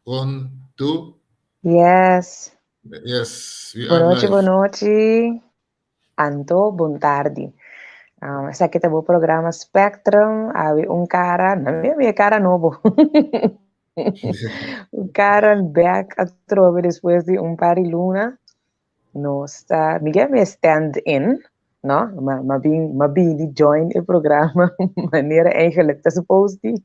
One, two. Yes. Yes, we Bon are nochi, live. bon nochi. Anto, bon tardi. Um, esaki ta bo programa Spectrum. Awe un cara, no mi mi cara nobo. Un cara back atrobe despues di un par di luna. Nos ta, mi ke mi stand in, no? Ma, ma bin, ma bin di join e programa manera eigenlijk ta supposed di.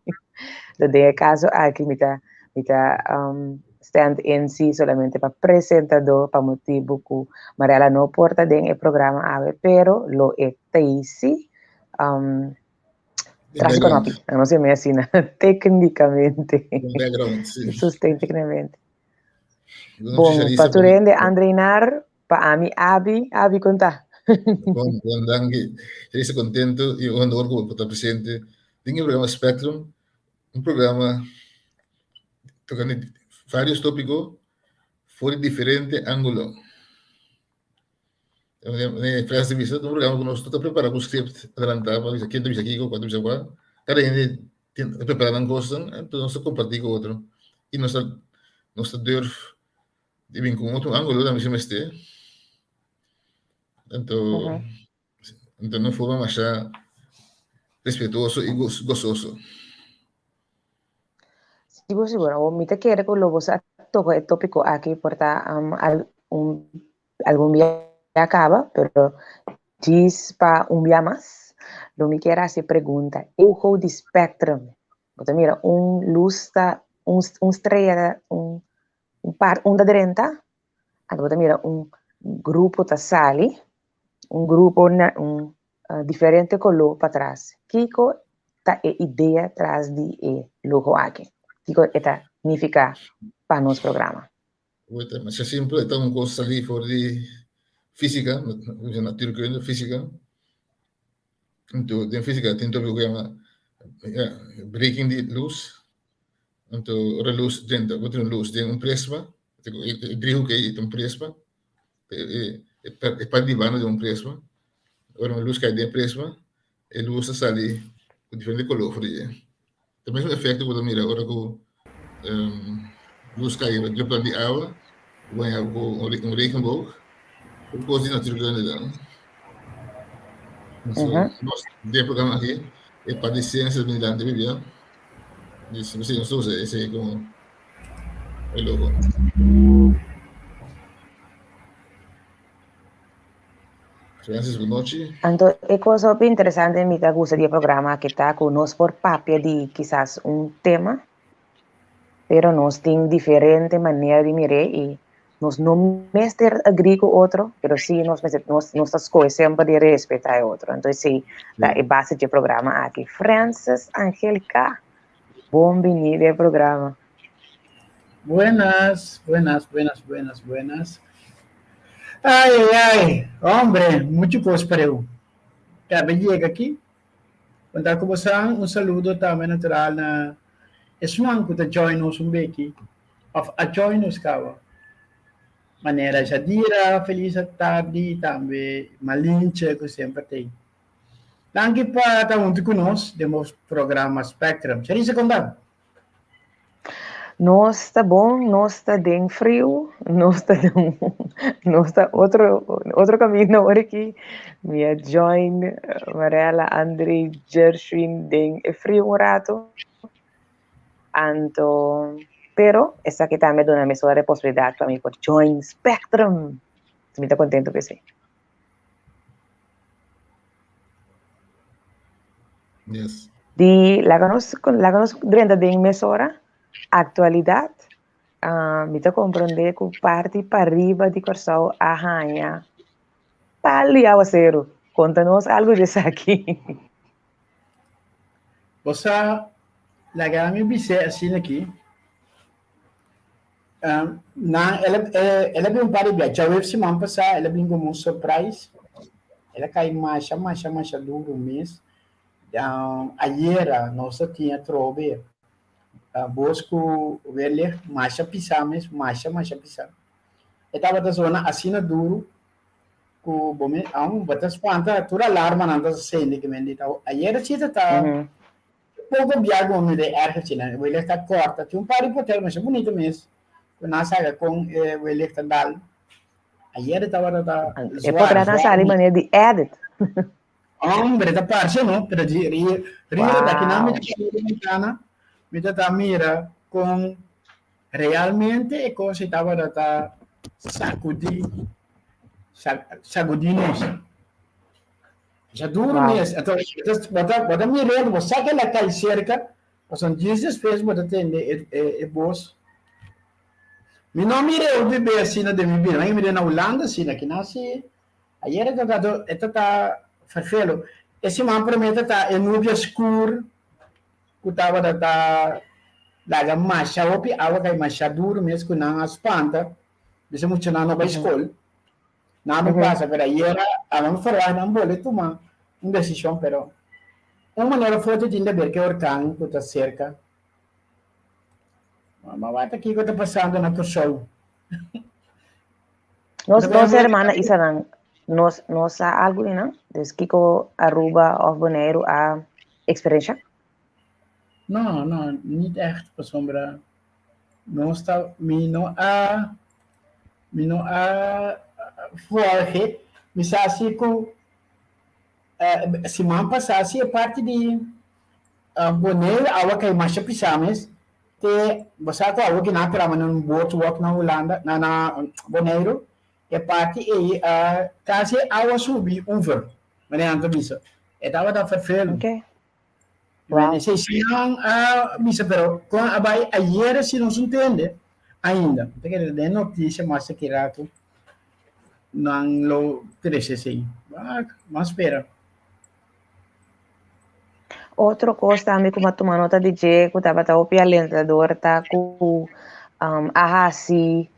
So den e caso aki mi ta, mi ta um, stand in si solamente pa presentador pa motibo ku Mariela no por ta den e programa awe, pero lo e tei si um, In tras di background. konopi, no sé mi asina, técnicamente. In background, sí. Sosten técnicamente. Bon, Bon, Charissa, pa tur bon, hende, Andreinar, pa ami, Abi, Abi konta. bon, bon, danki. Charissa, contento y un honor ku bo ta presente den e programa Spectrum, un programa tocando varios tópicos for di diferente ángulo. E frase di bisa, un programa ku nos no ta prepara ku script adelantá pa bisa ken ta bisa kiko, kua ta bisa kua. Kada hende tin ta prepara nan kosnan, enton nos ta kompartí ku otro. I nos ta nos ta durf di bin ku un otro ángulo tambe si mester. Anto anto na un forma masha respetuoso i gososo. Sigur sigur, awor mi ta kere ku lo boso a toka e tópiko aki por ta al un algun bia kaba, pero djis pa un bia mas lo mi kier hasi e pregunta, ojo di spectrum, bo ta mira un lus ta un un strea ta un un par un ta drenta, anto bo ta mira un grupo ta sali, un grupo na un diferente koló patras. Kiko ta e idea tras di e logo aki? Kiko e ta nifiká pa nos programa? Wet, masha simpel, e ta un kos salí for di físika, natuurkunde, físika. Anto den físika tin tópiko ku yama breking di lus. Anto ora lus drenta, bo tin un lus den un prisma, e driehoek ei ta un prisma, e parti di banda di un prisma. Ora un lus kai den e prisma, e lus ta sali ku diferente koló for di dje. Ta mesmo efekto ku bo ta mira ora ku lus kai riba drupel di awa, bo haña ku un regenboog, un kos di natuurkunde dan. So, nos den e programa aki, e parti di siensia ta bini dilanti bibia, di nos ta usa esei komo e logo. Francis, bon nochi. Anto e kos hopi interesante mi ta gusta di e programa aki ta ku nos por papia di kisas un tema, pero nos tin diferente manera di mir'é i nos no mester agree ku otro, pero si nos mester nos nos ta skohe semper di respetá e otro. Anto esei ta e base di e programa aki. Francis Angelica, bon bini den e programa. Buenas, buenas, buenas, buenas, buenas. Ai, ai, ai, hombre, mucho cos pareu. Cabe llega aquí. Conta cu bosan, un saludo tambe natural na esnan cu ta join nos un beki, of a join nos caba. Manera Jadira, feliz tardi, tambe Malinche cu semper t'ey. Danki pa ta hunto cu nos den bo programa Spectrum. Charissa, conta. Nos ta bon, nos ta den friu, nos ta den, nos ta otro, otro camino ora aki. Mi a join Marella, André, Gershwin den e friu un rato. Anto, pero esaki tambe a duna mi sola e posibilidad pa mi por join Spectrum. Mi ta contento p'esei. Yes. Di laga nos laga nos drenta den mesora aktualidat uh, mi ta komprondé ku parti pariba di Kòrsou a haña palu i awaseru. Konta nos algu di esaki. Bo sa, laga mi bis'é asina aki. Um, nan, el, el a bin un par di bia. Djaweps siman pasá el a bin komo un surprise. El a kai masha, masha, masha duru mes. Um, ayera nos a tin atrobe uh, bos ku weerlicht masha pisá mes, masha, masha pisá. E tabata zona asina duru ku bo me, aun bo ta spanta, tur alarmanan ta sende ki men di ta. Ayera si ta ta. Poko bia ku mi de erger si nan welek ta korta. Tin un par di potel masha bunita mes ku nan saka kon e welek ta dal. Ayer e tabata ta E potret a sali manera di edit. Hombre, ta parce no, pero di riba ta kinan mi ta mi ta ta mira kon realmente e kos ei tabata ta sakudí sakudí nos. Masha duro mes. Anto, bo ta bo ta mir'é, bo sa ku el a kai serka, pasobra djis despues bo ta tende e e bos. Mi no mir'é hopi bes asina den mi bida. Mi a mir'é na Hulanda asina, kinan si ayer e ta ta e ta ta ferfelu. E siman promé ta ta e nubia skur ku tabata ta laga masha hopi awa kai masha duro mes ku nan a spanta, bisa muchanan no bai skol. Nan no pasa, pero ayer a nan verwacht nan bole tuma un decision, pero un manera fuerte tin de ber ke orkan ku ta serka. Ma wak kiko ta pasando na Kòrsou. Nos nos hermana Isanan, nos nos sa algu di nan? Dus kiko Aruba of Boneiru a eksperensha? No, no, niet echt, pasobra nos ta, mi no a, mi no a volge, mi sa si ku siman pasá si e parti di Boneiru awa kai masha pisá mes, te bo sa ku awa kinan traba na un boardwalk na Hulanda, na na Boneiru, e parti ei kasi awa subi oever, manera nan ta bisa, e tabata ferfelu. Wow. Esei si nan a bisa, pero kon a bai ayer si nos no tende ainda. Ta kere den noticia mas aki rato nan lo trece esei. Mas spera. Otro kos tambe ku mi a tuma nota di dje ku tabata hopi alentador ta ku a hasi,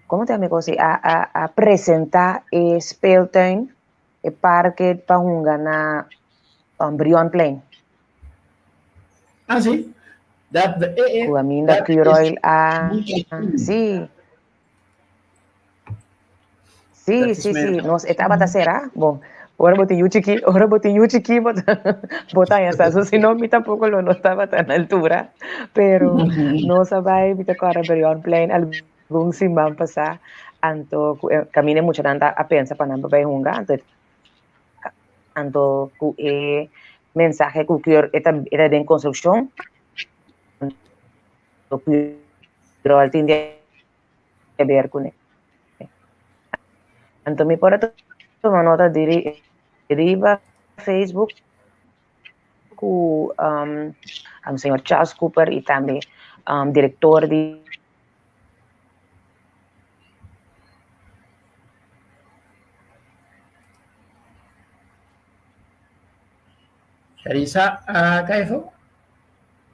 komo ta yama e kos ei? A presenta e speeltuin e parke pa hunga na Brionplein. Ah, sí. Dat, eh, eh, Ku Aminda dat is Curoil a... Sí. Sí, Dat is sí, sí. meer. Nos e tabata será. Bon, ora bo tin yu chikí, ora bo tin yu chikí, bo ta, bo ta haña sa. So, si no, mi tampoko lo no tabata na altura. Pero nos a bai, mi ta kòrda Brionplein algun siman pasá. Anto ku e kaminda e muchanan ta a pensa pa nan pa bai hunga, anto e anto ku e mensahe ku Cure e ta e ta den konstrukshon, anto Curoil tin di haber kuné. Anto mi por a tuma nota di riba Facebook ku señor Charles Cooper i tambe direktor di Charissa a kai afó?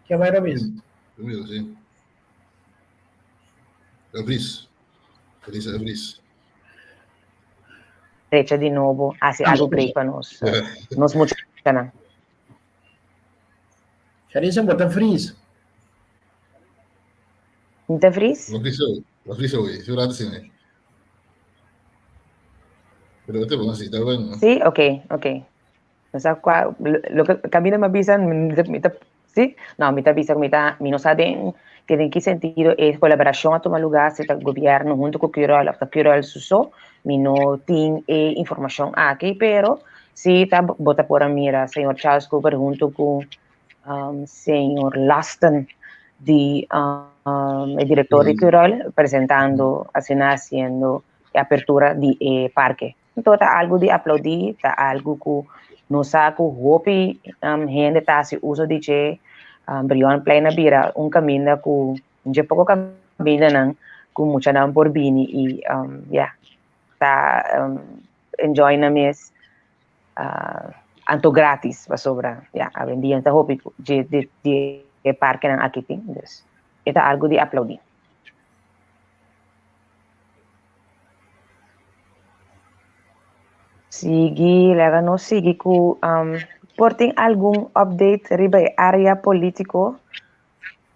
Ke bai Robin? Robin, sí. De Vries. Charissa de Vries. Drecha di nobo, hasi algo great pa nos. Nos muchanan. Charissa, bo ta Vries. Mi ta Vries? Bo Vries hoy. Bo Vries hoy. Su rato sin. Pero te bon, sí, está bueno. Sí, ok, ok. No sa kua, lo que camina me bisa, mi ta, sí? No, mi ta bisa mi ta, mi no sa den, que den ki sentido e colaboracion a tuma lugar, si ta gobierno hunto cu Curoil of ta Curoil su so, mi no tin e informacion aki, pero sí ta, bo ta por a mira señor Charles Cooper hunto cu um, señor Lasten di um, e director di Curoil presentando, asina haciendo e apertura di e parke. Anto ta algu di aplaudí, ta algu ku nos sa ku hopi um, hende ta hasi uso di dje. Um, Brionplein a bira un kaminda ku dje poko kamindanan ku muchanan por bini i um, ya, ta um, enjoy nan mes. Uh, anto gratis pasobra ya, awendia ta hopi dje di, di e parkenan aki tin. Dus e ta algu di aplaudí. Sigui, laga nos sigui ku um, por tin algun update riba e área polítiko.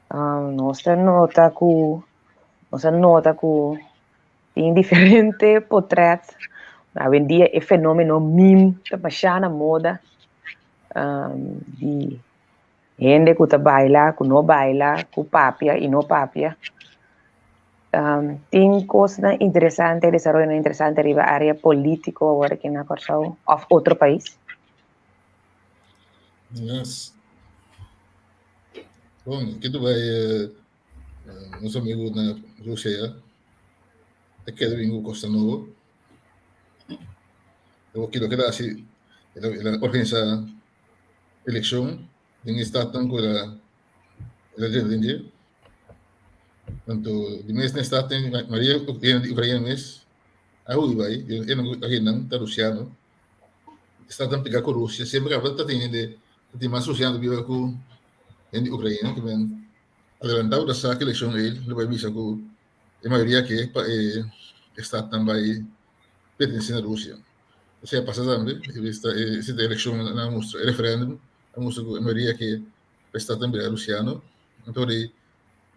Um, nos ta nota ku nos ta nota ku tin diferente potret. Awendia e fenómeno meme ta bashá na moda. Um, di. Hende ku ta baila, ku no baila, ku papia i no papia. Tin kosnan interesante, desaroyonan interesante riba área polítiko awor aki na Kòrsou òf otro pais? Yes. Bon, kitu bai nos amigu na Rusia ya ta keda bin ku Costa Nobo. Awor kilo keda hasi el a organisa elekshon den e stadnan ku el a el a drenta den dje. Anto di mes na e stadnan mayoria di Ukraina mes a hui bai e nan ta rusiano. Stadnan pega ku Rusia semper tabata tin hende ta tin mas rusiano ta biba ku hende di Ukraina ke men adelantá ku ta sa ki elekshon ei lo bai bisa ku e mayoria ke pa e stadnan bai pertenesé na Rusia. Esei a pasa tambe e bista e sita elekshon nan a mustra e referendum a mustra ku e mayoria ke pa e stadnan bira rusiano anto di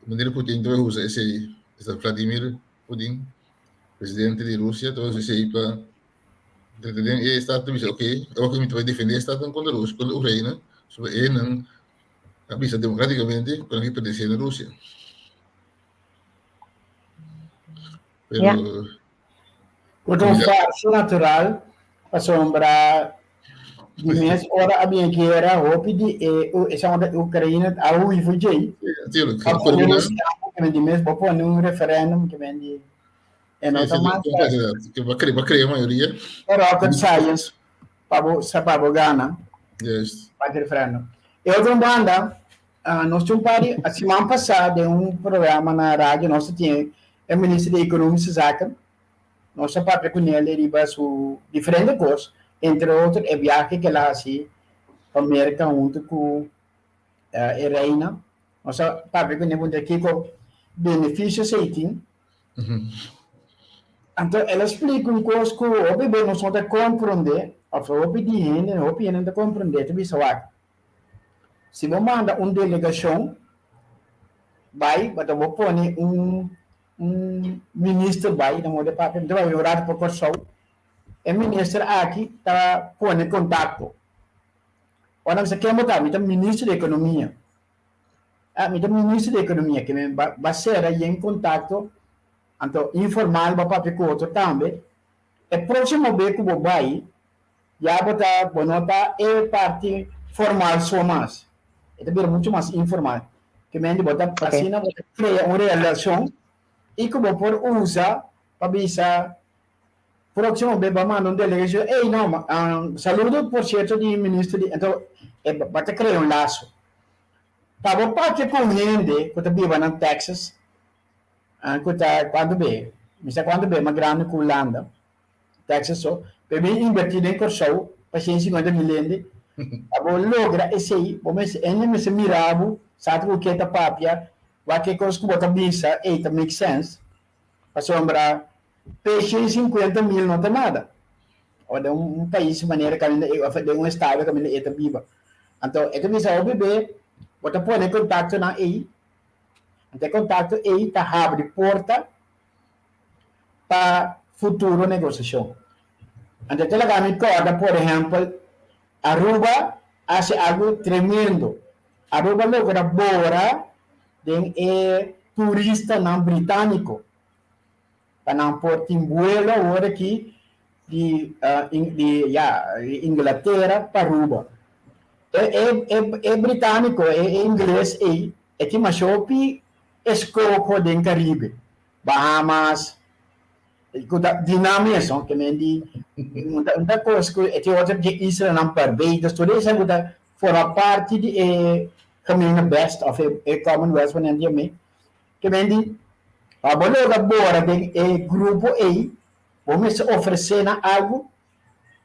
manera Putin ta bai usa esei esta Vladimir Putin presidente di Rusia ta bai usa esei pa Den e staat ta bisa oké, awor ku mi ta bai defendé e staatnan kontra Rusia, kontra Ukraina, pasobra e nan a bisa demokratikamente ku nan ke pertenesé na Rusia. Pero Ja. Ku ta un farsa natural, pasobra di mes ora a bin guera hopi di e esa unda Ukraina a hui for djei. Natuurlijk. A pone Rusia, ke men di mes bo pone un referendum ke men di E no ta mas Que va crea, va crea mayoria. E rocket science pa bo sa pa bo gana. Yes. Pa referendum. E otro banda, uh, nos tin un par di, a siman pasá den un programa na radio nos tin e minister di Economische Zaken. Nos a papia ku nel riba su diferente kos, entre otro e viaje ke el a hasi pa Merka huntu ku uh, e reina. Nos a papia ku nel puntra kiko benefisio esei tin. Anto el a splika un kos ku hopi be nos no ta komprondé, òf hopi di hende, hopi hende no ta komprondé, ta bisa wak, si bo manda un delegashon bai, bo ta bo pone un un minister bai, nan wòrdu papia, mi ta bai un ratu pa Kòrsou, e minister aki ta pone kontakto. Ora nan bisa ken bo ta? Mi ta minister di ekonomia. Ah, mi ta minister di ekonomia, ke men ba ba sera yen kontakto, anto informal bo papia ku otro tambe. E próksimo be ku bo bai, ya bo ta bo no ta e parti formal so mas, e ta bira muchu mas informal. Ke men di bo ta asina bo ta krea un relashon i ku bo por usa pa bisa Próximo be ba manda un delegacion, ey no, saludo por cierto di minister di, enton e ba ta crea un lazo. Pa bo papia cu un hende cu ta biba na Texas, cu ta cuanto be, mi sa cuanto be mas grandi cu Hulanda, Texas so, pa e bin inverti den Corsou pa 150 mil hende, pa bo logra esey, bo mester, hende mester mira bo, sa cu ke ta papia, wak e cos cu bo ta bisa, ey ta make sense, pasobra Pe 150 mil no ta nada. O den un pais manera kaminda e of den un estado kaminda e ta biba. Anto e ta bisa hopi be bo ta pone kontaktonan ei, anto e kontakto ei ta habri porta pa futuro negosiashon. Anto e ta laga mi kòrda por ehèmpel Aruba hasi algu tremendo. Aruba logra bora den e turistanan britániko. Pa nan por tin buelo awor aki di di ya Inglatera pa Aruba. E e e e britanico e e ingles ei e tin masha hopi eskoho den Caribe, Bahamas, ku ta di nan mes no, ke men di un ta un ta kos ku e tin otro di e islanan Barbados tur esei ku ta forma parti di e Gemenebest of e e Commonwealth ku nan yam'é. Ke men di, Pa bo logra bora den e grupo ei, bo mester ofresé nan algu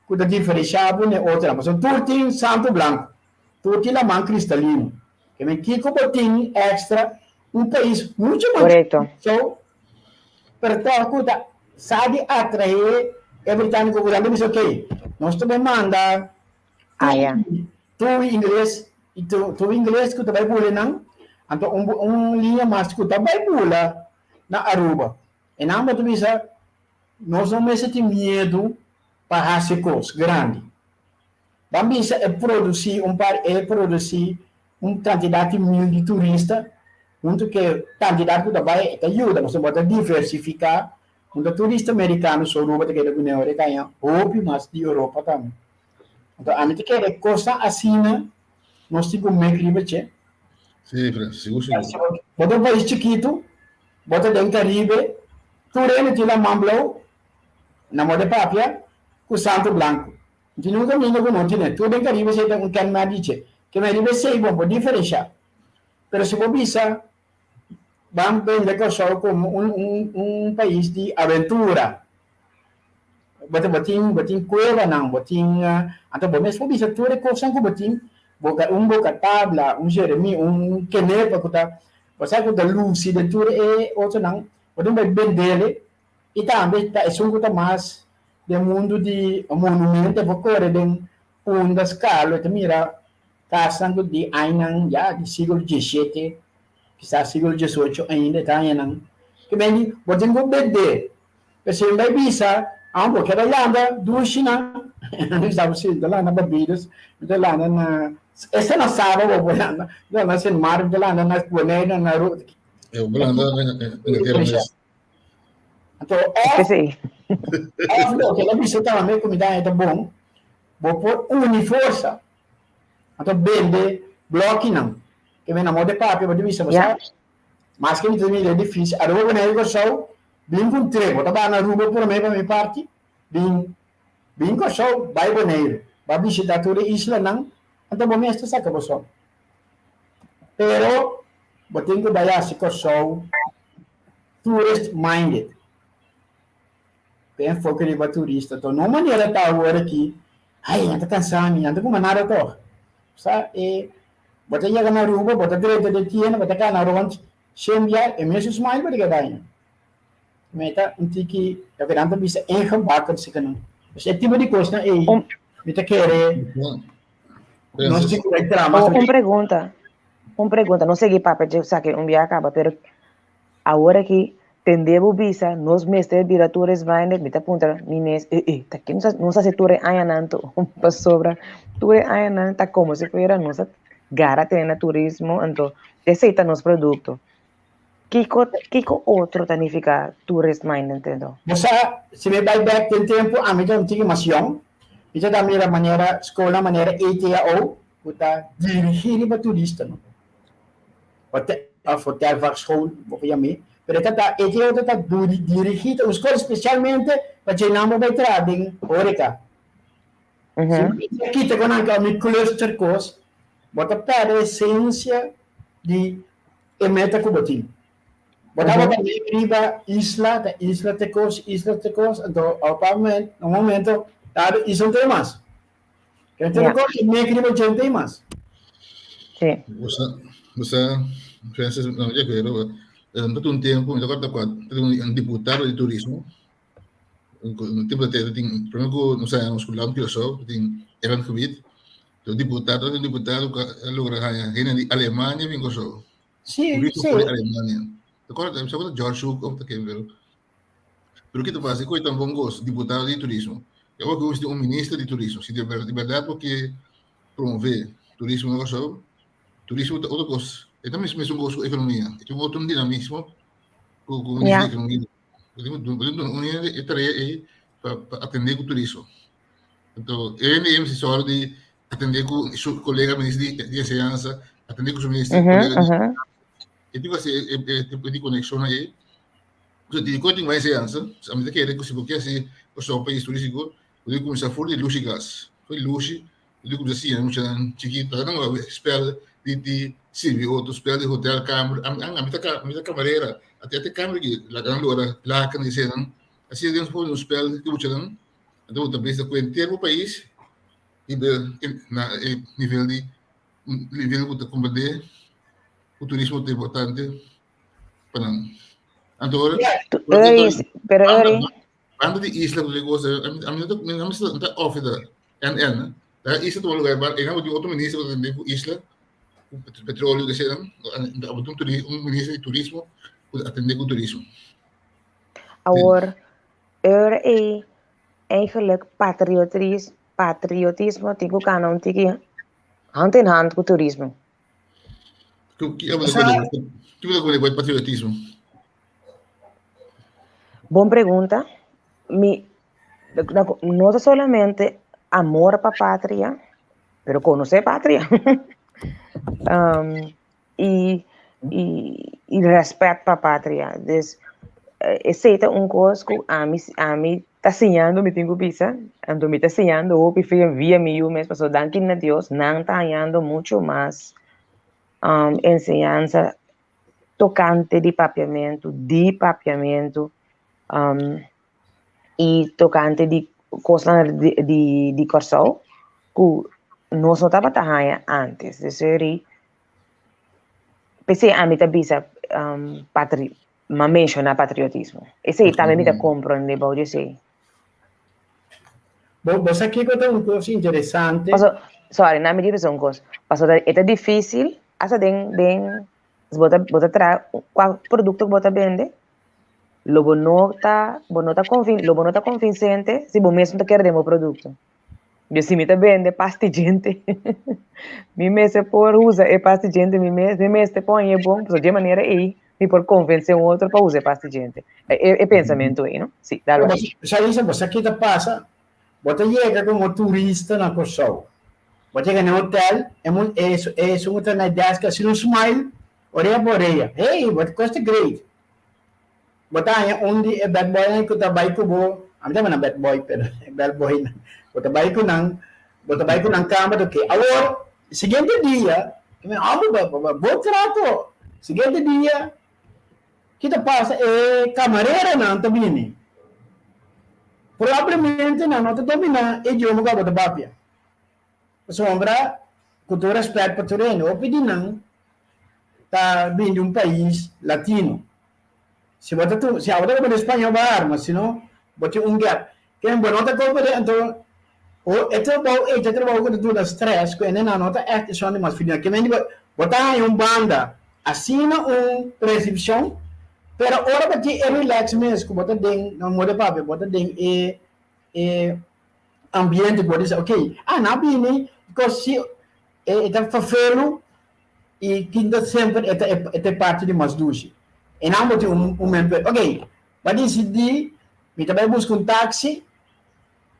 ku ta diferensiá bo na e otronan. Pasobra tur tin santu blanku, tur tin laman kristalino. Ke men, kiko bo tin èkstra? Un pais muchu mas Korekto. So, pero tòg ku ta sa di atraé e britániko ku nan ta bisa, Okey, nos ta bai manda Ah, ya. Tur ingles i tur ingles ku ta bai bula nan, anto un un liña mas ku ta bai bula na Aruba. E nan bo ta bisa nos no mester tin miedu pa hasi kos grandi. Ban bisa e produsi un par e produsi. Un kantidat di mil di turista, huntu ku e kantidat ku ta bai e ta yuda pasobra bo ta diversifiká. Un ta turista merikano so Aruba ta keda ku ne ora e kaña hopi mas di Europa tambe. Anto ami ta kere kosnan asina nos tin ku mek riba dje. Sí, Francis, sigur sigur. Bo ta un pais chikitu, bo ta den Karibe, tur hende tin laman blou, na moda papia, ku santu blanku. Nti nunka minda ku no tine. Tur den Karibe esei ta un kenmerk di dje. Ke men riba esei bo por diferenshá. Pero si bo bisa ban bende Kòrsou komo un un un pais di aventura, bo ta bo tin bo tin kuevanan, bo tin anto bo mes por bisa tur e kosnan ku bo tin, bo ka un boka tabla, un jeremi, un kenepa ku ta bo sa ku ta lusi den tur e otronan, bo tin bai bendele i tambe ta esun ku ta mas Den mundu di monumento e por kore den Punda Skalo e ta mira kasnan ku di añanan ya di siglo diesshete kisas siglo diesocho ainda e ta haña nan. Ke men di bo tin ku bende p'esei bai bisa aun bo keda landa dushi nan mi sa bo si mi ta landa Barbados mi ta landa na esta na Saba bo por landa mi ta landa na Sint Maarten mi ta landa na Bonaire na Aruba. E bo por landa na Inglatera mes. Anto, òf, òf loke el a bisa tambe ku mi ta haña ta bon, bo por uni forsa, anto bende blòkinan. Ke men amor de papia bo ta bisa, bo sa, maske mi ta mira e difísil, Aruba, Boneiru, Kòrsou, bin ku un trek, bo ta bai na Aruba promé pa mi parti, bin, bin Kòrsou, bai Boneiru, bai bishitá tur e islanan, anto bo mes ta saka bo sòm. Pero bo tin ku bai hasi Kòrsou tourist minded. Te enfoke riba turista. To no manera ta awor aki, ay, nan ta kansa mi, nan ta kuma nada tog. Sa e, bo ta yega na Aruba, bo ta drenta den tienda, bo ta kana rond shen bia, e mesun smile bo ta keda aña. Mi ta un tiki, loke nan ta bisa ingebakken sikanan. Pues e tipo di kosnan ei, mi ta kere nos tin ku bai traha mas. Un pregunta, un pregunta, no sigui papia dje esaki un bia kaba, pero Awor aki tende bo bisa nos mester bira tourist minded, mi ta puntra mi mes, eh eh, ta ke nos hasi tur e añanan anto? Pasobra tur e añanan ta komo si fuera nos a gara tene na turismo, anto esei ta nos produkto. Kiko kiko otro ta nifiká tourist minded anto? Bo sa, si mi bai bèk den tempu, ami ta un tiki mas yòn, mi ta ta mira manera skolnan manera ETAO ku ta dirigí riba turistanan. Of hotelvakschool, bo por yam'é. Pero e ta ta, e otro ta dirigí, ta un skol spesialmente pa dje nan bo bai traha den horeca. Si bo kita ku nan mi cluster kos, bo ta pèrdè esensia di e meta ku bo tin. Bo tabata riba isla, ta isla te kos, isla te kos, anto op un momento ta isla no tin mas. Ke te kos e mek riba dje no tin mas. Sí. Bo sa, Francis, no di acuerdo, ta un tempo, mi ta acorda cua, ta un diputado di turismo, un tempo ta tin, prome cu nos a nos Land Curaçao, tin eilandgebied, un diputado, un diputado cu a logra haña hende di Alemania bin Curaçao. Sí, Turismo sí. for di Alemania. Ta acorda, mi sa acorda George Hoek of ta ken, pero Pero ki ta pasa? Koe ta bon gos, diputado di turismo. E awor ku un minister di turismo. Si di bèrdat bo ke promové turismo na Kòrsou, turismo ta otro kos. E ta mes mesun kos ku ekonomia. E tin otro dinamismo ku ku minister di ekonomia. Bo tin bo tin duna un hende e tarea ei pa pa atendé ku turismo. Anto e hende ei mester sòru di atendé ku su kolega minister di di enseñansa, atendé ku su minister kolega di E tin ku hasi e e tipo di konekshonnan ei. So di kon tin mas enseñansa, ami ta kere ku si bo ke hasi Kòrsou un pais turístiko, bo tin kuminsá for di lushi klas. For di lushi, bo tin kuminsá siña muchanan chikitu, nan a spèl di di sirbi otro, spèl di hotèl, kamer. Ami ta ami ta kamarera, ate ate kamer aki laga nan lora laken di eseinan. Asina den for di un spèl di muchanan, anto bo ta bisa ku henter bo pais riba na e nivel di nivel ku ta komprendé ku turismo ta importante. pa nan. Anto ora, Eri, pero Eri. Banda di isla ku cosa, ami no ta, mi no ta off da NN. Da isla tuma lugar, ba, e di otro minister ku atende ku isla, ku petróleo que sea, un minister di turismo ku atende ku turismo. Awor, ora ei eigenlijk patriotismo, patriotismo tin ku kana un tiki hand in hand ku turismo. Kiko ta ku patriotismo? Bon pregunta. Mi no ta solamente amor pa patria, pero konosé patria. I i rèspèt pa patria. Dus esei ta un kos ku ami ami ta siñando mi tin ku bisa, anto mi ta siñando hopi via mi yu mes pasobra danki na Dios nan ta hañando muchu mas enseñansa tokante di papiamentu, di papiamentu i tokante di kosnan di di Kòrsou ku nos no tabata haña ántes. Dus eri p'esei ami ta bisa patri m'a menshoná patriotismo. Esei tambe mi ta komprondé bou di esei. Bo bo sa kiko ta un kos interesante? Paso, sorry, na mi di bisa un kos. Paso ta e ta difísil hasta den den bo ta bo ta traha kua produkto ku bo ta bende lo bo no ta bo no ta konvin lo bo no ta konvinsente si bo mes no ta kere den bo produkto. Yo si mi ta bende pasta di djente mi mester por usa e pasta di djente mi mes, mi mester pon e bon, pasobra dje manera ei mi por konvensé un otro pa usa e pasta di djente. E e pensamentu ei, no? Si, dal bai. Sharissa, bo sa ki ta pasa? Bo ta yega komo turista na Kòrsou. Bo ta yega na e hotel, e e esun ku ta na e desk a hasi un smile orea pa orea. Hey, bo ta kos ta great. Bo ta haña un di e bad boynan ku ta bai ku bo, ami ta yama nan bad boy pero e bad boynan, bo ta bai ku nan, bo ta bai ku nan kama ta oke. Awor, siguiente dia, mi homber bo bo bo trato, siguiente dia ki ta pasa e kamareronan ta bini, probablemente nan no ta dominá e idioma ku abo ta papia, pasobra ku tur rèspèt pa tur hende, hopi di nan ta bini di un pais latino. Si bo ta tu, si abo ta papia spañó bo a arma, si no bo tin un gap. Ken bo no ta comprende anto o e trabou ei ta trabou ku ta duna stress ku hende nan no ta ègt esun di mas fini. Ke men di bo bo ta haña un banda asina un resepshon pero ora bo tin e relax mes ku bo ta den na modo papia bo ta den e e ambiente ku bo ta bisa ok ah nan a bini because si e ta ferfelu I kinta semper e ta e ta e parti di mas dushi. E nan bo tin un un mente, ok, bo a disidí mi ta bai buska un taxi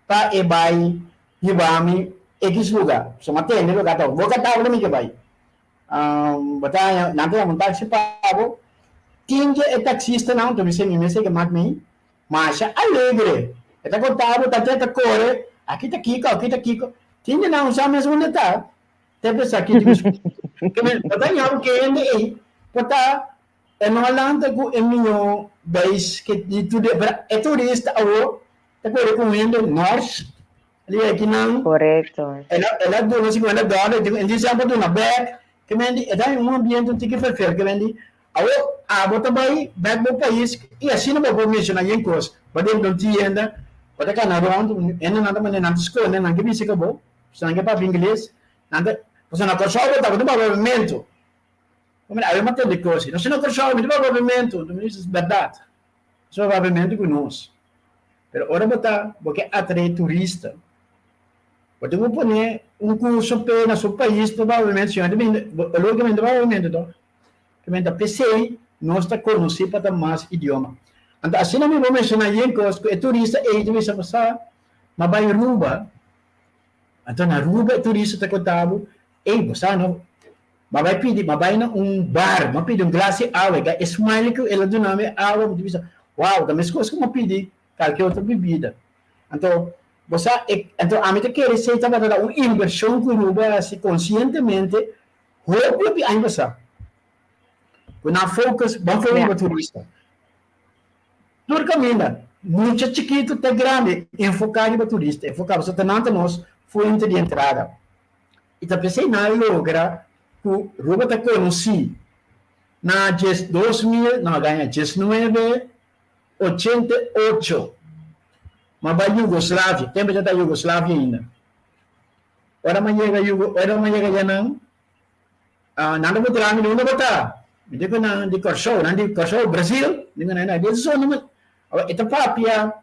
pa e bai hiba mi ekis lugá. So mi a tende lugá ta bo ka tabla mi ke bai. Bo ta haña, nan ta yama un taxi pa bo. Tin dje e taxistanan, ta bisa mi mester ke mak mi masha alegre. E ta konta bo, ta te ta kore, aki ta kiko, aki ta kiko. Tin dje nan sa mes unda ta. Te pensa ki di Ke men bo ta ñau ke hende ei por ta e no a lanta ku e miño beis ke di tur dia pero e turista awo ta kore ku un hende nors li aki nan Korekto. el a el a duna 50 dòler di en di por duna bèk ke men di e ta un ambiente un tiki ferfer ke men di awo abo ta bai bèk bo pais i asina bo por menshoná yen kos bo den un tienda bo ta kana rònt hendenan ta manera nan ta skonde nan ke bisa ku bo. Pasobra nan ke papia ingles, nan ta, pasobra na Kòrsou bo tabata papia papiamentu. Bo mira, awe mi a tende kos, no si na Kòrsou mi ta papia papiamentu, mi bisa es bèrdat, nos papia papiamentu ku nos. Pero ora bo ta, bo ke atrae turista, bo tin ku pone un kurso p'e na su pais pa papia papiamentu, si no ta bini, logikamente papia papiamentu to. Kimente p'esei nos ta konosí pa ta mas idioma. Anto asina mi bo menshoná yen kos ku e turista ei ta bisa bo sa, m'a bai Aruba, Anto na Aruba e turista ta konta bo, Ey, bo sa no, m'a bai pidi, m'a bai na un bar, m'a pidi un glas di awa, e e smile ku el a duna mi awa, mi ta bisa, wow, ta meskos ku m'a pidi kalke otro bibida. Anto, bo sa, e, anto ami ta kere esei tabata ta un invershon ku Aruba a hasi konsientemente hopi hopi aña pasá, ku nan focus, ban focus riba turista. Tur kaminda, mucha chikitu te grandi, enfoká riba turista, enfoká pasobra ta nan ta nos fuente di entrada. I ta p'esei nan a logra ku Ruba ta konosí na djes 2000, no a gaña, 19 88, m'a bai Yugoslavia, tempu ta ta Yugoslavia ainda. Ora m'a yega Yugo, ora m'a yega djanan, Nan ta puntra mi di unda bo ta? Mi di ku nan di Kòrsou. Nan di Kòrsou, Brazil? Mi di ku nan di e zona mi. Awor e ta papia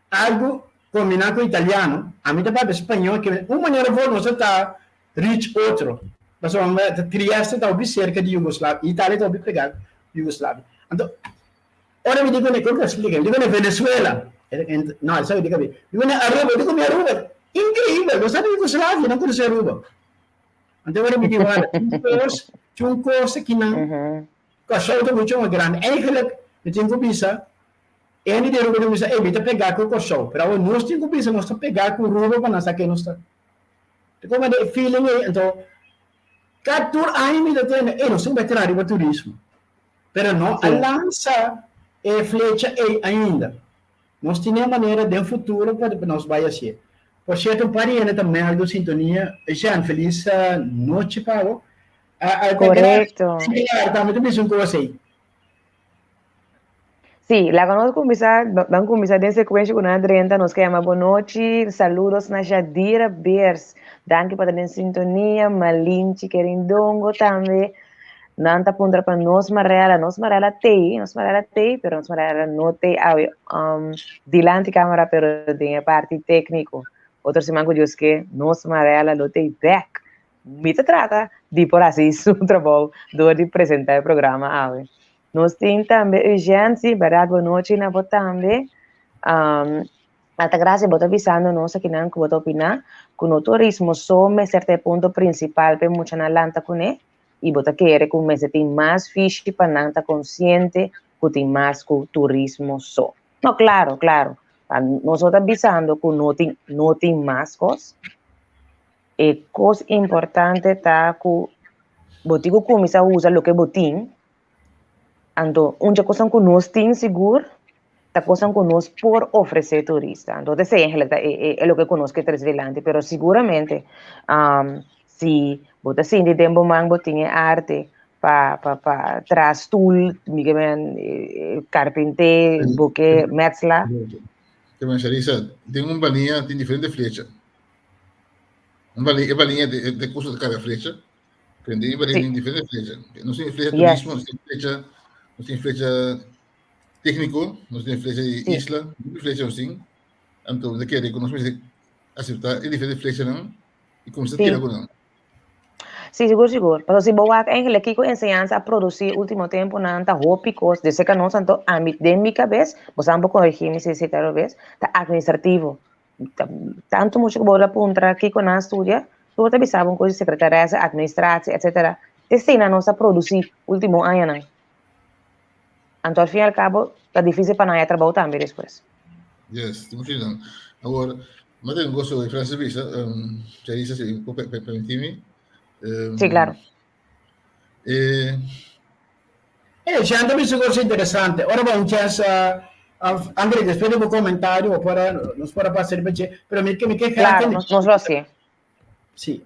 algu kombiná ku italiano, ami ta papia spañó, ke un manera for nos ta reach otro. Pasobra Trieste ta hopi serka di Yugoslavia, Italia ta hopi pegá ku Yugoslavia. Anto, ora mi di kuné, kon ku a splika? Mi di kuné Venezuela, no, esaki di kabi. Mi di kuné Aruba, mi di ku mi Aruba, inkreibel, nos ta di Yugoslavia, nan konosé Aruba. Anto ora mi di wak, tin kos, tin un kos akinan, Kòrsou ta mucho mas grandi. Eigenlijk, mi tin ku bisa, Eni di Aruba tin ku bisa, ey, mi ta pegá ku Kòrsou. Pero awor nos tin ku bisa, nos ta pegá ku Aruba pa nan sa ke nos ta. Ta como de feeling ey, anto cada tur aña mi ta tende, ey, nos tin ku bai traha riba turismo. Pero no a lansa e flecha ey ainda. Nos tin e manera den futuro pa nos bai hacié. Por cierto, un par di hende ta meld sintonia. Jean, feliz nochi pa bo. Correcto. Tambe ta bisa un cosa ey. Sí, laga nos kuminsá, ban kuminsá den sekuensha ku nan a drenta. Nos ke yama bonochi, saludos na Jadira Beers. Danki pa ta den sintonia, Malinchi Kerindongo tambe. Nan ta puntra pa nos Marella, nos Marella tei, nos Marella tei, pero nos Marella no tei awe um, dilanti kamera, pero den e parti tékniko. Otro siman ku Dios ke, nos Marella lo tei bek. Mi ta trata di por hasi su trabou dor di presentá e programa awe. Nos tin tambe Eugène, sí, bèrdat, bonochi na bo tambe. Um, Altagracia, bo ta bisando nos akinan ku bo ta opiná ku no turismo so mester ta e punto prinsipal pa e muchanan lanta kuné i bo ta kere ku mester tin mas fishi pa nan ta konsiente ku tin mas ku turismo so. No, klaro, klaro. Nos no ta bisando ku no tin, no tin mas kos. E kos importante ta ku bo tin ku kuminsá usa loke bo tin. Anto un dje kosnan ku nos tin sigur ta kosnan ku nos por ofresé turista. Anto ta esei eigenlijk ta e e loke ku nos ke trese dilanti. Pero siguramente si bo ta sinti den bo man bo tin e arte pa pa pa traha stul, mi ke men karpinté, bo ke metsla. Ke men Sharisa, den un bania tin diferente flecha. Un bali, e baliña de, de curso de carga flecha. Prende e baliña sí. diferente flecha. No tiene flecha yes. turismo, no tiene flecha, no tiene flecha técnico, no tiene flecha de sí. isla, no tiene flecha así. Entonces, de que nos aceptar e diferente flecha nan y comenzar a tirar con nan. Sí, sigur, sigur. Paso si bo wak eigenlijk kiko enseñansa a produci ultimo temponan ta hopi kos, desde ka nos anto ami den mi kabes, bo sa bo korigi mi si si ta robes, ta administrativo. Tantu mucha ku bo ta puntra kiko nan a studia, tur ta bisa bo un kos di sekretaresa, administratie, etsetera. Esei nan nos a produsí último añanan. Anto al fin i al kabo ta difísil pa nan haña trabou tambe despues. Yes, tin mucha nan. Awor, mi ta tin un kos sobre Francis bisa, Charissa, si bo permití mi. Sí, klaro. Eh, Eh, Jean ta bisa un cosa interesante. Ora bo un chance, André, después de bo comentario, bo por a, nos por a pasa riba dje, pero mi ke, mi ke Claro, nos, nos lo haci. Sí.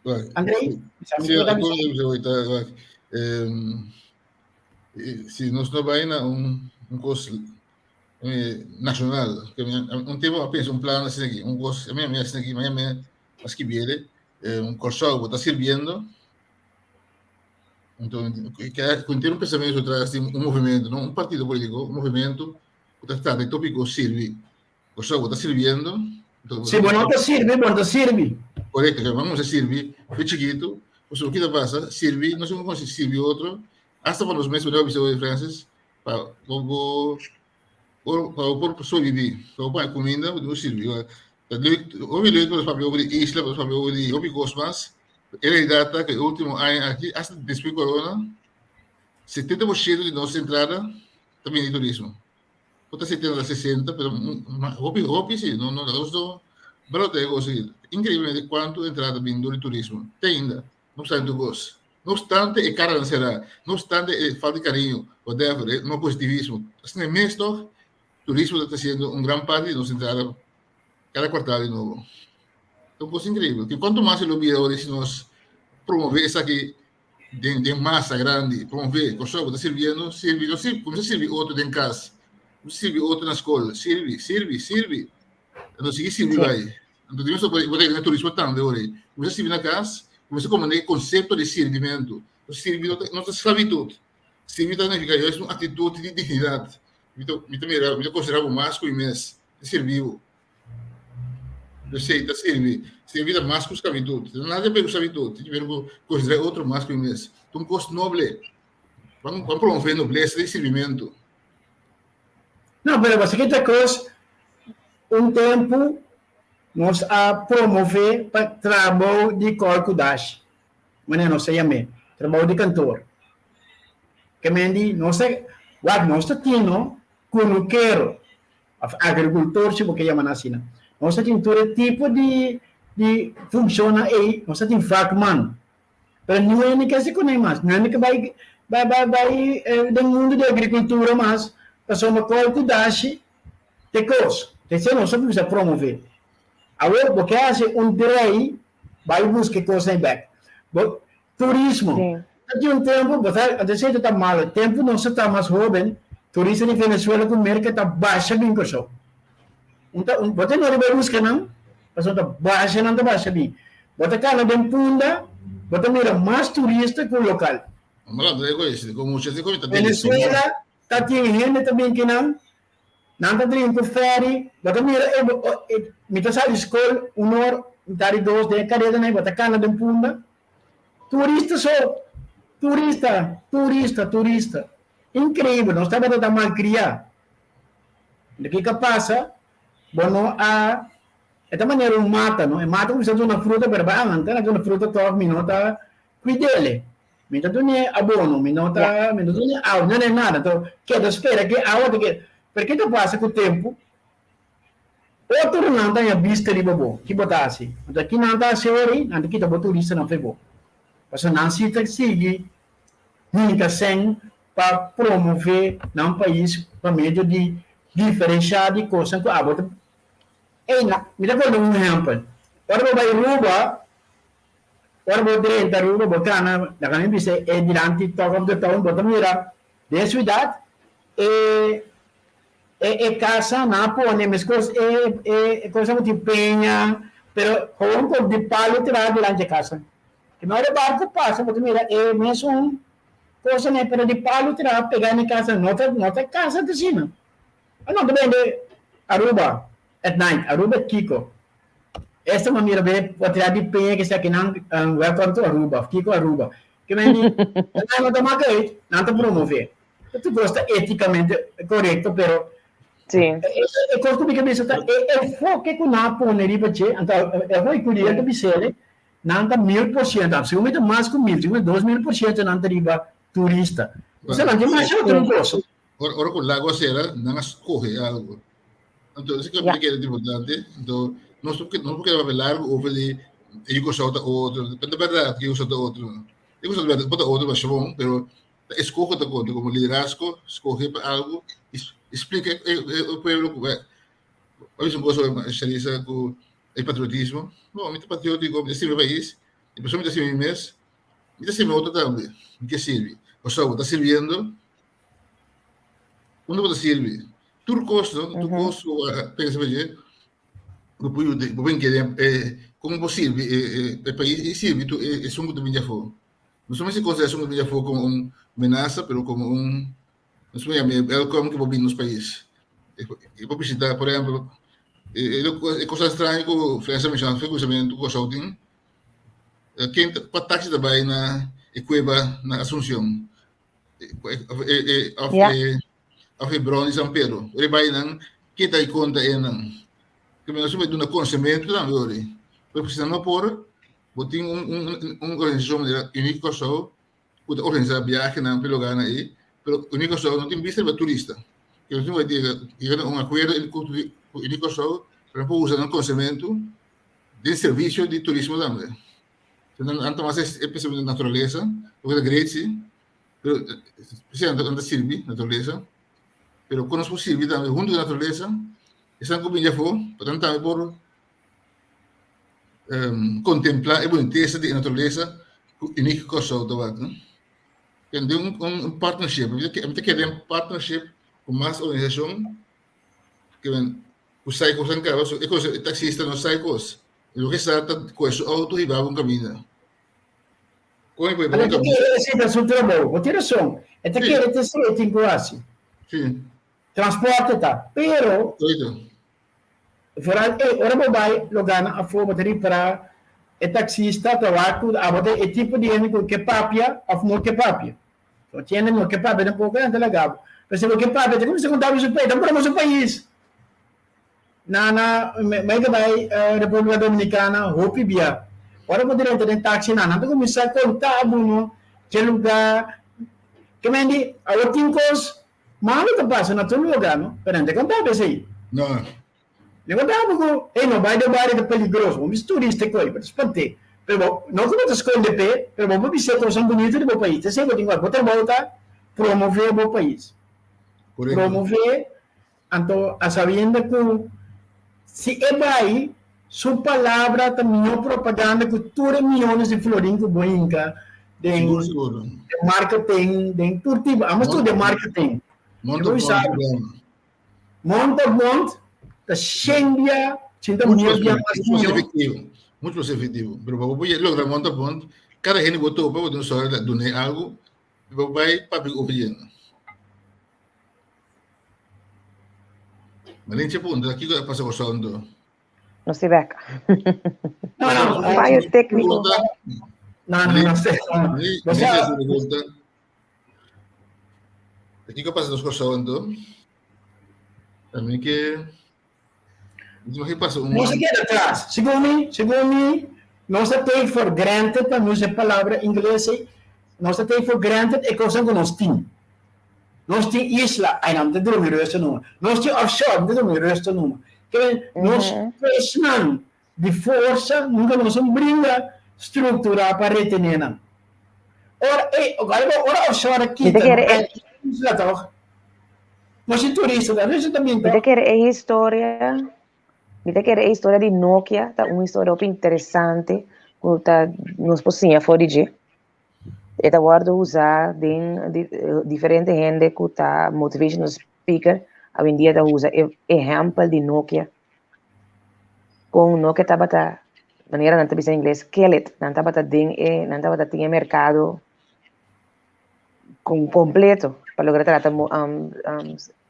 Right. André, bisa mi Sí, ke ta ik bisa. wil even ahorita, si nos no bai na un, un kos nacional, que un tempo a pensa un plan asina aki, un kos, a mi a mi asina aki, mi a mi a skibiele, un Kòrsou bo ta sirbiendo, Anto, ku henter un pensamentu tras di un movimento, no un partido polítiko, un movimento ku ta trata e tópiko sirbi. Kòrsou bo ta sirbiendo. Si bo no ta sirbi, bo no ta sirbi. Korekto, ke vamos a sirbi fe chikitu, pasobra ki ta pasa, sirbi, no siempre konosi sirbi otro, asta pa nos mes, bo bisa hoy Francis, pa bo bo pa bo por sobrevivi, pa bo paña kuminda, bo tin ku sirbi. Ta leuk, hopi leuk pa nos papia over di isla, pa nos papia over di hopi kos mas. E realidat ta ku e último aña aki, asta despues di corona, 70% di nos entrada ta bini di turismo. Por ta 70, ta 60, pero hopi, hopi si, no, no, nos no, pero ta e kos aki. Inkreiblemente kuantu entrada ta bini dor di turismo, te ainda, no obstante tur kos. No obstante e karanan será, no obstante e falta di kariño, whatever, e no positivismo. Asina mes tòg, turismo ta trasiendo un gran parti di nos entrada cada kwartal di nobo. Ta un kos inkreibel. Ke kuantu mas e lo bira ora si nos promove esaki den den masa grandi, promove Kòrsou ku ta sirbiendo, sirbi, no sirbi, kuminsá sirbi otro den kas, kuminsá sirbi otro na skol, sirbi, sirbi, sirbi. Anto sigui sirbi bai. Anto di mes bo ta den turismo tambe ora ei. Kuminsá sirbi na kas, kuminsá komprendé e konsepto di sirbimentu. Sirbi no ta no ta sklavitut. Sirbi ta nifiká juist un aktitut di dignidat. Mi ta mi ta mira, mi ta konsiderá bo mas ku mi mes. Ta sirbi bo. Esei ta sirbi. Sirbi ta mas ku sklabitut. Nada di ber ku sklabitut. Tin di ber ku konsiderá otro mas ku mi mes. Ta un kos noble. Ban ban promové noblesa di sirbimentu. No, pero pasobra ki ta kos un tempu nos a promové pa trabou di kòl ku dashi. Manera nos ta yam'é, trabou di kantor. Ke men di nos ta wak nos ta tin no kunukero òf agrikultor si bo ke yama nan asina. Nos ta tin tur e tipo di di funshonnan ei, nos ta tin vakman. Pero niun hende ke hasi kuné mas, niun hende ke bai bai bai bai den mundu di agrikultura mas pasobra kòl ku dashi te kos. Te nos ta kuminsá promové. Awor bo ke hasi un drei bai buska e kosnan ei bek. Bo turismo. Ta tin un tempu bo ta antes esei ta malo tempu nos ta mas hoben turista di Venezuela ku Merka ta basha bin Kòrsou. Un ta bo ta nori bai buska nan pasobra ta basha nan ta basha bin. Bo ta kana den Punda bo ta mira mas turista ku lokal. Venezuela ta tin hende ta bin kinan Nan ta drink ku ferry, bo ta mira e e mi ta sali skol un or, mitad di dos den e kareda nan, bo ta kana den Punda. Turista so, turista, turista, turista. Inkreibel, nos tabata ta malkriá. Anto kiko a pasa? Bo no a, e ta manera un mata, no? E mata kuminsá duna fruta, pero bai anta na duna fruta tòg mi no ta kuid'el. Mi ta dun'é abono, mi no ta, mi no dun'é awa, mi no dun'é nada. Anto, keda spera ku e awa ta keda. Pero ke ta pasa ku tempu? Otronan ta haña bista riba bo, ki bo ta hasi? Anto, ki nan ta hasi ora ei? Nan ta kita bo turistanan for bo. Pasobra nan si ta sigui hinka sèn pa promové nan pais pa medio di diferenshá di kosnan ku abo ta. Ei, mi ta pone un ehèmpel. Ora bo bai Aruba, Ora bo drenta Aruba bo cana laga mi bisa e dilanti Talk of the Town bo ta mira den ciudad e e e casa nan a pone mescos e e cosa cu tin peña pero gewoon cu di palo traha dilanti e casa y ora e barco pasa bo ta mira e mesun cosa ne pero di palo traha pega na e casa no ta no ta casa ta asina no ta bende Aruba at night Aruba at kico. Esta ma mira be potria di peña ke sa kinan welcome to Aruba of kiko Aruba. Ke men di nan no ta maka uit, nan ta promove. Tur kos ta etikamente korekto pero e kos ku mi ke bisa ta e enfoke ku nan a pone riba dje, anto e hoi kurier ta bisele nan ta 1000%, segun mi ta mas ku mil, segun mi 2000% nan ta riba turista. Osea nan tin masha otro kos. Ora ku lago a sera nan a skohe algu. Anto, esei ke keda importante. Anto, nos no por keda papia largu over di e yu Kòrsou ta otro. Pero ta bèrdat ku e yu Kòrsou ta otro. E yu Kòrsou ta por ta otro pa shon, pero ta e skoho ta konta komo liderazgo, skohe pa algu i splika e pueblo ku a bisa un kos Sharisa ku e patriotismo. No, mi ta patriotiko, mi ta sirbi e pais, i pasobra mi ta sirbi mi mes, mi ta sirbi otro tambe. Mi ke sirbi. Kòrsou ta sirbiendo. Unda bo ta sirbi? Tur kos, no? Tur kos ku bo a pensa pa dje, bo por yuda, bo por kere kon bo sirbi e pais i sirbi tur esun ku ta bini afó. No solamente konsidera esun ku ta bini afó komo un menasa, pero komo un, nos por yama welkom ku bo bini nos pais. E por bishita, por ehèmpel, e kosnan straño ku Frens a menshoná, fe kuminsamentu ku Kòrsou tin, ken ta, kua taksi ta bai na e kueba na Asuncion? Of of e bron di San Pedro. Ora bai nan, ke ta konta e nan? Ke men sube duna konsementu tambe ori. Pero si nan no por, bo tin un un un organisashon manera Unique Kòrsou ku ta organisá biahenan pa e lugarnan ei, pero Unique Kòrsou no tin bista riba turista. Ke nos tin ku yega na un akuerdo ku Unique Kòrsou pa nan por usa nan konsementu den servisio di turismo tambe. Nan ta mas e pensamentu di naturalesa, loke ta great si, pero spesialmente nan ta sirbi naturalesa, pero kon nos por sirbi tambe huntu ku naturalesa, esnan ku bini afó, pa nan tambe por kontemplá e bunitesa di e naturalesa ku Unique Kòrsou ta wak. Den un partnership, mi ta kere den partnership ku mas organisashon ku sa e kosnan kaba, e kos e taksista no sa e kos. Loke sa ta kohe su outo i bai un kaminda. Kon e por bai un kaminda? Kere esei ta su trabou. Bo tin rason. E ta kere ta esei e tin ku hasi. Si. Transporte ta. Pero. Oito. Vooral ey, ora bo bai lugarnan afó bo ta ripará e taxista ta wak ku abo ta e tipo di hende ku ke papia òf no ke papia. So tin hende no ke papia tampoko nan ta laga bo. Pero si bo ke papia ta kuminsá konta bo su pais, ta broma su pais. Na na mi ta bai República Dominicana hopi bia. Ora bo drenta den taxi nan, nan ta kuminsá konta bo no ke lugá. Ke men di awor tin kos Malo ta pasa na tur lugar no, pero nan ta conta bo esey. No. Nan conta bo cu, hey, no bay den bario ta peligroso, bo bisa turista coy, bo ta spant'e. Pero bo, no cu bo ta sconde p'e, pero bo por bisa cosnan bunito di bo pais. Ta esey bo tin cu haci. Bo trabou ta promove bo pais. Correcto. Promove, anto a sabiendo cu si e bay, su palabra ta mihor propaganda cu tur e miyones di florin cu bo hinca den Sigur, sigur. den marketing, den tur tipo. Amo studia marketing. Mond Eu op mond sabe. programa. Mond op mond ta shen bia, sinta Mucho mil bia mas, mas mucho mas mihor. efectivo. Mucho mas efectivo. Pero pa bo por logra mond op mond, cada hende bo topa, bo tin sòrg da dun'é algo, bo bai papia ku otro hende. Malinche puntra, kiko a pasa ku Sondo? No si bek. No, no, Fallo técnico. No, no, no sé. O sea, Kiko pasa nos Kòrsou anto? Ami ke Nos pasa un Nos a keda atras. Segun mi, segun mi, nos a take for granted, pa mi usa e palabra ingles ei, nos a take for granted e kosnan ku nos tin. Nos tin isla, ay nan ta drumi rustu numa. Nos tin offshore, nan ta drumi rustu numa. Ke men, nos kosnan di forsa nunka nos a bringa strukturá pa retené nan. Ora, ey, ora offshore a Mi ta kita, kere no e hay isla tòg. Nos tin turista, ta turista ta bin Mi ta tòg. kere e historia, mi ta kere e historia di Nokia ta un historia hopi interesante ku ta nos por siña for di dje. E ta wòrdu usá den diferente hende ku ta motivational speaker, awendia ta usa e ehèmpel di Nokia. Kon Nokia tabata, manera nan ta bisa na ingles, kill it, nan tabata den e, nan tabata tin e merkado kompleto pa loke ta trata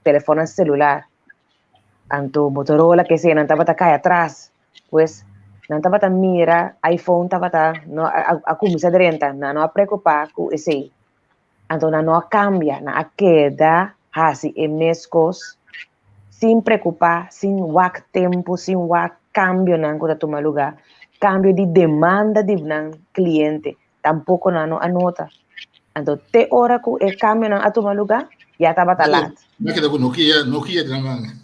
telefonnan selular. Anto Motorola ke esei nan tabata kai atras, pues nan tabata mira iPhone tabata no a kuminsá drenta, nan no a preokupá ku esei. Anto nan no a kambia, nan a keda hasi e mes kos sin preokupá, sin wak tempu, sin wak kambionan ku ta tuma lugá, kambio di demanda di nan kliente, tampoko nan no a nota. Anto te ora ku e kambionan a tuma lugá, ya tabata lat. Nan keda ku Nokia, Nokia den nan man.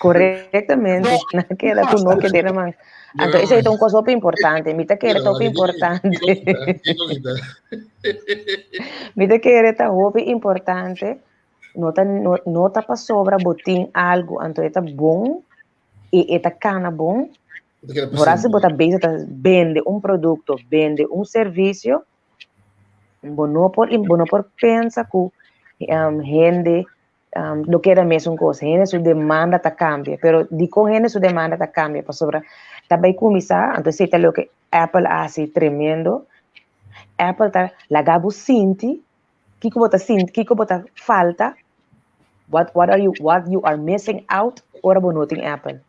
Korektamente, nan keda ku Nokia den nan man. Anto esei ta un kos hopi importante. Mi ta kere ta hopi importante. Mi ta kere ta hopi importante. No ta, no, no ta pasobra bo tin algu, anto e ta bon i e ta kana bon. Ora si bo ta bezig ta bende un produkto, bende un servisio, bo no por, bo no por pensa ku hende lo keda mesun kos. Hende su demanda ta kambia, pero dikon hende su demanda ta kambia? Pasobra ta bai kuminsá, anto esei ta loke Apple a hasi tremendo. Apple ta laga bo sinti kiko bo ta sinti, kiko bo ta falta, what, what are you, what you are missing out ora bo no tin Apple.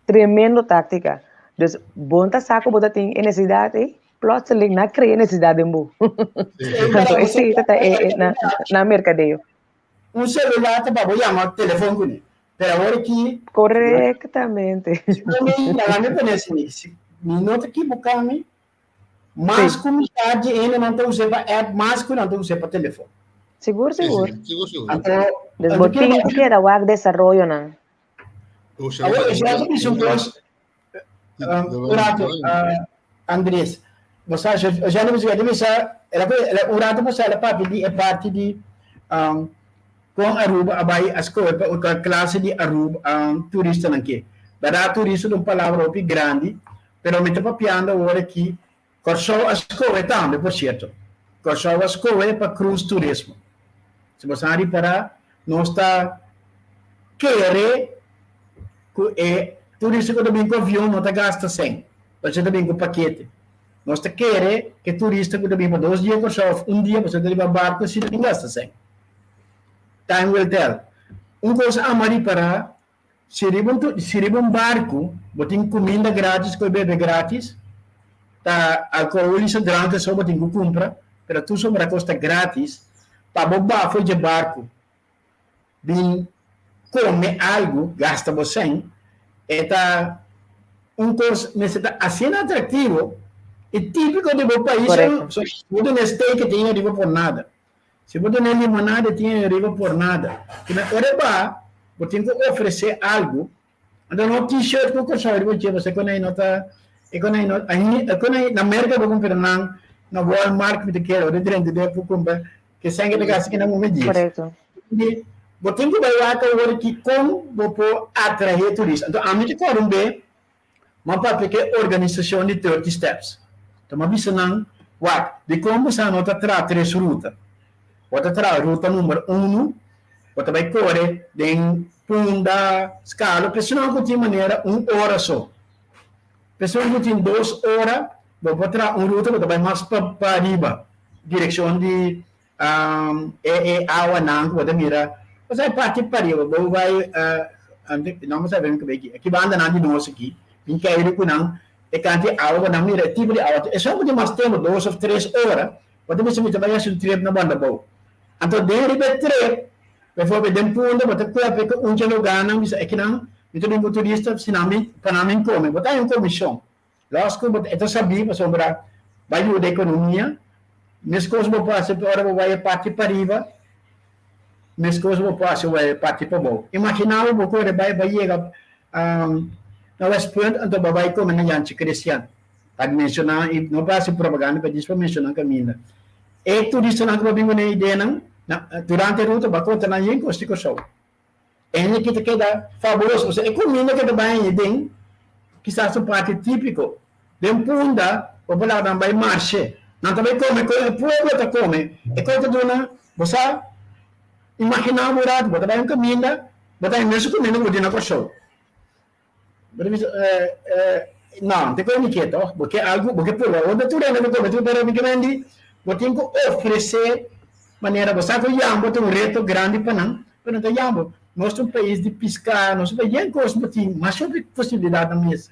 Tremendo táctica. Dus bon ta sa ku bo ta tin e nesesidat ei, plotseling nan krea nesesidat den bo. Anto esei ta ta e e na na merkadeo. Un celular ta pa bo yama telefon kuné, pero awor aki Korektamente. Mi laga mi pone así, si mi no ta ekiboká mi, mas ku mitad di hendenan ta us'é pa app mas ku nan ta us'é pa telefon. Sigur, sigur. Sigur, sigur. Anto, Dus bo tin ku keda wak desaroyonan. Awor, e ta bisa un kos, un rato, Andres, bo sa, Oceano bisa, el a bisa, un rato pasá el a papia di e parti di kon Aruba a bai a skohe pa kua klase di Aruba turistanan ke. Bèrdat turista ta un palabra hopi grandi, pero mi ta papiando awor aki, Kòrsou a skohe tambe, por sierto. Kòrsou a skohe pa cruise turismo. Si bo sa ripará, nos ta kere ku e turista ku ta bin ku avion no ta gasta sèn, pasobra ta bin ku pakete. Nos ta kere ku e turista ku ta bin pa dos dia Kòrsou òf un dia pasobra ta riba barku si ta bin gasta sèn. Time will tell. Un kos amo a ripará. Si riba un si riba un barku bo tin kuminda gratis ku e bebe gratis, ta alkohol i dranka so bo tin ku kumpra, pero tur sobra kos ta gratis, pa bo bafo dje barku bin kome algu, gasta bo sèn, e ta un kos mester ta asina atraktivo i típiko di bo pais, so si bo tene steak e tin ariba por nada. Si bo tene limonada e tin ariba por nada. Kina ora e baha, bo tin ku ofresé algu. Anto no t-shirt ku Kòrsou riba dje, pasobra e konai no ta, e konai no, ahi, e konai na Merka bo kumpra nan, na Walmart mi ta kere, ora drenta den por kumpra, ke sèn ke ta gasta kina un dies. Korekto. Di, bo tin ku bai wak awor ki kon bo por atraé turista. Anto ami ta kòrda un be, M'a papia ku e organisashon di Thirty Steps. Ta m'a bisa nan, Wak, dikon bo sa no ta traha tres ruta? Bo ta traha ruta number unu, bo ta bai kore den Punda, Skalo, personan ku tin manera un ora so. Personan ku tin dos ora, bo por traha un ruta, bo ta bai mas pa pariba, direkshon di E e awanan ku bo ta mira, osea e parti pariba bo bai no mi sabi ku aki, aki bandanan di nos aki, bin keiru ku nan e kanti awa ku nan mira e tipo di awa, esun ku tin mas tempu dos of tres ora, bo ta bisa mi ta bai hasi un trip na Bandabou. Anto den riba e trip, biforbel den Punda bo ta kope ku un dje lugarnan bisa ekinan mi ta bin ku turista si nan bin pa nan bin kome, bo ta haña un komishon. Los ku bo e ta sabí pasobra bo a yuda ekonomia, meskos bo por hasi ora bo bai e parti pariba, meskos bo por hasi ora e parti pabou. Imaginá bo bo kore bai bai yega na West Punt anto bo bai kome na Janchi Christian, pa menshoná i no pa hasi propaganda pero djis pa menshoná kaminda. E turistanan ku bo bin ku nan ideanan durante e ruta bo a konta nan yen kos di Kòrsou. Hende ki ta keda fabuloso pasobra e kuminda ke ta bai haña den kisas un parti típiko. Den Punda bo por laga nan bai marshe. Nan ta bai kome kon e pueblo ta kome. E kos ta duna bo sa imaginá bo rato bo ta bai un kaminda bo ta haña mesun kuminda ku bo tin na Kòrsou. Bo ta bisa no, te koe mi ke toch? Bo ke algu, bo ke purba. Bo tur hende ta kome tur, pero mi ke mendi bo tin ku ofresé manera bo sa ku yambo ta un reto grandi pa nan, pero no ta yambo. Nos ta un pais di piská, nos ta un pais yen kos bo tin masha hopi posibilidatnan mes.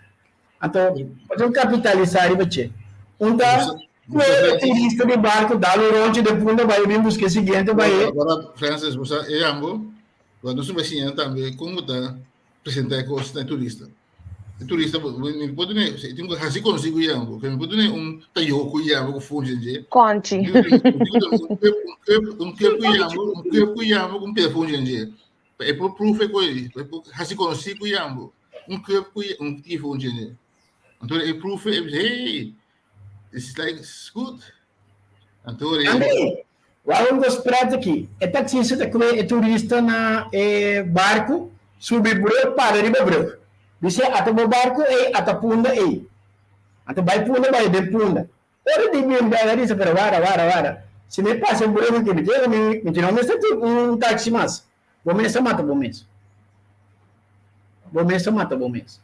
Anto bo tin ku kapitalisá riba dje. Un ta kue e turista di barku dal un ronchi den punda bai bin buska e siguiente bai. Ora Francis bo sa e yambo, nos ta bai siña tambe kon bo ta presenta e kos na e turista. E turista mi por duna e tin ku hasi konosí ku yambo, mi por duna un tayo ku yambo ku funchi dje. Konchi. Un kep ku yambo, un kep ku yambo ku un pia funchi dje. Pa e por proof e koi, pa e por hasi konosí ku yambo. Un kep ku un tiki funchi dje. Anto e proof e bisa, hey, this is like it's good. Anto e André, wak un kos pret aki. E taksista ta kue e turista na e barku, subi brug, para riba brug. Bis'é, ata bo barku ei, ata Punda ei. Anto bai Punda, bai den Punda. Ora di bin bek, a bisa, pero wara, wara, wara. Si mi pasa e brug aki, mi tin mi, mi tin no mester tin un taksi mas. Bo mes a mata bo mes. Bo mes a mata bo mes.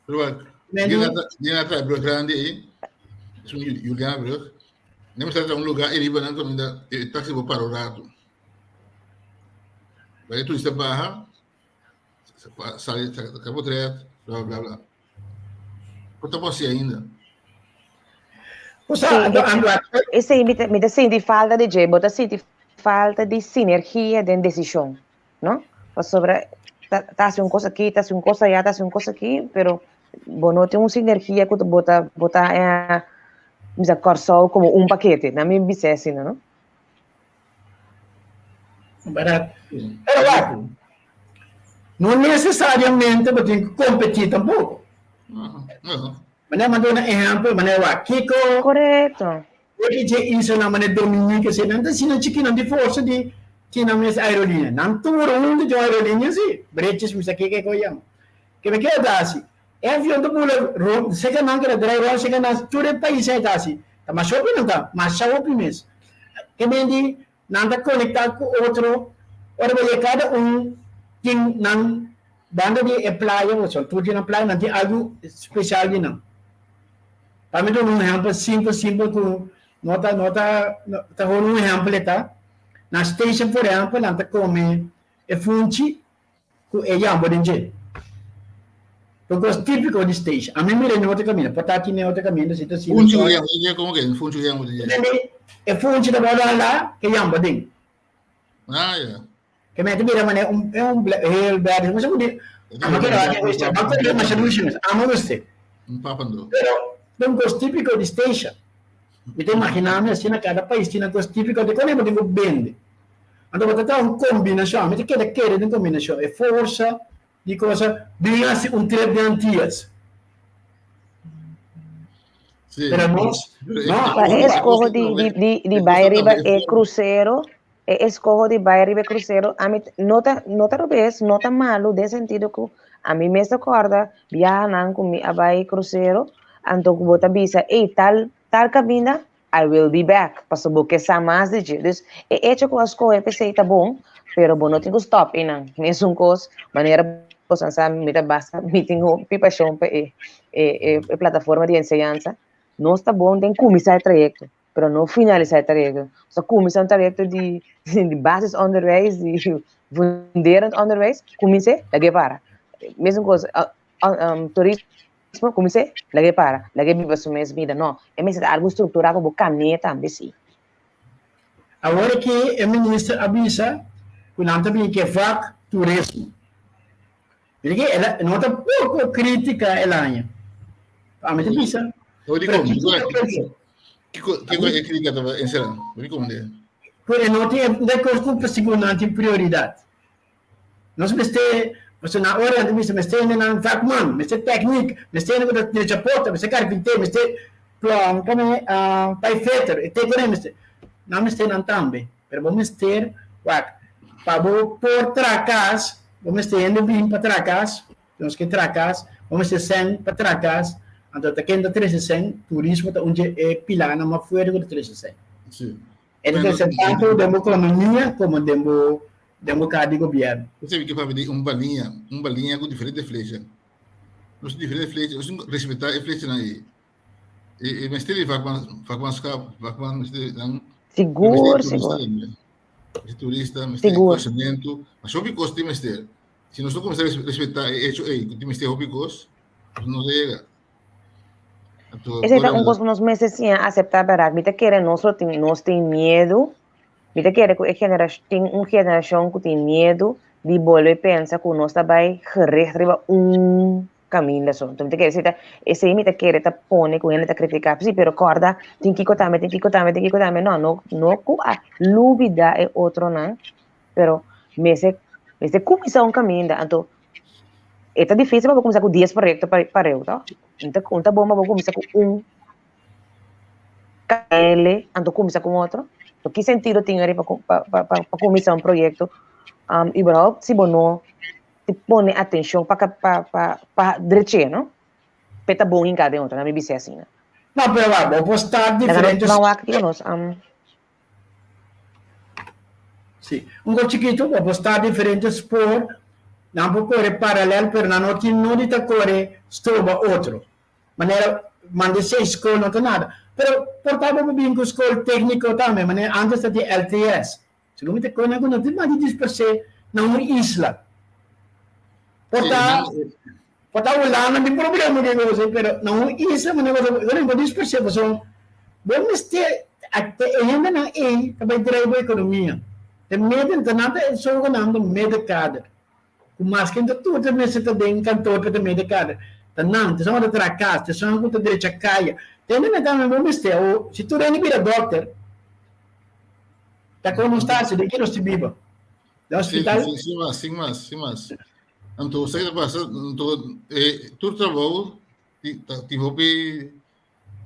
Pero Dina trae brug grandi ei, es un Juliana brug. Nem está un lugar e riba nan caminda e taxi bo para un rato. Vai turista baja, sale saca portret, bla bla bla. Por ta así ainda. O sea, ando, ando, Esei mi ta, mi ta sinti falta di dje, bo ta sinti falta di sinergia den desishon, no? Pasobra ta, ta hasi un kos aki, ta hasi un kos allá, ta hasi un kos aki, pero bo no tin un sinergia ku bo ta, bo ta eh, bisa Kòrsou komo un pakete. Na mi bis'é asina, no? Barat. Pero wak, no necesariamente bo tin ku kompetí tampoko. Manera m'a duna ehèmpel, manera wak, kiko Korekto. Hopi dje islanan manera Dominica esei nan ta asina chikí, nan tin forsa di tin nan mes aerolínea. Nan tur huntu tin un aerolínea si, British mi sa kiko e yama. Ke mi keda ta hasi? E avion ta bula rond, seka nan keda drai rond seka nan, tur e pais ei ta hasi. Ta masha hopi nan ta, masha hopi mes. Ke men di nan ta konektá ku otro ora bo yega kada un tin nan banda di e playa, pasobra tur tin nan playa, nan tin algu spesial di nan. Pa mi duna un ehèmpel simpel simpel ku no ta no ta ta hor un ehèmpel e ta, na station por ehèmpel nan ta kome e funchi ku e yambo den dje. Ta kos típiko di stage. Ami mira e otro kaminda, por ta tin e otro kaminda si ta asina. Funchi ku yamba di dje, komo ke funchi ku yamba di dje? Tende e funchi ta wòrdu halá ke yamba den. Ah, ya. Ke mi a ta mira manera un e un heel bèrdè, mi sa ku di, amo kere wak e gusta, ma kore masha dushi mes, amo gusta. Un papando. Pero ta un kos típiko di station. Mi ta imaginá mi asina kada pais tin nan kos típiko, di kon e bo tin ku bende. Anto bo ta traha un kombinashon, mi ta keda kere den kombinashon, e forsa Di cosa bin hasi un trip di Antillas. Sí. Pero nos, no, Pa e escoho di, di, di, di bai riba e crucero, e escoho di bai riba e crucero, a mi no ta, no ta robes, no ta malu, den sentido ku a mi mes ta korda biahanan ku mi a bai crucero, anto ku bo ta bisa, ey, tal, tal kaminda, I will be back, paso bo ke sa mas di dje. Dus e echo ku a skohe p'esei ta bon, pero bo no tin ku stòp einan. Mesun kos, manera boso sa mi ta basta, mi tin hopi pashon pa e e e plataforma di enseñansa. Nos ta bon den kuminsá e trayekto, pero no finalisá e trayekto. Nos ta kuminsá un trayekto di di basisonderwijs, di funderend onderwijs, kumins'é, lag'é para. Mesun kos, turismo. Mismo kumins'é, lag'é para, lag'é biba su mes bida. No, e mester ta algu strukturá pa bo kami'é tambe sí. Awor aki e minister a bisa ku nan ta bin ke vak turismo. Mira ki el a no ta poko kritika el aña. Ami ta bisa. Pero Pero kiko ta pensa? Kiko kiko e kritika ta enserá? Bo di? Ku e no tin e kos ku segun nan tin prioridat. Nos mester, pasobra na ora nan ta bisa mester hendenan vakman, mester teknik, mester hende ku ta drecha porta, mester karpinter, mester plòn, kome paifeter, e te ku nan mester. Nan mester nan tambe, pero bo mester wak, pa bo por traha kas, bo mester hende bin pa traha kas, nos ke traha kas, bo mester sèn pa traha kas, anto ta ken ta trese sèn? Turismo ta un dje e pilarnan mas fuerte ku ta trese sèn. E ta trese tantu den bo ekonomia komo den bo Den boka di gobièrnu. Esei ke papia di un baliña, un baliña ku diferente flecha. Nos tin diferente flecha, nos tin ku respetá e flechanan ei. E e mester di vakman, vakmanskap, vakman mester nan. Sigur, sigur. Mester turista, mester Sigur. conocimiento. Mas hopi kos tin mester. Si nos no kuminsá respetá e hecho ei, ku tin mester hopi kos, nos no ta yega. Anto, Esei ta ora un kos ku nos mester siña aseptá, bèrdat? Mi ta kere nos lo tin, nos tin miedu. Mi ta kere ku e generash tin un generashon ku tin miedu di bolbe pensa ku nos ta bai gericht riba un kaminda so. Enton mi ta kere esei ta esei mi ta kere ta pone ku hende ta kritiká, si pero kòrda tin kiko tambe, tin kiko tambe, tin kiko tambe. No, no no ku a lubidá e otronan, pero mester mester kuminsá un kaminda. Anto e ta difísil pa bo kuminsá ku dies proyekto pareu to. Un ta un ta bon pa bo kuminsá ku un. Ele, anto kuminsá ku un otro? So, ki sentido tin ari pa pa pa pa kuminsá un proyekto um überhaupt si bo no ti pone atenshon pa pa pa pa drech'é, no? P'e ta bon hinká den otro, na mi bis'é asina. No, pero wak, bo por start Laga nos diferente. ban wak kiko nos um. Sí, un kos chikitu, bo por start diferente spoor, nan por kore paralel, pero nan no tin nodi ta kore stroba otro. Manera manda esei skol no ta nada. Pero por ta bo por bin ku skol tekniko tambe, manera antes ta tin LTS. Segun mi ta kona ku no tin mas di dispers'é na un isla. Por ta por ta Hulanda tin problema ku e kos ei, pero na un isla manera bo ta bo dispers'é pasobra bo mester e hendenan ei ta bai drai bo ekonomia. Ta mete ta nan ta e sogenaamde middenkader. Ku maske ta tur ta mester ta den kantor pa ta mete kada ta nan ta esun ku ta traha kas ta esun ku ta drecha kaya ta hende nan tambe bo mester o si tur hende bira dokter ta kon nos ta hasi den ki nos ta biba den hospital. Si, sin mas, sin mas, sin mas. Anto sa ke ta pasa anto e tur trabou tin hopi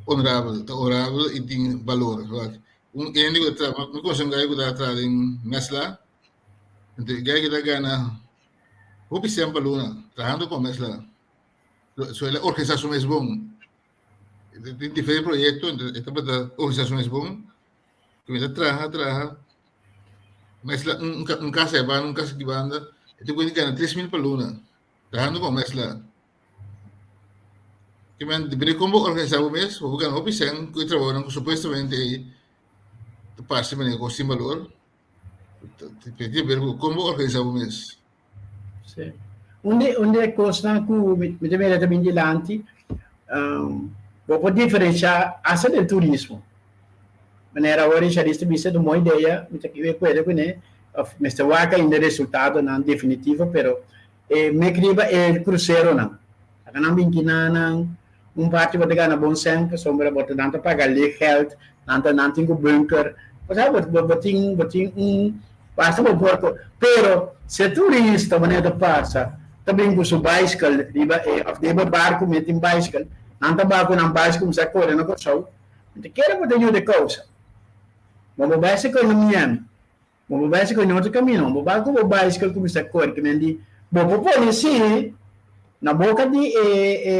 honorabel, ta honorabel i tin balor. Un hende ku ta traha, mi konosi un guy ku ta traha den Mesla, anto e guy ku ta gana hopi sèn pa luna trahando pa Mesla. So el a organisá su mes bon. Tin diferente proyekto, anto e tabata organisá su mes bon. Ku ta traha, traha, Mesla un kasa e banda, un kasa ki banda, e ta kuenta gana 3000 pa luna trahando pa Mesla. Ke men depende kon bo organisá bo mes, bo por gana hopi sèn ku e trabounan ku supuestamente ei ta parse manera ku sin balor. Tin di ber ku kon bo organisá bo mes. Sí. Un di un di e kosnan ku mi ta mira ta bin dilanti, bo por diferenshá asta den turismo. Manera awor Richardis ta bisa ta un bon idea, mi ta di akuerdo kuné, òf mester wak ainda e resultadonan definitivo, pero e mek riba e kruseronan. Aka nan bin kinanan, un parti bo ta gana bon sèn pasobra bo ta nan ta paga liggeld, nan ta nan tin ku bunker, osea bo bo tin bo tin un basta bo por ku, pero si e turista manera ta pasa ta bin ku su baiskel riba e òf riba e barku mi tin baiskel, nan ta baha ku nan baiskel kuminsá kore na Kòrsou, mi ta kere bo ta yuda e kousa. Bo bo baiskel na Miami. Bo por bai ku otro camino, bo bai ku bo bicycle cuminsa core, kimen di bo por pone si na boca di e e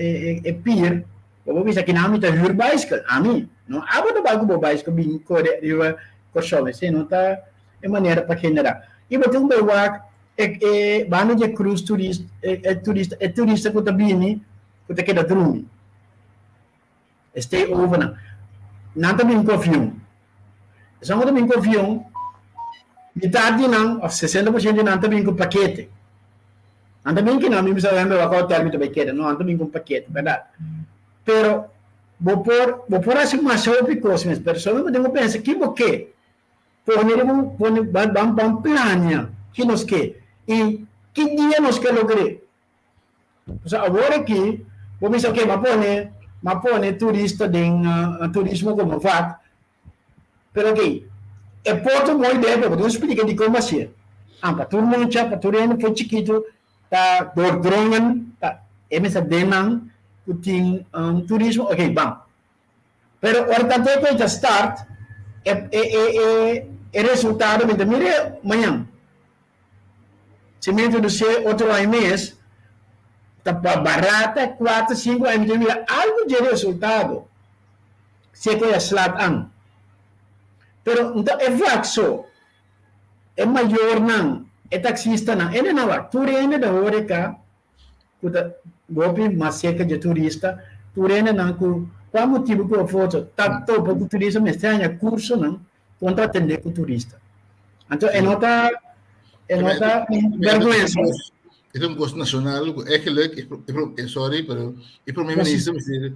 e e pier, bo por bisa kinan mi ta huur bicycle, ami no abo ta bai ku bo bicycle bin core riba Corsou, esei no ta e manera pa genera. I bo tin ku bai wak e e banda di e cruise turist e e turista e turista ku ta bini ku ta keda drumi. E stay over nan. Nan ta bin ku avion. Esun ku ta bin ku avion, mitar di nan of 60% di nan ta bin ku pakete. Nan ta bin kinan mi bisa wembe wak hotel mi ta bai keda. No, nan ta bin ku un pakete, bèrdat. Pero bo por bo por hasi masha hopi kos mes, pero solamente bo tin ku pensa ki bo ke. Pone riba un pone ban ban plania ki nos ke i ki dia nos ke logr'é. Pasobra awor aki bo bisa ok m'a pone m'a pone turista den turismo komo vak pero ok e por ta un bon idea pero bo tin ku splika dikon bo hasié. Ah pa tur mucha pa tur hende for chikitu ta doordrongen ta e mester den nan ku tin turismo ok ban. Pero ora tanto e koe ta start e e e e resultado mi ta mira mañan. Si mi introducié otro aña mes, ta pa barata cuater, cinco aña mi ta mira algo dje resultado si e koe a slat an. Pero nto e vak so, e mayornan, e taxistanan, e nan wak, tur hende ta horeca ku ta hopi mas serka dje turista, tur hendenan ku kua motibu ku of otro ta topa ku turista mester haña kursonan kon ta atendé ku turista. Anto e no ta e no ta un bèrgwensa. E ta un kos nashonal ku eigenlijk, sorry, pero e prome minister mester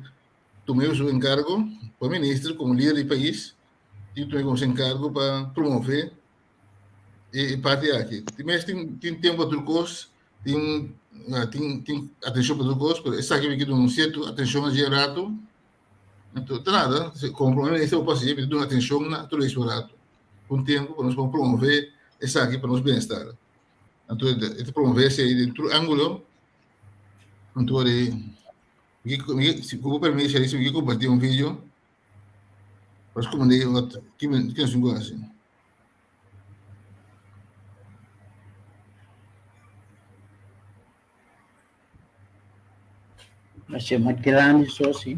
tuma su enkargo, prome minister komo lider di pais tin ku tuma su enkargo pa promove e parti aki. Tin mes tin tempu pa tur kos, tin tin tin atenshon pa tur kos, pero esaki mi ke duna un sierto atenshon allí un rato. Anto ta nada, komo prome minister bo por hasi, mi ta duna atenshon na turismo un rato, un tempu pa nos por promove esaki pa nos bienestar. Anto e ta promove esei den tur angulo, anto di mi si ku bo permiso mi ke komparti un video pa nos komprende wat ki nos tin ku hasi. Masha mas grandi so si.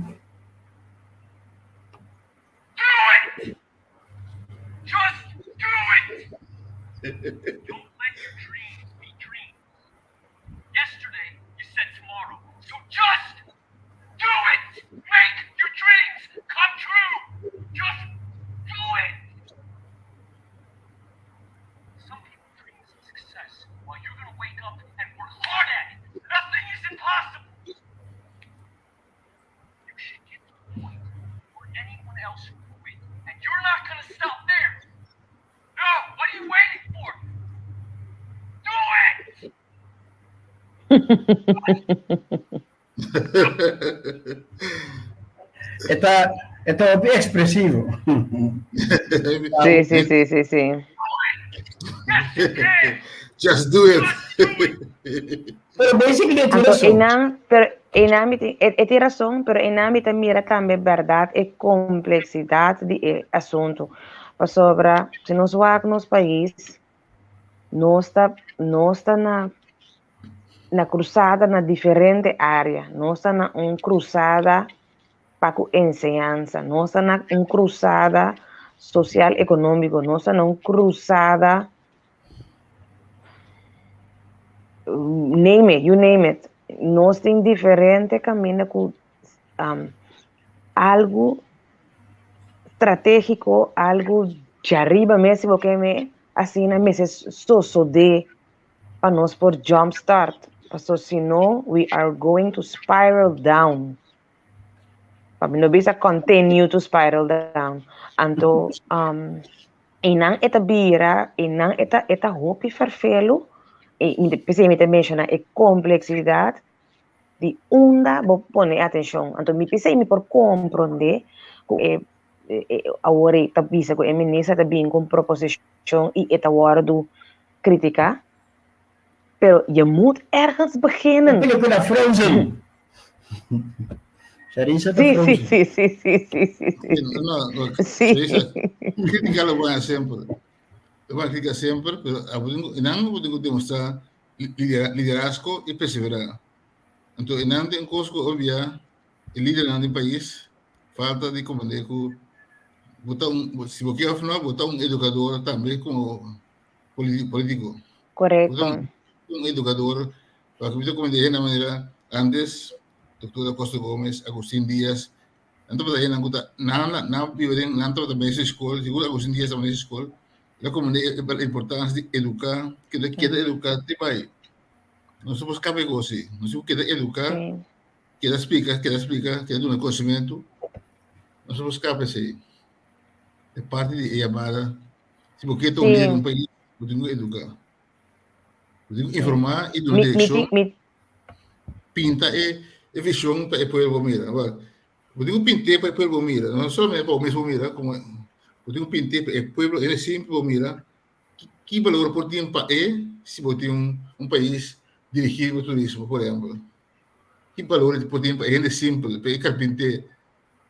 E ta e ta hopi expresivo. Sí, sí, sí, sí, sí. Just do it. Pero basically e tin Anto razón. einan, pero einan mi tin, e, e tin razón, pero einan mi ta mira tambe berdad e complexidad di e asunto. Pasobra, si nos wak nos pais, nos ta, nos ta na na cruzada na diferente área. Nos ta na un cruzada pa ku enseñansa. Nos ta na un cruzada social económico. Nos ta na un cruzada name it, you name it. Nos tin diferente caminda ku um, algo estratégico, algo de arriba mes, si bo ke me, asina mester sosodé. pa nos por jump start. Paso si no, we are going to spiral down. Pa mi no bisa continue to spiral down. Anto, um, einan e ta bira, einan e ta, e ta hopi ferfelu, e mi ta, p'esei mi ta menshoná e kompleksidat di unda bo pone e atenshon. Anto mi p'esei mi por komprondé ku e, e awor e ta bisa ku e minister ta bin ku un proposishon i e ta wòrdu kritiká. Pero je moet ergens beginnen. E película Frozen. Charissa ta Sí, sí, Frozen. sí, sí, sí, sí, sí, sí. No, no, Sí. Charissa, critica lo buena semper. Lo buena critica semper, pero nan abo tengo demostrar liderazgo y perseverar. Entonces, nan ten cos cu obvia, e lidernan den pais falta di comprende cu bo ta un, si bo kier of no, bo ta un educador tambe como político. Correcto. Un, un educador, para que me como de manera antes, doctor Acosta Gómez, Agustín Díaz, antes para na guta na na na vive den na también esa escuela, seguro Agustín Díaz también esa escuela, la como la importancia de educar, que de queda educar te vai. No somos cabegosi, no somos queda educar, Sí. queda explica, queda explica, queda dar conocimiento. No somos capaces. É parte de llamada. Si bo kier ta un Sí. lider di un pais, bo tin ku eduká. Bo tin ku informá i duna Mi, mi, direkshon, mi, pinta e, e vishon pa e pueblo mira. Awor, bo tin ku pint'é pa e pueblo mira, no solamente pa bo mes bo mira, komo bo tin ku pint'é pa e pueblo, hende simpel bo mira ki, ki balor por tin pa e si bo tin un, un pais dirigí pa turismo, por ehèmpel. Ki balor por tin pa e hende simpel, pa e karpinté,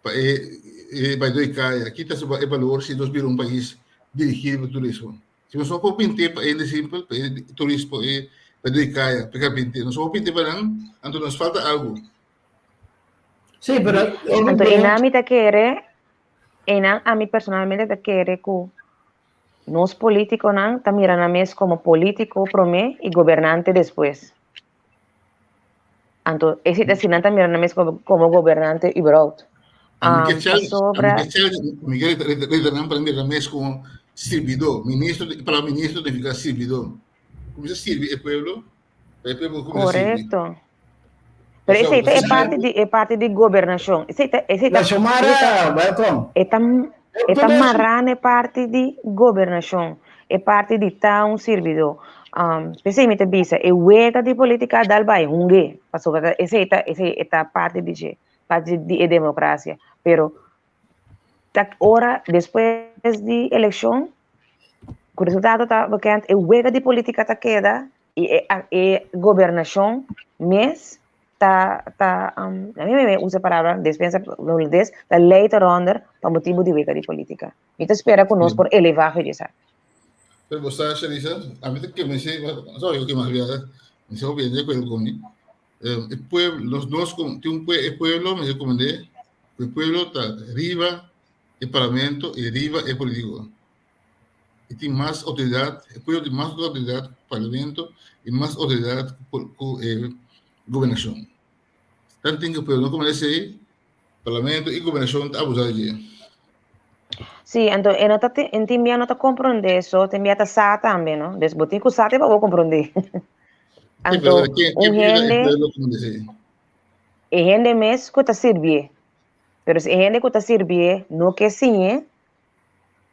pa e e baidó di kaya, kita su e balor si nos bira un pais dirigí riba turismo. Si nos no por pint'é pa hende simpel, pa e turista, pa e baidó di kaya, pa e karpintero, nos no por pint'é pa nan, anto nos falta algu. Sí, pero Anto einan mi ta kere, einan ami personalmente ta kere ku nos polítikonan ta mira nan mes komo polítiko promé i gobernante despues. Anto, esei ta si nan ta mira nan mes como, como gobernante überhaupt. A mi ke Um, challenge, pasobra, a mi ke challenge, mi ke reta nan pa mira nan mes como sirbidó. Ministro, para ministro significa sirbidó. Kuminsa sirbi e pueblo, pa e pueblo kuminsa sirbi. correcto. Pero Osea, esei ta e bo ta parti di e parti di gobernashon. Esei ta esei ta La esei ta Xiomara, welcome. e ta e ta mará na e parti di gobernashon, e parti di ta un sirbidó. P'esei mi ta bisa e wega di polítika a dal bai hung'é, pasobra ta esei ta esei e ta parti di dje, parti di e demokrasia. Pero ta ora despues di elekshon ku resultado ta bekend e wega di polítika ta keda i e e gobernashon mes ta ta a mi mi usa e palabra despensa holandes ta lei ta ronder pa motibu di wega di polítika. Mi ta spera ku nos por elevá for di esaki. Pero bo sa, Sharisa, a mi ta keme si, sorry ku kema biaha, mi sa hopi hende di akuerdo ku mi. E pueblo, nos nos tin un e pueblo mester komprendé ku e pueblo ta riba e parlamento i riba e politiko. I tin mas outoridat, e pueblo tin mas outoridat ku parlamento i mas outoridat ku e gobernashon. Tanten ku e pueblo no komprendé esei, Parlamento i gobernashon ta abusá di dje. Sí, anto e no ta en tin bia no ta komprondé so, tin bia ta sa tambe, no? Dus bo tin ku sa te pa bo komprondé. Sí, pero Anto ken, un ken por yuda e hende, pueblo komprondé esei? e hende mes ku ta sirbié. Pero si e hende ku ta sirbié no ke siñ'é,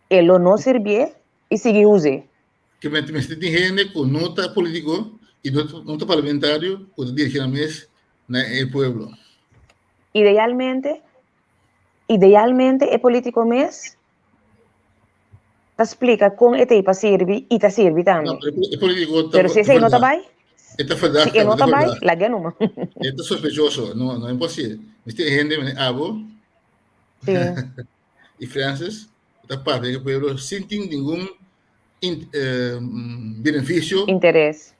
e lo no sirbié i sigui us'é. Ke mester tin hende ku no ta polítiko i no no ta parlamentario ku ta dirigí nan mes na e pueblo. Idealmente, idealmente e polítiko mes ta splika kon e ta ei pa sirbi i ta sirbi No, tambe. pero e polítiko ta Pero si esei no ta verdaad. bai, E ta si verdaad e no tambe, ta ta bai, verdaad. lag'é numa. E ta sospechoso, no, no imposible. Mester hende manera abo Sí. i Francis ta papia ku e pueblo sin tin ningun in, eh, beneficio, Interes.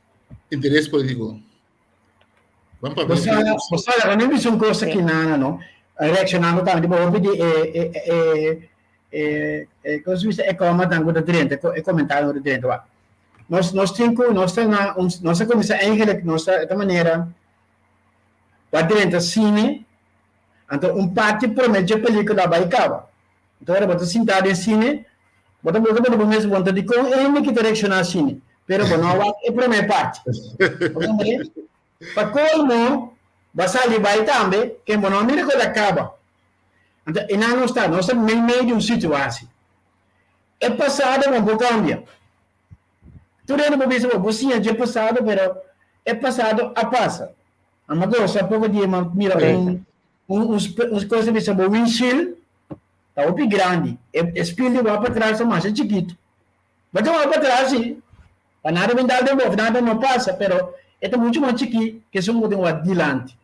interes polítiko. Ban papia Bo sa, bo sa, laga mi bisa un kos aki nana, no? Reakshonando tambe riba hopi di e, e, e, e, e, kon se bisa, e komantan ku ta drenta, e komentarionan ku ta drenta. Wak, nos, nos tin ku, nos ta na un, nos a kuminsá eigenlijk, nos ta, e ta manera, bo a drenta sine, anto un parti promé dje pelíkula a bai kaba. Anto ora bo ta sintá den sine, bo ta, bo ta pone bo mes pregunta, dikon e hende ki ta reakshoná asina? Pero bo no wak e promé parti. Pa colmo, bo a sali bai tambe, ken bo no a mira cu el a caba. Anto, einan nos ta, nos ta meimei di un situatie. E pasado bo no por cambia. Tur hende por bisa bo, bo siña dje pasado, pero e pasado a pasa. Ama gosa poco dia m'a mira un un un cosa ta bisa bo windshield ta hopi grandi, e spiel di wak patras ta masha chikito. Bo ta wak patras si, pa nada bin dal den bo of nada no pasa, pero e ta mucho mas chikí ke esun ku bo tin wak dilanti.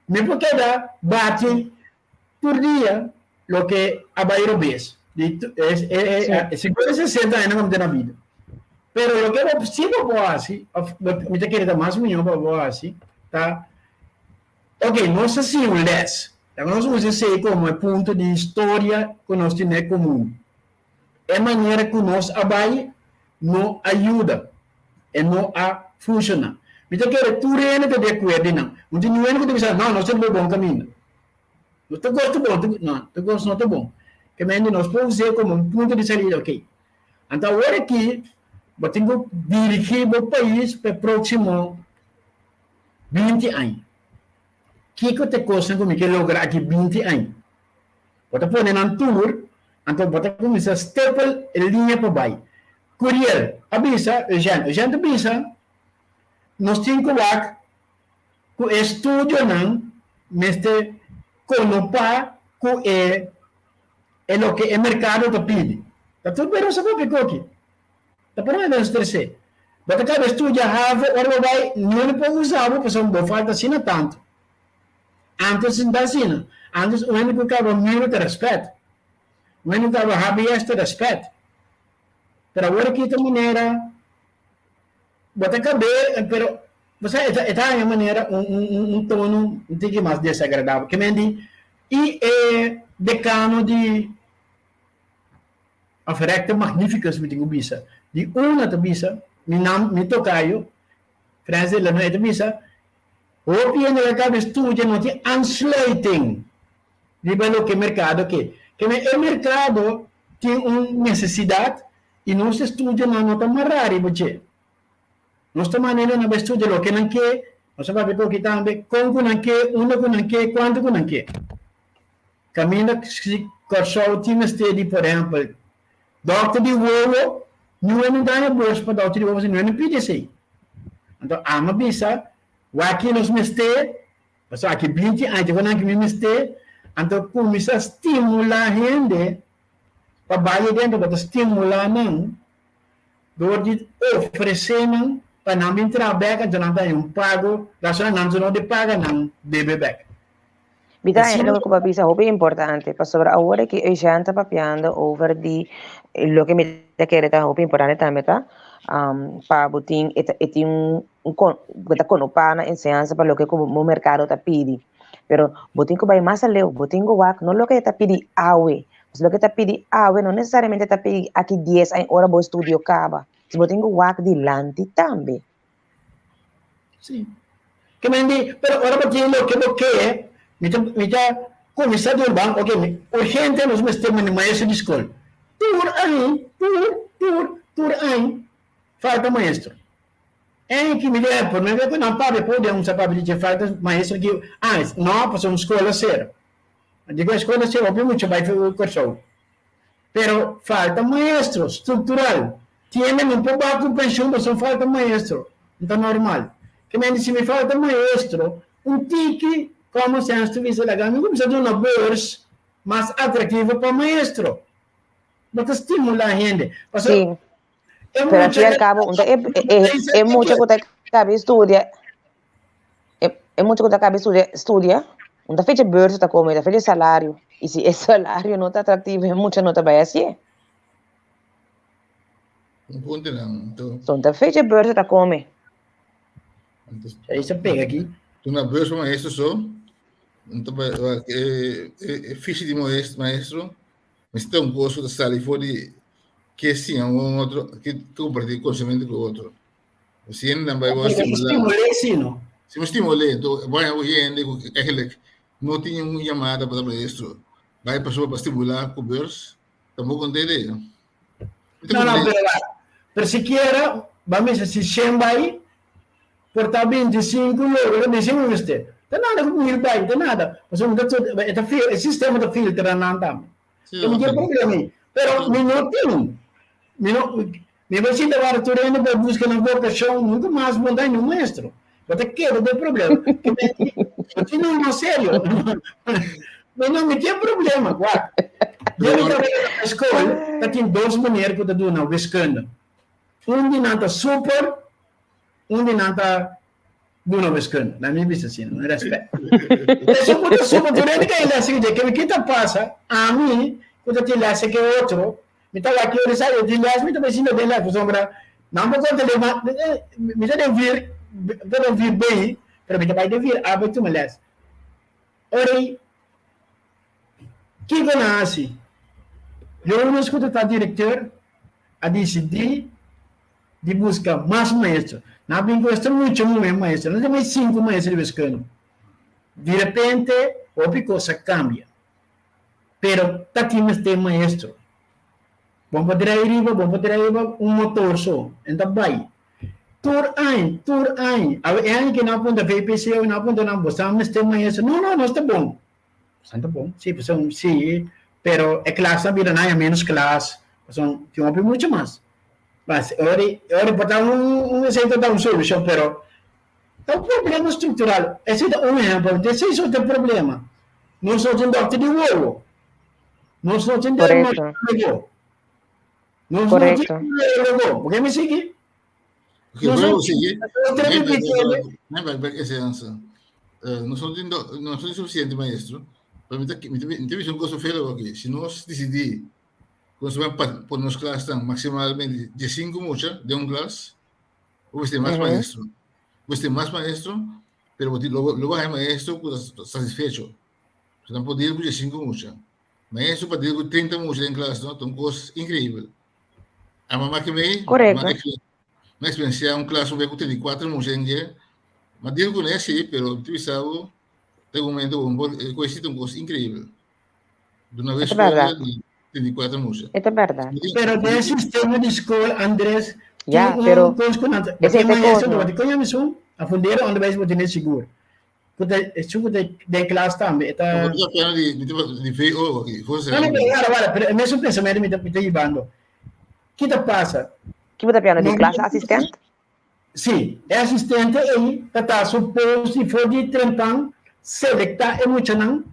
Mi por keda bati tur dia loke a bai robes, di sigur e sesenta aña ku mi tin na bida. Pero loke bo si bo por hasi, of mi ta kere ta mas mihó pa bo hasi, ta ok, nos a siña un lès, laga nos usa esei komo e punto di historia ku nos tin den komun. E manera ku nos a bai no a yuda, e no a funshoná. Mi ta kere tur hende ta di akuerdo di nan. No tin niun hende ku ta bisa, No, nos ta riba e bon kaminda. No ta gosta bon, no, ta gosta no ta bon. Ke mente nos por us'é komo un punto di salida, ok. Anto awor aki bo tin ku dirigí bo pais pa e próksimo binti aña. Kiko ta e kosnan ku mi ke logra aki binti aña? Bo ta pone nan tur, anto bo ta kuminsá stepel e liña pa bai. Curiel a bisa Eugène, Eugène ta bisa, Nos tin ku wak ku e studionan mester konopá ku e e loke e merkado ta pidi. Ta tur bera sa papia koki. Ta por mester nos tresé. Bo ta kaba studia havo ora bo bai niun por usa bo pasobra bo falta asina tantu. Antes no ta asina. Antes un hende ku kaba miro ta rèspèt. Un hende ku kaba HBS ta rèspèt. Pero awor aki ta manera bo ta kab'é pero bo sa e ta haña manera un un un tono un tiki mas desagradabel. Ke men di i e dekano di òf rector magnificus mi tin ku bisa di una ta bisa mi nam mi tokayo Frans de Lanoy e ta bisa Hopi hende ka kabe studia no tin aansluiting riba loke merkado ke. Keme e merkado tin un nesesidat i nos estudionan no ta mará riba dje. Nos ta manda hende nan bai studia loke nan ke, nos ta papia ku oki tambe, kon ku nan ke, unda ku nan ke, kuantu ku nan ke. Kaminda si Kòrsou tin mester di por ehèmpel dòkter di wowo, niun hende no ta haña bors pa dòkter di wowo pasobra niun hende no pidi esei. Anto ami a bisa Wak nos mester, pasobra aki binti aña dje nan ki mi mester, anto kuminsá stimulá hende pa bai adentro, bo ta stimulá nan dor di ofresé nan pa nan bin traha bèk, anto nan ta haña un pago, rason nan no de paga nan debe bèk. Mi ta haña loke ku bo a bisa hopi importante, pasobra awor aki Eugène ta papiando over di loke mi ta kere ta hopi importante tambe ta pa bo tin e ta e tin un bo ta konopa na enseñansa pa loke ku bo merkado ta pidi, pero bo tin ku bai mas aleu, bo tin ku wak no loke e ta pidi awe, pasobra loke e ta pidi awe no nesesariamente ta pidi aki dies aña ora bo estudio kaba, bo tin ku wak dilanti tambe. Sí. Ke men di, pero ora bo tin loke bo ke, mi ta, mi ta kuminsá di un ban, oke, mi, urgente nos mester manda maestro di skol. Tur aña, tur, tur, tur aña falta maestro. En ki mi di, eh, por mi ku nan papia por den un sa papia di dje falta maestro ki, ah, no, pasobra un skol a sera. Digo e skol a sera, hopi mucha bai Kòrsou. Pero falta maestro, structural. Tiene no por baha cu pensioen pasobra falta maestro. No ta normal. Ke mende si mi falta maestro, un tiki common sense ta bisa laga mi cuminsa duna beurs mas atractivo pa maestro. Bo ta stimula hende. Pasobra Sí. e Pero al mucha fin y al cabo, un ta e, e, e mucha cu ta cabe studia, E, e mucha ku ta kabe studia, studia, un ta fecha beursa ta kome, ta fecha salario. I si e salario no ta atraktivo, e mucha no ta bai hasié. Un punto nan. To, So, un ta fecha beursa ta kome. antes, Ahí se pega aquí. tu na beursa maestro so, un ta bai, e, e, e fishi di maestro, maestro, mester un gozo ta sali for di ke siña un otro, ke compartir conocimiento ku otro. Si hende nan bai wòrdu stimulá. Stimul'é si no. Si bo stimul'é, enton bo haña un hende ku eigenlijk no tin un yamada pa ta maestro, bai pasobra pa stimulá ku beurs, tampoko no ta idea. No, no, pero, pero sikiera, Ban bisa si shen bai, por ta 25 logra bisa usted. Ta nada ku 1000 bai, ta nada. Pasobra e ta e sistema ta filtra nan tambe. Sí, E mi tin ok. problema ei. Pero mi no tin. Mi no, mi bai sinta wara tur hende pa buska nan vokashon, nunka mas bo ta un maestro. Bo ta keda den problema. Ke men di, bo tin un no serio. Mi no, mi tin problema, wak. Den mi tabata na skol, ta tin dos meneer ku ta duna wiskunde. Un di nan ta super, un di nan ta duna wiskunde. Laat mi bisa asina, un respet. Esun ku ta super, tur hende ka e lès ke dje. Ke ta pasa, ami ku ta tin lès ke otro, Mi ta wak yori sa yo tin les mi ta bay sinta den les pasobra nan por conta lema mi ta den vir mi ta den vir bay pero mi ta bay den vir a bay tuma les. Ora y kico nan haci? Jonas cu ta ta directeur a dicidi di busca mas maestro. Nan a bin cu esta mucha muhe maestro nan ta bay cinco maestro di wiskunde. Di repente hopi cos a cambia. Pero ta ki mester maestro? Bon pa drai riba, bon pa drai riba un motor so, en ta bai. Tur añ, tur añ. Awe e aña ke nan a punta VPC, awe nan a punta nan, bo sa mester maestro? No, no, nos ta bon. Bosan ta bon? Si, pasobra si, pero e klasnan a bira nan aña menos klas, pasobra tin hopi mucha mas. Mas, ora ora por ta un un esei ta da un solushon, pero ta un problema struktural. Esei ta un ehempel, esei so ta e problema. Nos no tin dokter di wowo. Nos no tin dermatólogo. Nos no tin urologo. Bo ke mi sigui? Ok, bo sigui. Nos no tin nos no tin suficiente maestro. Pero mi ta mi ta mi ta bisa un cosa feo aki. Si nos disidí ku nos bai pone nos klasnan maksimalmente diesinku mucha den un klas, bo mester mas maestro. Bo mester mas maestro Pero bo lo lo bo haña maestro ku ta satisfecho. So nan por deal ku diesinku mucha. Maestro pa deal ku 30 mucha den klas no ta un kos inkreibel. A mama ke mei, Korekto. mi a eksperensiá un klas un bes ku 34 mucha den dje. Mi a deal kuné si, pero mi ta bisa bo den un momento bo por e kos ta un kos inkreibel. Duna E bes ta bèrdat. skola di 34 mucha. E ta bèrdat. Pero den sistema di skol, Andres, Ya, tin un pero kos ku nan ta, bo esei tin ta e kos, maestro, no? bo tin koña mesun, a fundera onderwijs bo tene sigur. Ku ta, esun ku ta den klas tambe, e ta. Mi ta papia di, mi ta papia di VO aki, No, no, pero wara, wara, pero e mesun pensamentu mi ta, mi ta hibando. Ki ta pasa? Ki bo ta piando di No, klas asistent? Sí, e asistente ei ta ta supos di for di trempan selektá e muchanan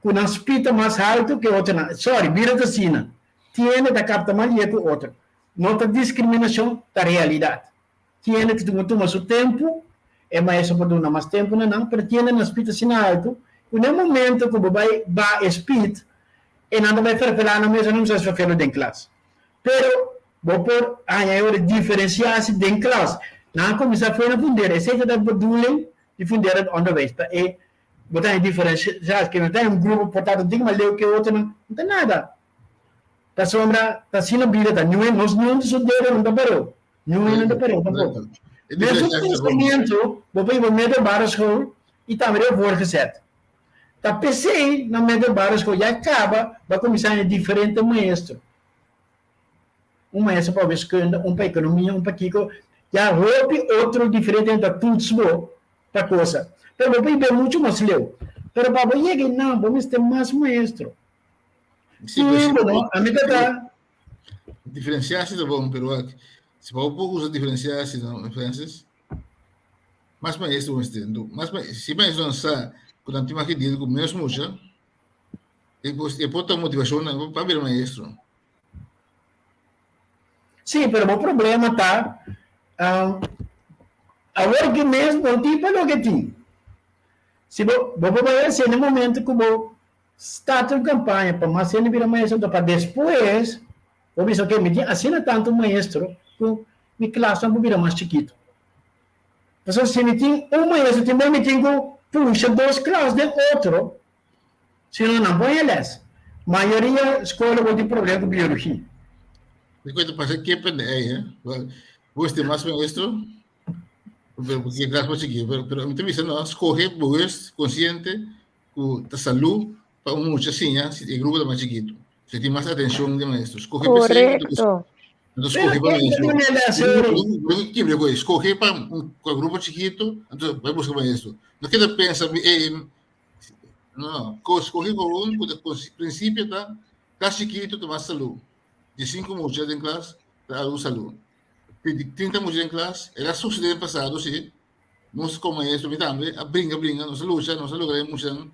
ku nan spita mas haltu ku e otronan. Sorry, bira ta asina. Tiene ta kapta mas lihe ku otro. No ta diskriminashon, ta realidat. Tiene ta tuma tuma su tempu, e maestro por duna mas tempu na nan, pero tiene nan spit asina haltu ku na e momento ku bo bai baha e spit, e nan ta bai ferfelá nan mes, nan no sa ferfelo den klas. Pero bo por haña e ora diferenciá si den klas nan a kuminsá for na fundera. Esei ta ta bedoeling di fundera di onderwijs, pa e bo ta haña diferenciá, ke no ta haña un grupo por ta tin mas leu ke otronan, no ta nada. Pasobra ta asina bida ta, niun nos niun di su dedo no ta pareu, niun hende no ta pareu tampoko. Mesun pensamentu bo por hiba middelbare school i tambe den voorgezet. Ta p'esei na middelbare school ya kaba bo a kuminsá haña diferente maestro. Un maestro pa wiskunde, un pa ekonomia, un pa kiko, ya hopi otro diferente hende ta toets bo pa kosa. Pero bo por bai muchu mas leu. Pero pa bo yega einan bo mester mas maestro. Sí, pero Tiempo, no? A mi ta ta. Diferenciá si ta bon, pero wak, si pa bo por usa diferenciá si no, Francis, mas maestro mester. Enton, mas ma, si maestronan sa ku nan tin mas ke deal ku menos mucha, e por, e por ta motivashon nan pa bira maestro. Sí, pero bo problema ta, um, awor ki mes bo tin pa loke tin. Si bo, bo por bai hasi na e momento ku bo start un kampaña pa mas hende bira maestro, anto pa despues bo bisa, ok, mi tin asina tantu maestro ku mi klasnan por bira mas chikitu. Pasobra si mi tin un maestro, tin bes mi tin ku pusha dos klas den otro, si no nan por haña les. Mayoria skola bo tin problema ku biologia. Mi cuenta pasa kip en de ei, eh? Bo este mas maestro, pero porque klas bo chiki, pero pero mi ta bisa no, scoge bewust, consciente, ku ta salú pa un mucha siña si e grupo ta mas chikitu. Si tin mas atencion di maestro. Scoge p'esei, Correcto. Anto skohe pa maestro. Kibre ku skohe pa un grupo chikitu, anto bai buska maestro. No keda pensa mi eh no, skohe pa un ku prinsipio ta klas chikitu ta mas salú. Di sinku mucha den klas ta algu salú. Di 30 mucha den klas, el a sucede den pasado si, nos komo maestro mi tambe a bringa bringa, nos a lucha, nos a logra e muchanan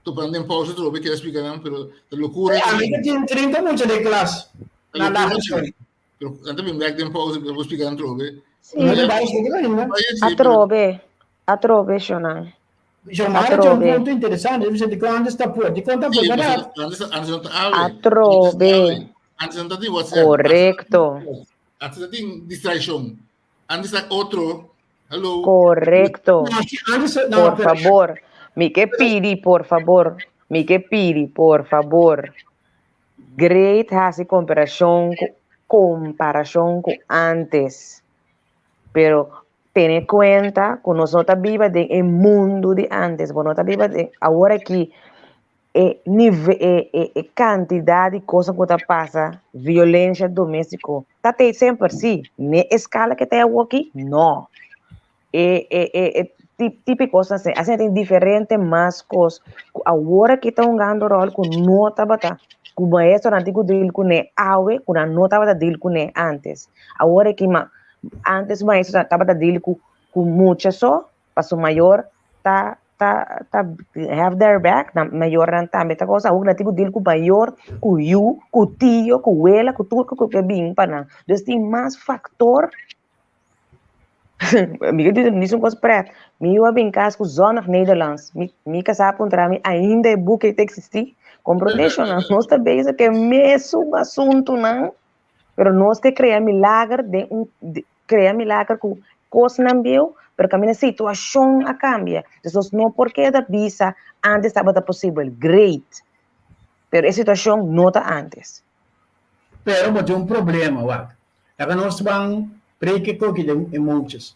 topa nan den pausa atrobe kere splika nan, pero ta lokura. Ami ta tin 30 mucha den klas na lage school. Pero nan ta bin bek den pausa pa splika nan atrobe. Sí. Atrobe, atrobe shonan. Xiomara tin un punto interesante, bisa di kon antes ta por, di kon ta por, verdad? Antes no ta awe. Atrobe. Antes no ta tin WhatsApp. Correcto. Antes no tin distraccion. Antes ta otro. Hello. Correcto. No, si antes, no, Por pero- favor, mi ke pidi, por favor, mi ke pidi, por favor. Great hasi comparacion ku comparacion ku antes. Pero tene cuenta ku nos no ta biba den e mundu di antes. Bo no ta biba den awor aki e nive e e e kantidat di kosnan ku ta pasa, violensia doméstiko, ta tei semper sí, n'e eskala ke ta awoki, no. E e e e típiko kosnan asina, asina tin diferente mas kos ku awor aki ta hungando ròl ku no tabata, ku maestronan tin ku dil kuné awe ku nan no tabata dil kuné ántes. Awor aki ma ántes maestro tabata dil ku ku mucha so, pasobra mayor ta ta ta have their back, nan mayornan tambe ta cosa, awor nan tin ku deal ku mayor, ku yu, ku tio, ku wela, ku tur ku ke bin pa nan. Dus tin mas factor. Mi ke di un kos pret, mi yu a bin kas ku zonnig Nederlands, mi mi kasá a puntra mi ainda e buki ta eksistí? Komprondé shonnan, nos ta bezig ku e mesun asuntunan, pero nos ke krea milager den un krea milager ku kosnan bieu, pero kaminda situashon a kambia. Dus nos no por keda bisa antes tabata posibel, great, pero e situashon no ta antes. Pero bo tin un problema, wak. Laga nos ban break e koki den e moutjes.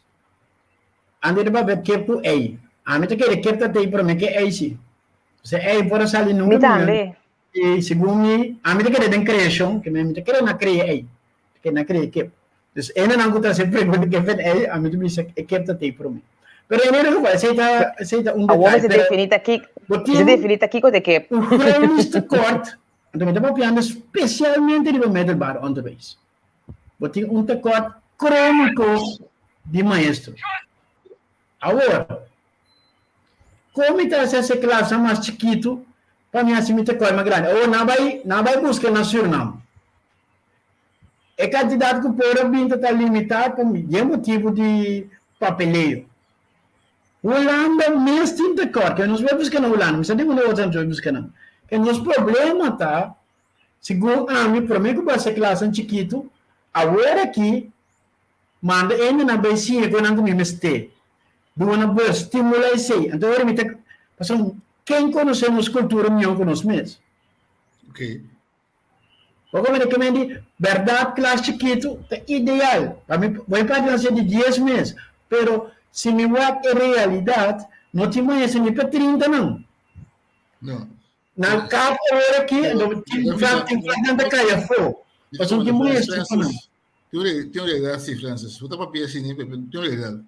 Ande ta papia kep ku ei. Ami ta kere kep ta tei prome ke ei si. Se ei por a sali nunka Mi tambe. I segun mi, ami ta kere den kreashon, ke mi ta kere na krea ei. Ke na krea kep. Dus enenan ku ta hasi pregunta ke vet ei, ami ta bisa e kep ta tei prome. Pero en ieder geval, esei ta, esei ta un Awor detaye. mester Pero definí ta kiko, bo mester tin definí ta kiko ta kep. un chronisch tekort, anto mi ta papiando spesialmente riba middelbaar onderwijs. Bo tin un tekort króniko di maestro. Awor, kon mi ta hasi hasi e klasnan mas chikitu pa mi hasi mi tekort mas grandi? Awor nan bai, nan bai buska na Sürnam. E kantidat ku por a bin ta ta limitá pa e motibu di papeleo. Hulanda mes tin tekort, ke nos bai buska na Hulanda, mi sa di unda otro nos bai buska nan. Ke nos problema ta, segun ami, promé ku bai hasi klasnan chikitu, awor aki manda hendenan bai siña ku nan ku mi mester. Duna bos, stimulá esei. Anto ora mi ta, pasobra ken konosé nos kultura mihó ku nos mes? Okay. Bo come di come di berdad klas chikitu ta ideal pa mi bo e parti nan ser di dies mes pero si mi wak e realidad no tin maestro ni pa 30 nan. No. Nan kap awor aki no tin vak tin vak nan ta kai afo pasobra no tin maestro pa nan. Tin un realidad si Francis bo ta papia asina pero tin un realidad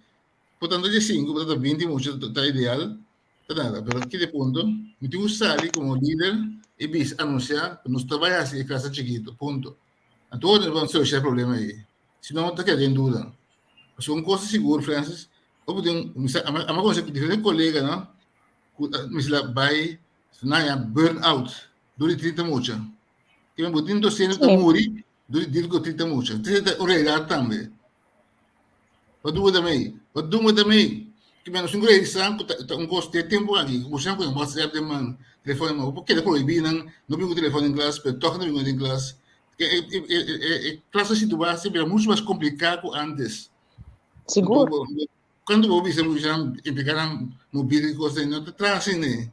por tanto di sinku por tanto 20 mucha ta ideal Ta nada, pero aki de punto, mi tin ku sali komo lider i bisa, anunsiá ku nos ta bai hasi e klasa chikitu, punto. Anto ora nos ban solushá e problema ei. Si no, ta keda den duda. Pasobra un kos ta sigur, Francis, ora bo tin, mi sa, ami a konosé diferente koleganan ku a mester a bai nan ya burn out dor di 30 mucha. Kimen bo tin dosente ku ta muri dor di deal ku 30 mucha. Esei ta un realidat tambe. Wat doen we daarmee? Wat doen we daarmee? Ki men nos tin ku realisá ku ta un kos di e tempu aki, ku boso ku WhatsApp den man, telefòn den man, bo por keda prohibí nan no bin ku telefòn den klas, pero tòg nan ta bin ku den klas. E klas a situá si bira muchu mas kompliká ku ántes. Sigur. Kuantu bo bisa bo bisa impliká nan mobil i kos no ta traha asina e.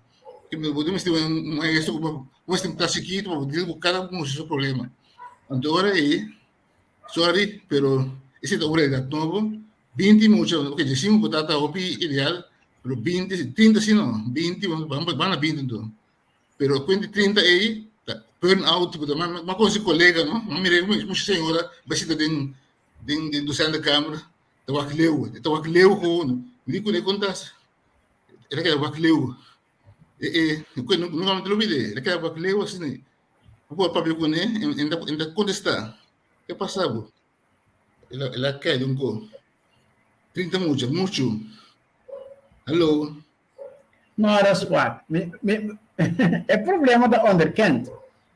Ki bo tin mester un maestro ku bo mester un klas chikitu pa bo deal ku kada un su problema. Anto ora ei Sorry, pero esei ta un realidad nobo. 20 mucha, ok, 15 ku ta ta hopi ideal, pero 20, 30 si no, 20, ban na 20 anto. Pero kuenti 30 ei, ta Burn-out, m'a konosi kolega, no? M'a mira mucha señora bai sinta den den den docentenkamer ta wak leu, e ta wak leu gewoon. Mi di kuné kon tas? E ta keda wak leu. E e nunka mi ta lubid'é, e ta keda wak leu asina. Mi por papia kuné, e ta kontestá, ke pasa bo? El a kai den ko. 30 mucha, muchu. Hallo. No, dat is waar. Mi, mi, e problema ta onderkend.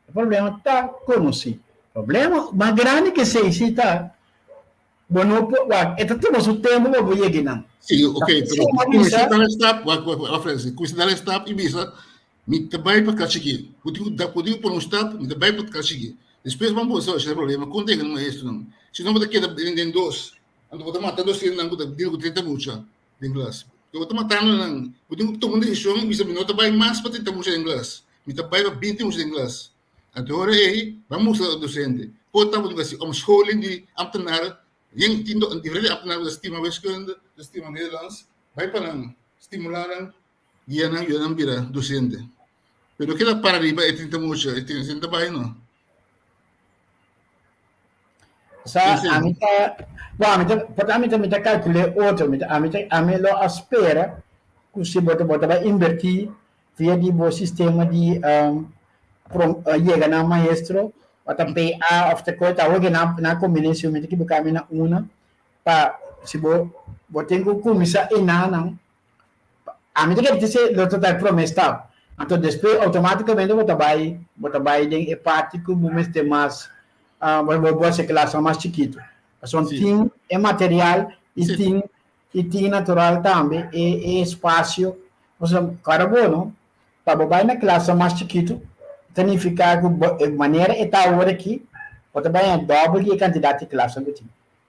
E problema ta konosí. Problema mas grandi ke esei si ta, bo no por, wak, e ta tuma su tempu pa bo yega einan. Sí, ok, pero kuminsá dal e stap, wak, wak, wak, Francis, kuminsá dal e stap i bisa, mi ta bai pa Kachiki. Bo tin ku, bo tin ku pone un stap, mi ta bai pa Kachiki. Despues bo a soluciona e problema, kon ta yega na maestronan. Si no bo ta keda den dos, anto bo ta mata dosentenan ku ta deal ku 30 mucha den klas. Bo ta matando nan. Bo tin ku tuma un desishon i bisa mi no ta bai mas pa 30 mucha den klas, mi ta bai pa 20 mucha den klas. Anto e ora ei bo a mustra dosente. Por ta bo tin ku hasi omscholing di ambtenaar, yen tin diferente ambtenaar ku ta stima wiskunde, ta stima Nederlands, bai pa nan, stimula nan. Guia nan yuda nan bira docente. Pero keda para riba e 30 mucha, e 30 bai no. Sa, ami ta, bo ami ta, por ami ta mi ta calculé otro, mi ta, ami ta, ami lo a spera cu si bo ta, bo ta bai inverti via di bo sistema di um, prom, uh, yega na maestro, o ta PA of ta koe, ta hoge na, na combinacion, mi ta equivoca mi na una, pa si bo, bo tin cu cuminsa enanan, Ami ta kere disi lo ta ta e prome stap. Anto despues automaticamente bo ta bai bo ta bai den e parti ku bo mester mas bo bo hasi klasnan mas chikitu. Pasobra tin e material i tin i tin natural tambe e e espasio. Pasobra kòrda bo no, pa bo bai na klasnan mas chikitu ta nifiká ku bo e manera e ta awor aki bo ta bai haña dòbel di e kantidat di klasnan ku tin.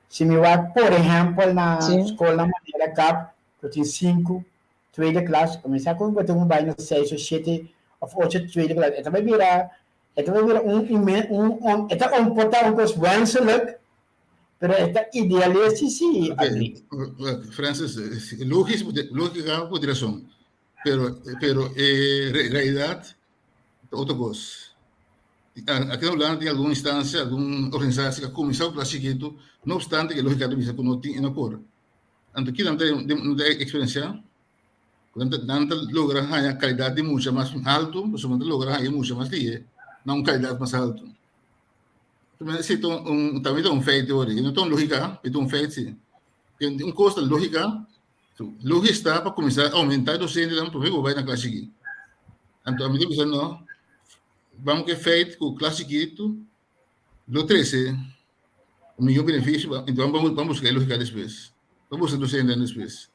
Si mi wak por ehèmpel na skolnan manera kap Ku tin sinku tweede klas, kuminsá ku bo tin un bai na seis o shete òf ocho tweede klas, e ta bai bira, e ta bai bira un inmen, un, un, e ta un por ta un kos wenselijk, pero e ta idealistisch sí, Ok, Adri. Francis, logisch, lógica bo tin rason, pero, pero e realidad ta otro kos. Aki na Hulanda tin algun instancia, algun organisatie ku a kuminsá ku klas chikitu, no obstante ku e lógica ta bisa ku no tin e no por. Anto ki nan ta nan ta eksperensiá? Ku nan ta nan ta logra haña kalidat di mucha mas haltu, pasobra nan ta logra haña e mucha mas lihé na un kalidat mas haltu. Esei ta un tambe ta un feit ori, e no ta un lógika, e ta un feit si. Un kos ta lógika, lógika sta pa kuminsá oumentá e dosentenan promé ku bo bai na klas chikí. Anto ami ta bisa no, bam ku e feit ku klas chikitu lo trese un mihó benefisio, enton ban buska e lógika despues. Ban buska dosentenan despues.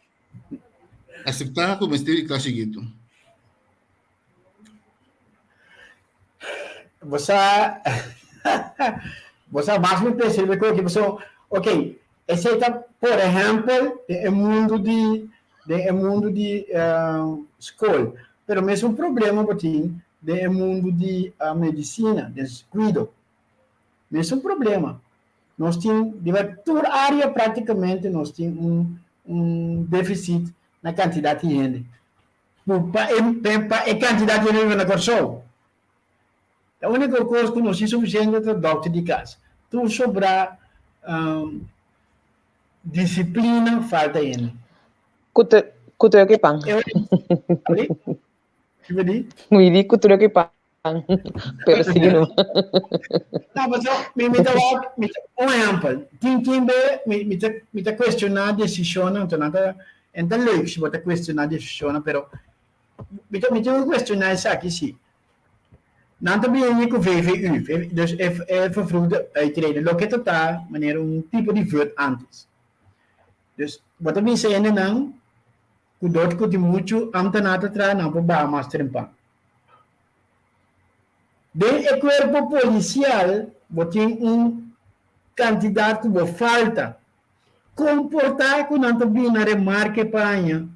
Aseptá ku mester di klas chikitu. Bo sa, bo sa mas mi pensa riba e koki, pasobra, ok, esei ta por ehèmpel den e mundu di, den e mundu di skol, pero mesun problema bo tin den e mundu di medisina, den kuido. Mesun problema. Nos tin riba tur área práktikamente nos tin un un défisit na kantidat di hende. Ku pa e pa e kantidat di hende riba na Kòrsou. E úniko kos ku nos tin sufisiente ta dòkter di kas. Tur sobrá disiplina falta hende. Ku truki pan. Kiba di? Mi di ku truki pan. Pero sigui no. No, paso mi mi ta wak, mi ta, un ehempel, tin tin be mi mi ta mi ta cuestiona decisionnan, anto nan ta en ta leuk si bo ta cuestiona decisionnan, pero mi ta mi tin ku cuestiona esaki si. Nan ta bini ku VVU, dus e e vervroegde uittreden, loke ta ta manera un tipo di vut antes. Dus bo ta bisa hendenan ku dor ku tin muchu ambtenaar ta traha nan por baha mas trempan. Den e kuerpo polisial bo tin un kantidat ku bo falta. Kon por ta ku nan ta bini na remarke pa haña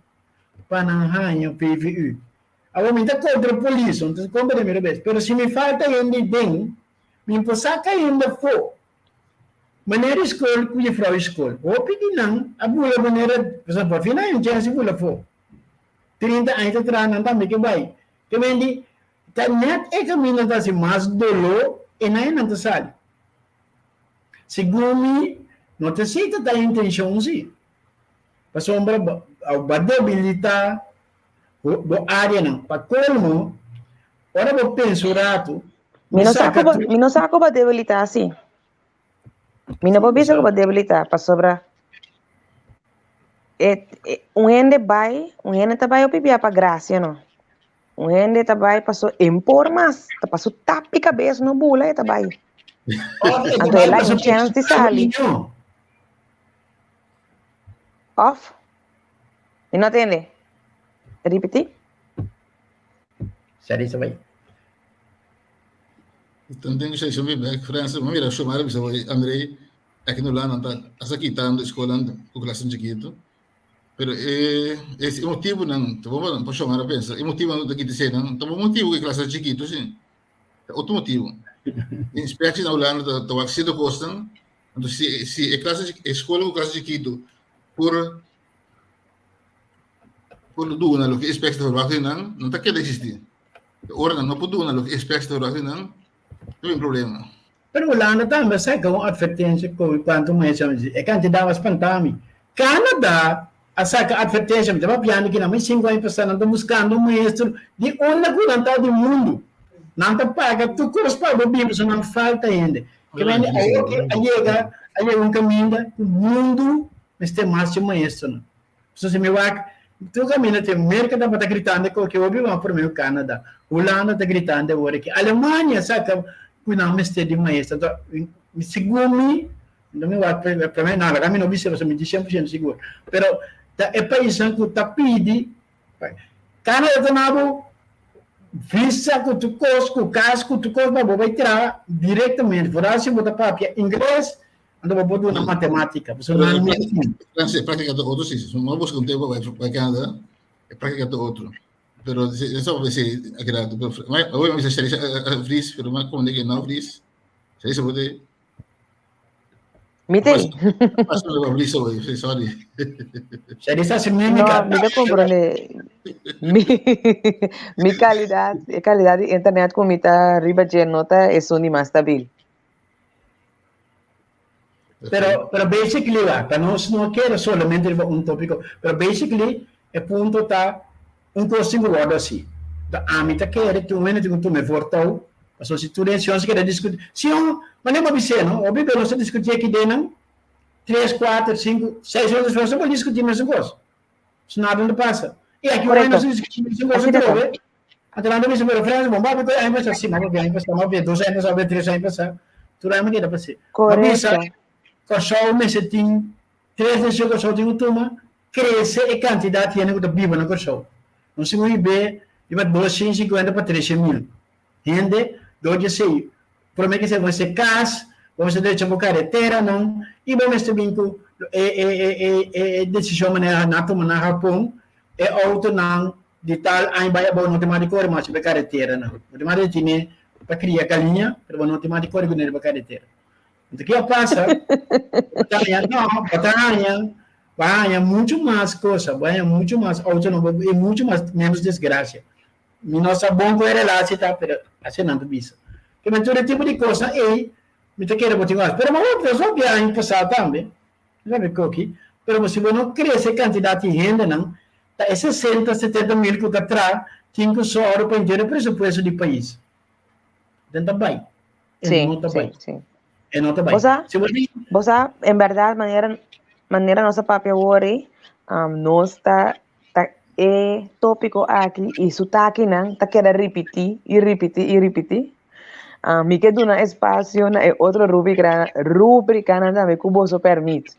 pa nan haña PVU? Awor mi ta kontra polis, no ta kontra mi robes, pero si mi falta hende den, mi por saka hende afó. Manera di skol ku jefrou di skol, hopi di nan a bula manera, pasobra por fin nan a haña un chèns di bula afó. 30 aña ta traha nan tambe ke bai. Ke men di, Ta net e kaminda ta hasi mas doló e nan e nan ta sali. Segun mi, no ta esei ta ta e intenshon si. Pasobra bo a debilitá bo áreanan. Pa kolmo, ora bo pensa un ratu, Mi no sa ku bo, mi no sa ku bo a debilitá si. Mi no por bisa ku bo a debilitá, pasobra e, e, un hende bai, un hende ta bai hopi bia pa grasia no. Un hende ta bai paso en por mas, ta paso tapi kabes no bula e ta bai. Anto el a un chance di sali. Of? Mi no tende. Ripiti. Sari sa bai. Tanten ku sa mi bek Frans, mi mira Shomara bisa Andrei, aki no lana ta asa kitando escola ku clase chiquito. Pero e e motibunan ta bon pa Shomara pensa, e motibunan ta kita eseinan ta bon motibu ku e klas ta chikitu si. Ta otro motibu. Inspektie na Hulanda ta ta wak sierto kosnan, anto si si e klas e skola ku klas chikitu por por duna loke inspektie ta verwagt di nan, nan ta keda eksistí. Ora nan no por duna loke inspektie ta verwagt di nan, ta bin problema. Pero Hulanda tambe a saca un advertencia cu cuanto muher chama di e cantidad a spanta mi. Canada a saca advertencia, mi ta papiando ki nan mai cinco aña pasa nan ta buscando un maestro di unda cu nan ta di mundo. Nan ta paga tur cos pa bo bin pasobra nan falta hende. Ke mende awor ki a yega a yega un caminda cu mundo mester mas di maestronan. Pasobra si mi wak tur caminda te Merca tabata gritando cu oke hopi mas prome cu Canada, Hulanda ta gritando awor aki, Alemania sa cu nan mester di maestro. Anto segun mi, no mi wak prome no laga mi no bisa pasobra mi di cien por ciento sigur, pero ta e paisnan cu ta pidi, Canada ta na bo visa cu tur cos, cu cas cu tur cos pa bo bay traha directamente, vooral si bo ta papia ingles. Anto bo por duna matematica, pasobra nan mes tin. Francia, e práctica ta otro, sí. No busca un tempo bai bai Canada, e práctica ta otro. Pero eso pa si a keda, pero hoy mi sa a vries, pero ma como que no vries. Se pode. Mi te. Pasa lo vries hoy, sorry. Sharisa si mímica. No, mi ta comprende. Mi, mi calidad, e calidad di internet ku mi ta riba dje no ta esun di mas stabil. Pero, pero basically, wa, pa nos no kere solamente riba un tópiko, pero basically e punto ta un kos tin ku wòrdu hasi. Ta ami ta kere tur hende tin ku tuma e voortouw, pasobra si tur hende si nos kere diskutí, si un, manera bo bis'é no, hopi bes nos ta diskutí aki den nan tres, kuater, sinku, seis ora despues nos ta por diskutí mesun kos. So nada no ta pasa. I aki un hende nos ta diskutí mesun kos atrobe. Anto nan ta bisa, pero Frans, bon papia ku aña pasá, sí, m'a papia aña pasá, m'a papia dos aña pasá, m'a papia tres aña pasá, tur aña m'a keda pasé. M'a bisa, Kòrsou mester tin tres desishon Kòrsou tin ku tuma, krese e kantidat hende ku ta biba na Kòrsou. Nos tin ku hib'é riba 250 pa 300 mil hende, dor di esei, promé ke esei bo mester kas, bo mester drecha bo kareteranan i bo mester bin ku e e e e desishon manera nan a tuma na Hapon, e outonan Di tal aña bai abou no tin mas di kore mas riba e karetera nan. Bo tin mas di tine pa kria galiña, pero bo no tin mas di kore kuné riba karetera. Anto ke a pasa? Bo ta haña, no, bo ta haña, bo a haña muchu mas kosa, bo a haña muchu mas outo nobo i muchu mas ménos desgrasia. Mi no sa bon kon e relatie ta, pero asina nan ta bisa. Ke men tur e tipo di kosnan ei mi ta kere bo tin wak. Pero bo hopi aña pasá tambe, mi sabi koki, pero si bo no krese e kantidat di hendenan, Ta e sesenta, setenta mil ku ta tra tin ku sòru pa henter e presupuesto di pais. Den ta bai. E Sí, no ta sí, bai. sí. E no ta bai. Bo sa, Si bo di, bo sa, en berdad, manera, manera nos a papia awor ei, um, nos ta, ta e tópiko aki i su takinan ta keda ripití i ripití i ripití. Um, mi ke duna espasio na e otro rúbrika, rúbrikanan tambe ku boso pèrmit.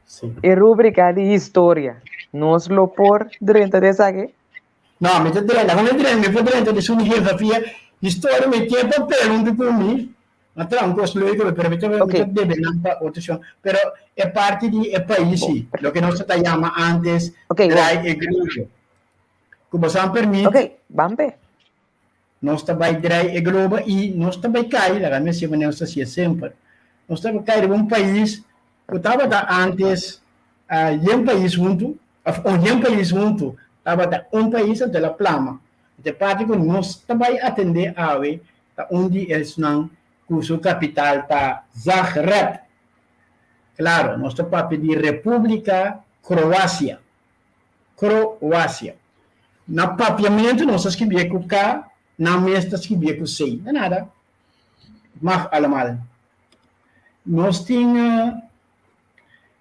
Sí. E rúbrika di historia. Nos lo por drenta den esaki? No, mi ta drenta. Con mi drenta? Mi por drenta di su geografia. Historia mi tiene papel hunto cu mi. Ma tra un cos leuk, pero mi ta, mi ta debe nan pa otro show. Pero e parti di e pais sí, loke nos ta yama antes Okay, draai bon. e globo. Cu boso a permit, Ok, ban pe. nos ta bai draai e globo y nos ta bai cai, laga mi haci manera nos ta hacié semper. Nos ta bai cai riba un pais Ku tabata antes yen pais huntu, òf un yen pais huntu tabata un pais, anto el a plama. E parti ku nos ta bai atendé awe ta un di esnan ku su kapital ta Zagreb. Klaro, nos ta papia di Repúblika Kroasia. Kroasia. Na papiamentu nos ta skibié ku K, nan mes ta skibié ku C. De nada. Mag allemaal. Nos tin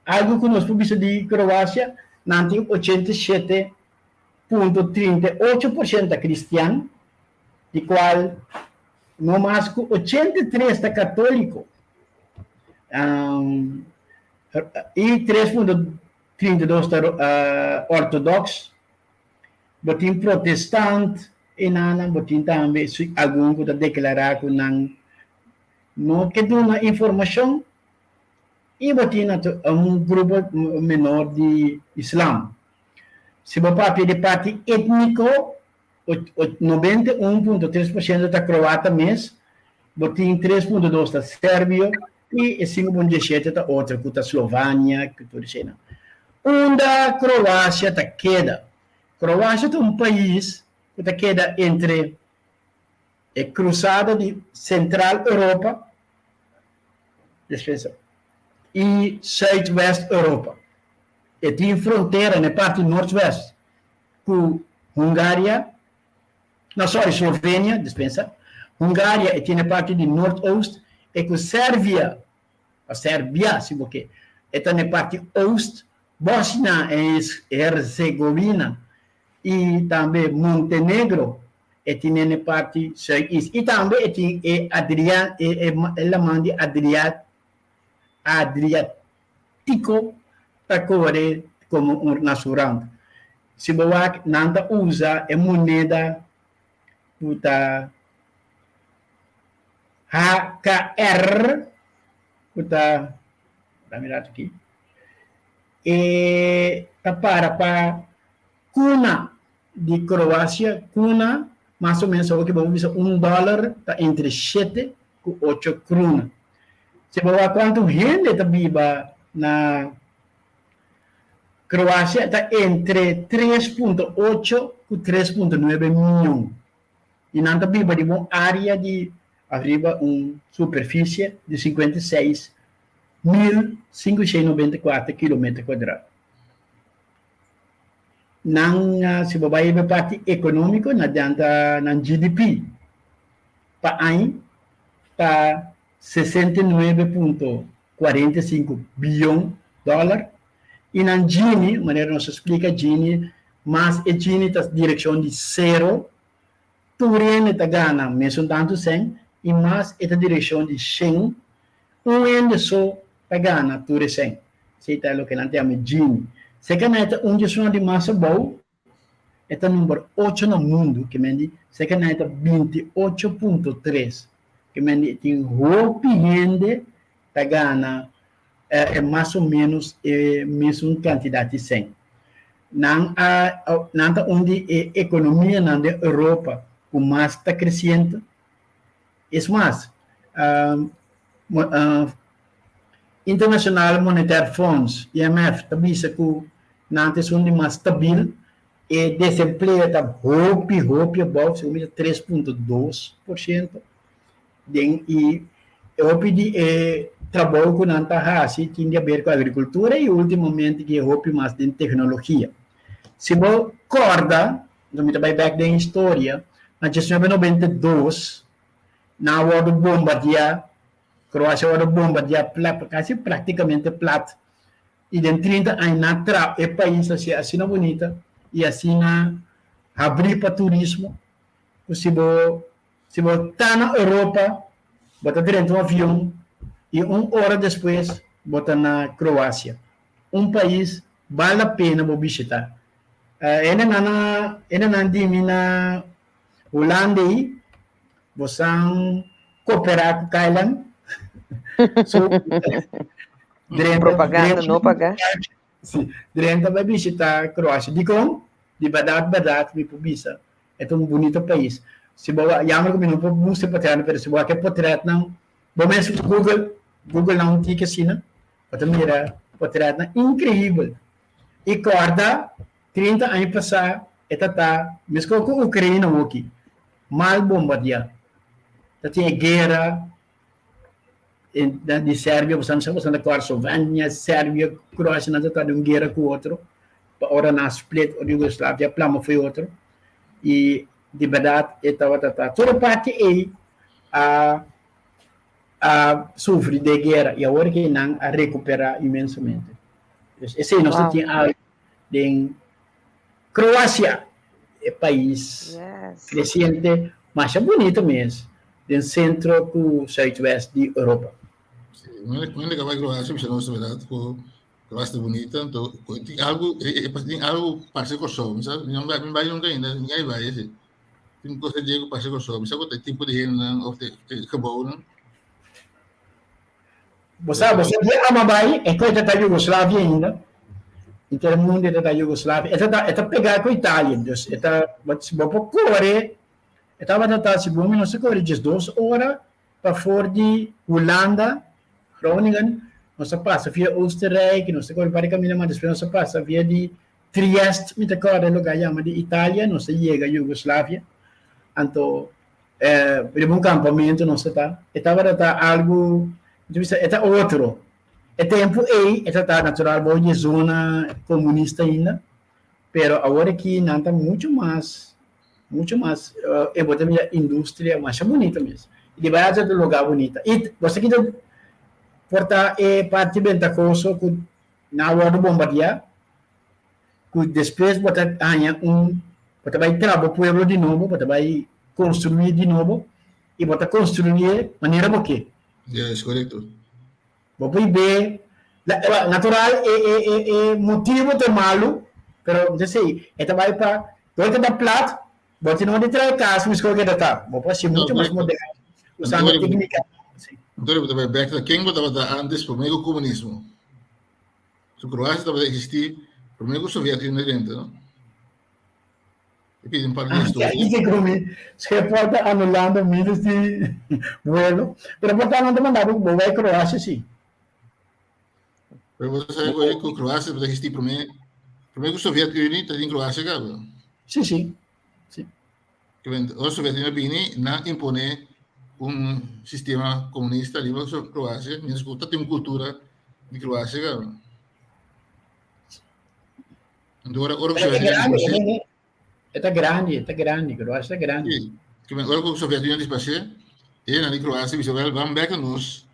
algu ku nos por bisa di Kroasia, nan tin 87.38% ta kristian, di kual no mas ku 83 ta katóliko i 3.32 ta ortodoks. Bo tin protestant enanan, bo tin tambe algun ku ta deklará ku nan no ke duna informashon i bo tin un grupo menor di islam. Si bo papia di parti étniko, 91.3% ta kroata mes, bo tin 3.2 ta serbio i e 5.17 ta otro ku ta Slovania ku tur eseinan. Unda Kroasia ta keda? Kroasia ta un pais ku ta keda entre e krusada di Sentral Europa, dispensa, i Suidwest Europa. E tin frontera na e parti nortwest ku Hungaria, no sorry, Slovenia, dispensa, Hungaria e tin e parti di noordoost e ku Servia, o Serbia si bo ke, e ta na e parti oost, Bosnia e Herzegovina i tambe Montenegro e tin na e parti zuideast i tambe e tin e Adria e laman di Adria Adriatiko ta kore komo un na su rand. Si bo wak, nan ta usa e moneda ku ta HKR, ku ta, dame rato aki, e ta para pa kuna di Kroasia, kuna, mas o menos awor ki bo por bisa un dòler ta entre shete ku ocho kruna. Si bo wak kuantu hende ta biba na Kroasia ta entre 3.8 ku 3.9 mion i nan ta biba riba un área di ariba un superfisie di 56.594 kilometer kuadrá. Nan, si bo bai riba e parti ekonómiko, nan ta nan GDP pa aña ta 69.45 biyon dòler i nan Gini, manera nos a splika Gini, mas e Gini ta direkshon di sero, tur hende ta gana mesun tantu sèn i mas e ta direkshon di shen, un hende so ta gana tur e sèn. Esei ta loke nan ta yama Gini. Sekanai ta un di esunnan di mas abou. E ta number ocho na mundu, ke men di sekanai ta 28.3, ke men di tin hopi hende ta gana e mas o menos e mesun kantidat di sèn. Nan a nan ta un di e ekonomianan den Europa ku mas ta kresiente. Es mas, International Monetair Fonds, IMF, ta bisa ku nan ta esun di mas stabil. E desempleo ta hopi, hopi abou, segun mi ta 3.2%. Den i hopi di e trabou ku nan ta hasi tin di aber ku agrikultura i ultimamente ki e hopi mas den teknologia. Si bo kòrda, mi ta bai bèk den historia, na 1992 nan a wòrdu bombardiá, Kroasia a wòrdu bombardiá kasi praktikamente plat i den 30 aña nan a traha e pais hasi asina bunita i asina habrí pa turismo ku si bo si bo ta na Europa bo ta drenta un avion i un ora despues bo ta na Kroasia, un pais bal la pena bo bishitá. Hendenan a hendenan di mi na Hulanda ei Bo san cooperá cu Kailan. So, drenta, Propaganda no paga. Sí, drenta bai bishita Kroasia. Dikon? Di bèrdat, bèrdat mi por bisa, e ta un bunito pais. Si bo wak, jammer ku mi no por mustra e potretnan, pero si bo wak e potretnan, bo mes Google, Google nan un tiki asina, bo ta mira potretnan inkreibel. I kòrda, 30 aña pasá. E ta ta meskos ku Ukraina hoki, mal bombardiá. Ta tin e guera di Serbia, boso sa boso ta kòrda Slovenia, Serbia, Kroasia nan ta ta den un guera ku otro, pa ora nan a split ora Yugoslavia a plama fo'i otro. I di bèrdat e tabata ta tur e parti ei a a sufri de guera i awor ki nan a rekuperá inmensamente. Dus esei nos ta tin algu den Kroasia, e pais kresiente masha bunito mes den sentro ku suidwest di Europa. Sí, mi a bai Kroasia bisa nos berdat ku Kroasia ta bunita, anto tin algu tin algu parse Kòrsou, mi sa mi no bai nunka ainda, mi a bai si. Tin kos dje ku parse Kòrsou, mi sa ku ta e tipo di hendenan òf e gebounan. Bo sa, bo sa di ama bai, e kos ta Yugoslavia ainda. Inter mundo e ta Yugoslavia. E ta e ta pegá ku Italia, dus e ta si bo por kore, e tabata ta segun mi nos a kore 12 ora pa for di Hulanda, Groningen, nos a pasa via Oostenrijk, nos a kore par di kaminda, mas despues nos a pasa via di Trieste, mi ta kòrda e lugá yama di Italia, nos a yega Yugoslavia. Anto riba un kampamentu nos ta ta, e tabata ta algu, mi ta bisa e ta otro. E tempu ei e ta ta natural bou di e zona komunista ainda, pero awor aki nan ta muchu mas, muchu mas, e bo ta mira industria masha bunita mes. I di bèrdat ta un lugá bunita. I bo sa kita por ta e parti bentahoso ku nan a wòrdu bombardiá, ku despues bo ta haña un, bo ta bai traha bo pueblo di nobo, bo ta bai konstruí di nobo i bo ta konstruié manera bo ke. Yes, korekto. Bo por be, natural e e e e motibu ta malu, pero mi ta sei, e ta bai pa, dor ke ta plat, bo tin no di traha kas miskor ke ta ta, bo por hasi muchu mas moderno, usando teknika. Anto bo ta bai bèk ta ken bo tabata antes promé ku komunismo? Su Kroasia tabata eksistí promé ku Soviet Unie drenta, no? E pidi un par di historia. Dice ku mi Schiphol ta anulando miles di vuelo, pero por ta nan ta manda bo bo bai Kroasia si. Pero bo ta sabi ku ku Kroasia tabata eksistí promé promé ku Soviet Unie ta tin Kroasia kaba. Si si. Si. Ora Soviet Unie a bini nan imponé un sistema komunista riba Kroasia, mientras ku ta tin un kultura di Kroasia kaba. Anto ora ora ku Pero Soviet e Unie grandi, disparsé, e ta grandi, e ta grandi, Kroasia ta grandi. sí, ke men ora ku Soviet Unie disparsé, e nan di Kroasia bisa wèl ban bèk na nos,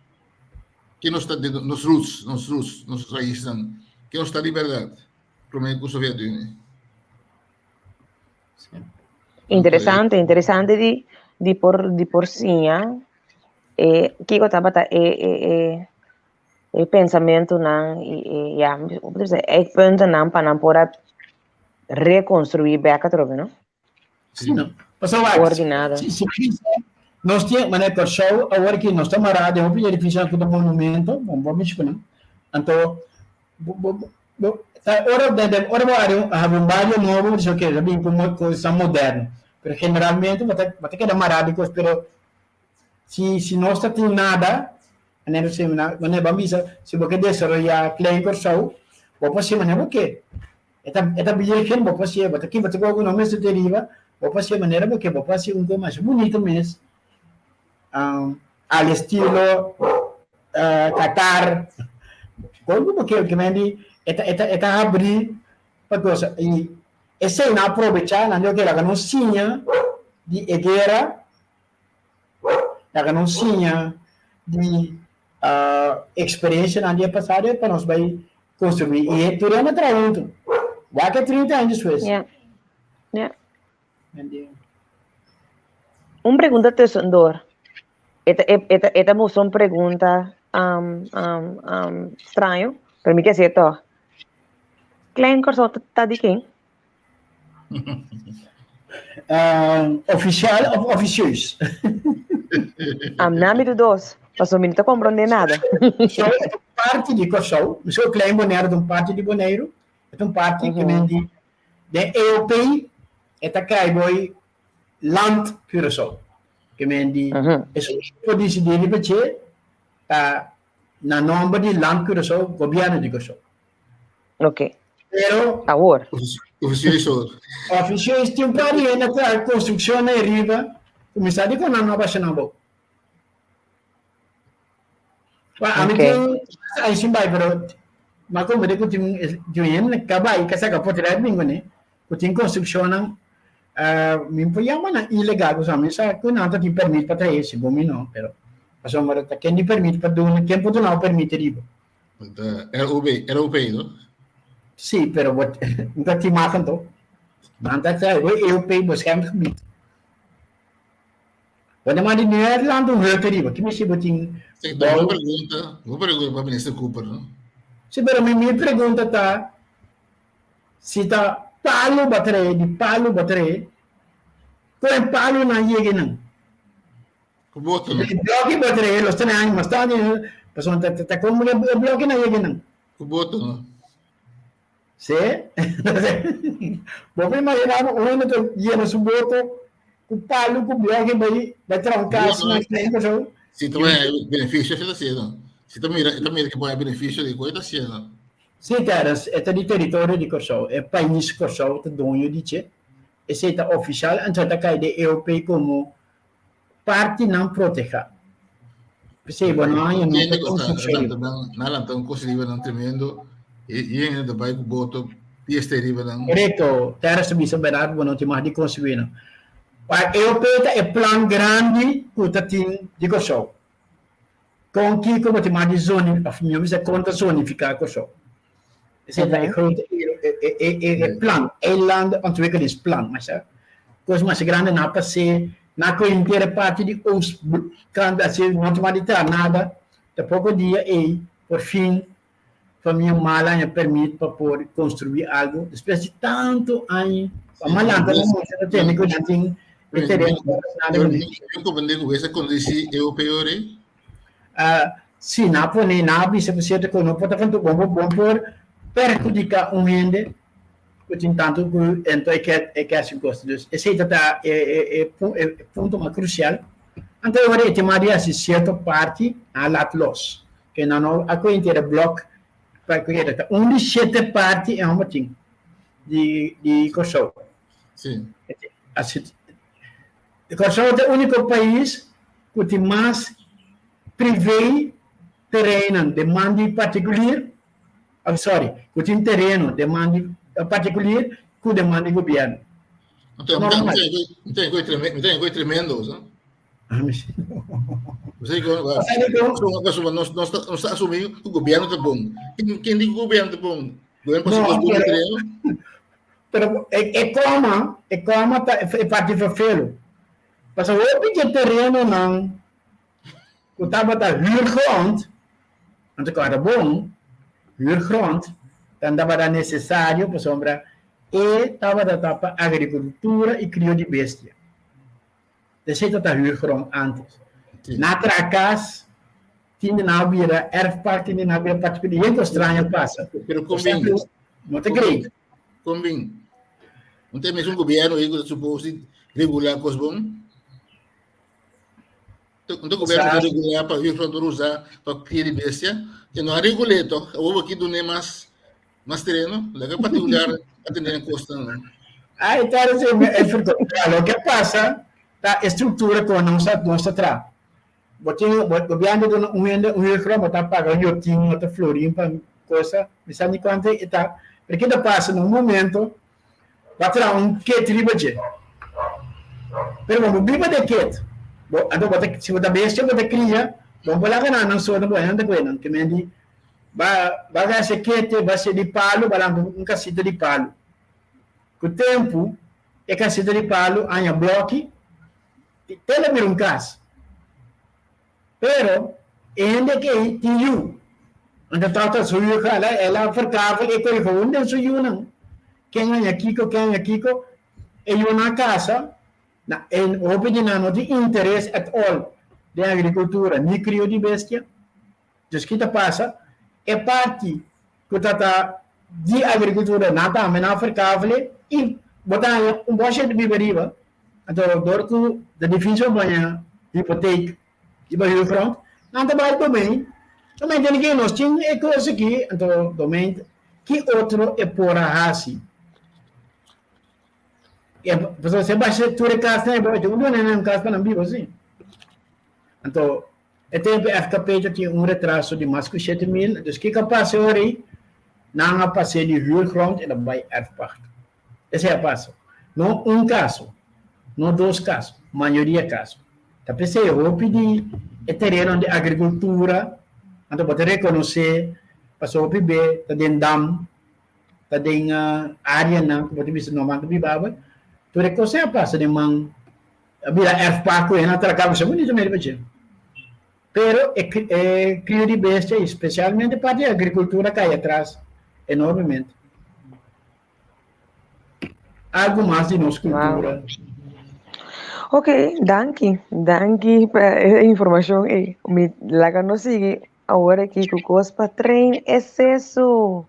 ke nos ta den nos roots, nos roots, nos raisnan, ke nos ta di bèrdat promé ku Soviet Unie. Sí. Interesante, interesante di di por di por siña e kiko tabata e e e e pensamentunan i e ya hoe ta bisa eikpuntennan pa nan por a rekonstruí bèk atrobe no. Sí no. Pasobra wak, Koordinado. si si bisa nos tin manera Kòrsou awor ki nos ta mará den hopi edifisionan ku ta monumento, bon bo mishi ku nan. Anto bo bo bo ta ora den den ora bo hari habri un bario nobo bo bisa oke ta bin ku kosnan moderno, pero generalmente bo ta bo ta keda mará di kos pero si si nos ta tin nada Manera si manera bo a bisa si bo ke desaroyá Klein Kòrsou bo por hasié manera bo ke. E ta e ta bírgen bo por hasié bo ta kiba ta koke ku no mester te riba bo por hasié manera bo ke bo por hasi un kos masha bunito mes al estilo Qatar kos ku bo ke kimen di e ta e ta e ta habrí pa gosa i esei nan a probechá nan di oke laga nos siña di e guera. Laga nos siña di eksperensianan di e pasado pa nos bai konstruí. I e tur hende a traha huntu. Wak e 30 aña despues. Ja. Ja. Un pregunta tussendoor. E ta, e, e ta, e ta mustra un pregunta um, um, um, straño, pero mi ke hasié tòg. Klein Kòrsou ta, ta di ken? Ofisial of ofisieus? Amna mi dudos, pasobra mi no ta komprondé nada. Kòrsou e ta un parti di Kòrsou, miskien Klein Boneiru ta un parti di Boneiru, e ta un parti ke men di den EOP e ta kai boi Land Curaçao, ke men di esun ku por disidí riba dje ta na nòmber di Land Curaçao, gobièrnu di Kòrsou. Ok. Pero Awor. Oficioso. Oficioso tin un par di hende ta construccion na riba, cuminsa di con nan no basha nan bo. Pa ami tin ai sin bai pero ma comprende cu tin tin hende ka bai ka saca portret bin cune cu tin construccionnan mi por yama nan ilegal pasobra mi sa cu nan ta tin permit pa traha segun mi no pero pasobra ta ken di permit pa duna ken por duna bo permit riba. ROB, ROP no? Si pero bo ta tin mas anto nan ta traha bo EOP beschermd gebied. Bo ta manda di Nederland un hut ariba. Ki mester bo tin Sí, ta boa pregunta. Boa pregunta pa Minister Cooper, no? Sí, pero mi mi pregunta ta si ta palu bo trae, di palu bo trae, kon e palunan yega nan? Ku boto, no? E bloki bo trae, los tene aña mas tardi, pasobra ta ta kon e blokinan yega nan? Ku boto, no? Sí. Bo por imaginá bo un hende ta yena su boto ku palu ku blòki bai bai traha un kas na Klein Kòrsou. Si ta bai benefisio si ta hasiendo. Si ta mira e ta mira ke por hay benefisio di ku e ta hasiendo. Sí Terence, e ta di teritorio di Kòrsou. E pais Kòrsou ta doño di dje. Esei ta ofishal anto e ta kai den EOP komo partinan protehá. P'esei bo no haña nunka konstrukshon riba. Nan lanta un kos riba nan tremendo i hende ta bai ku boto piesta riba nan. Korekto, Terence ta bisa bèrdat bo no tin mag di konstruí nan. Wak EOP ta e plan grandi ku ta tin di Kòrsou. Kon kiko bo tin mag di zoni òf mihó bisa kon ta zonifiká Kòrsou. Esei ta e grote e plan, eilandenontwikkelingsplan, masha kos masha grandi nan a pas'é, nan a kohe henter e parti di oost kant así no tuma di traha nada, ta poko dia ei por fin famia Mala haña permit pa por konstruí algu despues di tantu aña pa malanta nan mucha ta tende ku nan tin e tereno pa hasi nada kuné. Yo comprende ku esa kondisi europeo rei. Si nan a pone, nan a bisa ku sierto ku no por ta konta bon, bo por perhudiká un hende ku tin tantu ku ento e ke e ke hasi kos. Dus esei ta ta e e e punto mas krusial. Anto e ora e tin mas di hasi sierto parti nan a lat los. Ke nan no a kohe henter e blòk pa keda. Ta un di shete parti e hòmber tin di di Kòrsou. Si. Asi Kòrsou ta e úniko pais ku tin mas privé terenonan den man di partikulier, oh sorry, ku tin tereno den man di partikulier ku den man di gobièrnu. Anto, mi ta enkoe tremendo, sa? Nos ta asumí ku gobièrnu ta bon. Ken di ku gobièrnu ta bon? Gobièrnu pasa kos bon di tereno? Pero e koma, e koma ta e parti vervelo. Pasobra hopi dje terenonan ku tabata huurgrond, anto ku tabata bon, huurgrond, tan tabata nesesario pasobra e tabata ta pa agrikultura i krio di bestia. Esei tabata huurgrond antes. Na traha kas, tin di nan a bira erfpacht, tin di nan a bira partikular. Yen ku straño pasa. Pero kon bin? No ta great. Kon bin? No ta e mesun gobierno ei ku ta supos di regulá kos bon? No ta gobierno ta regulá pa huur grond por usa pa kria di bestia? E no a regul'é tòg. Awor bo ki dun'é mas mas tereno? Laga partikular atendé e kosnan. Ai, ta resibi e vergüenza. Loke a pasa ta e struktura ku nos a nos ta traha. Bo tin bo gobierno ta duna un hende un huurgrond, bo ta paga un yotin, otro florin pa cosa, mi sa ni cuanto e ta, pero ke ta pasa na un momento bo a traha un ket riba dje, pero bo no biba den ket, bo anto bo ta si bo ta bestia bo ta cria, bo no por laga nan nan so nan bo hende cu nan, ke men di ba ba gasta e kete ba haci di palo ba lanta un casita di palo, cu tempo e casita di palo haña bloki. Te lo bira un kas. Pero e hende akí tin yu. Anto tòg su yu hala, el a verkavel e koi gewoon den su yunan. Ken haña kiko, ken haña kiko. E yunan a kasa, na e hopi di nan no tin interes at all den agrikultura ni krio di bestia. Dus ki ta pasa? E parti ku ta ta di agrikultura nan tambe nan a verkavele i bo ta haña un bòshe di biba riba. Anto dor ku ta difisil pa haña hipotek riba huurgrond, nan ta bai domein. Domein tene ke nos tin e kos aki, anto domein. Ki otro e por a hasi? E, pasobra si e basha tur e kasnan, e bo e tin ku duna nan un kas pa nan biba, si. Anto, e tempu FKP ta tin un retraso di mas ku 7000, dus kiko a pasa e ora ei? Nan a pas'é di huurgrond i a bai erfpacht. Esei a pasa. No un kaso, no dos kaso, mayoria kaso. Ta p'esei hopi di e terenonan di agrikultura, anto bo ta rekonosé pasobra hopi be ta den dam, ta den áreanan ku bo ta bisa no man ta biba awe. Tur e kos ei a pasa den man, a bira erfpacht ku hende a traka ku bunita meri pa dje. Pero e e krio di bestia i spesialmente parti di agrikultura a kai atras enormemente. Algu mas di nos kultura. Wow. Ok, danki. Danki pa e informashon ei. Mi laga nos sigui awor aki ku kos pa train e sesu.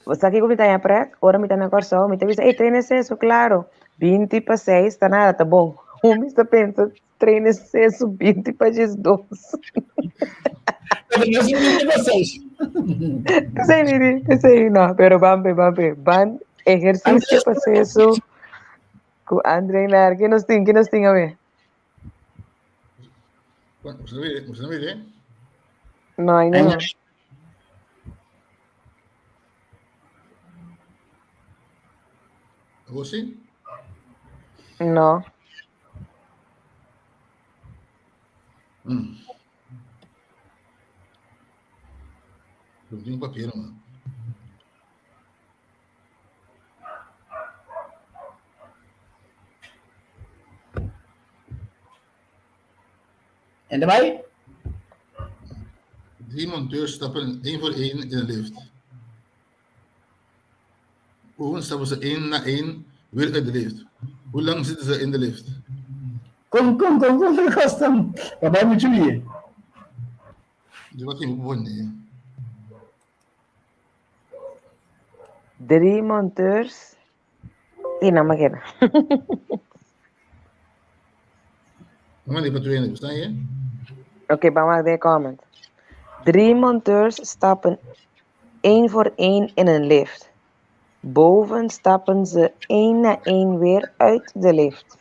Bo sa kiko mi ta haña pret? Ora mi ta na Kòrsou, mi ta bisa, ei, train e sesu, klaro. Binti pa seis ta nada, ta bon. Un mi ta pensa, train e sesu binti pa diesdos. Pero no es 20 pa 6. P'esei mi di, p'esei no, pero ban pe, ban pe. Ban ehersisio pa sesu ku André Nar. Ke nos tin, ke nos tin awe? Você não mire? No, ainda no. Você? No. No tin papel, man. En daarbij? Drie monteurs stappen één voor één in de lift. Boven stappen ze één na één weer uit de lift. Hoe lang zitten ze in de lift? Kom, kom, kom, kom, gastan. Waarbij moet jullie? Die wat in nee. Drie monteurs y no me queda. Mama die patrouille, bestaan je? Oké, vamos a ver comment. Drie monteurs stappen één voor één in een lift. Boven stappen ze één na één weer uit de lift.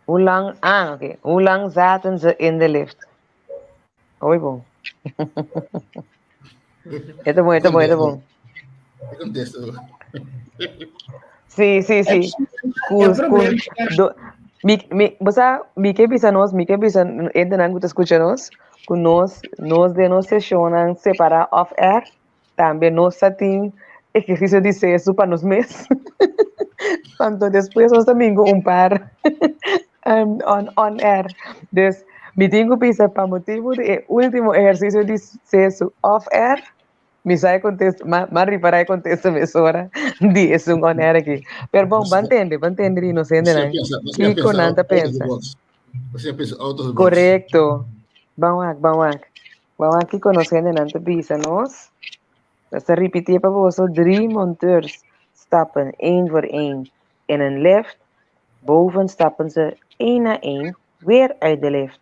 Hoe lang, ah, oké. Hoe lang zaten ze in de lift? Hoi bon. E ta bon, e ta bon, e ta bon. Ik contesto. Sí, sí, sí. Ku, ku, do, mi, mi, bo sa, mi ke bisa nos, mi ke bisa hendenan ku ta skucha nos, ku nos, nos den nos seshonnan separá off air, tambe nos sa tin ehersisio di sesu pa nos mes. Anto despues nos ta bin ku un par um, on, on air. Dus mi tin ku bisa pa motibu di e último ehersisio di sesu off air, mi sa e kontesta, ma, ma ripará e kontesta mesora di esun on air aki. Pero bon, ban tende, ban tende di nos hendenan. Kiko nan ta pensa. Korekto. Ban wak, ban wak. Ban wak kiko nos hendenan ta bisa nos. Nos ta ripití pa boso, drie monteurs stappen één voor één in een lift. Boven stappen ze één na één weer uit de lift.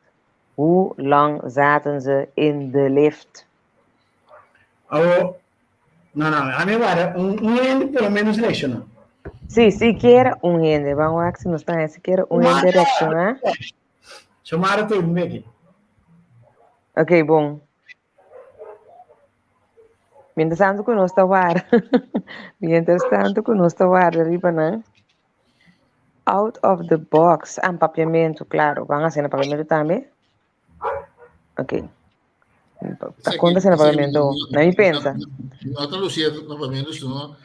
Hoe lang zaten ze in de lift? Awo, no, no, a mi wara un, un hende por lo menos reacciona. Sí, siquiera un hende. Vamos a ver si nos está siquiera un hende reacciona. Xiomara te un beke. Ok, bon. Mientras tanto ku nos ta warda, mientras tanto ku nos ta warda riba nan, out of the box, ah, papiamento, claro, van a hacer na papiamento tambe. Ok. Ta konta na papiamento, na mi pensa. No ta Lucia na papiamento, sino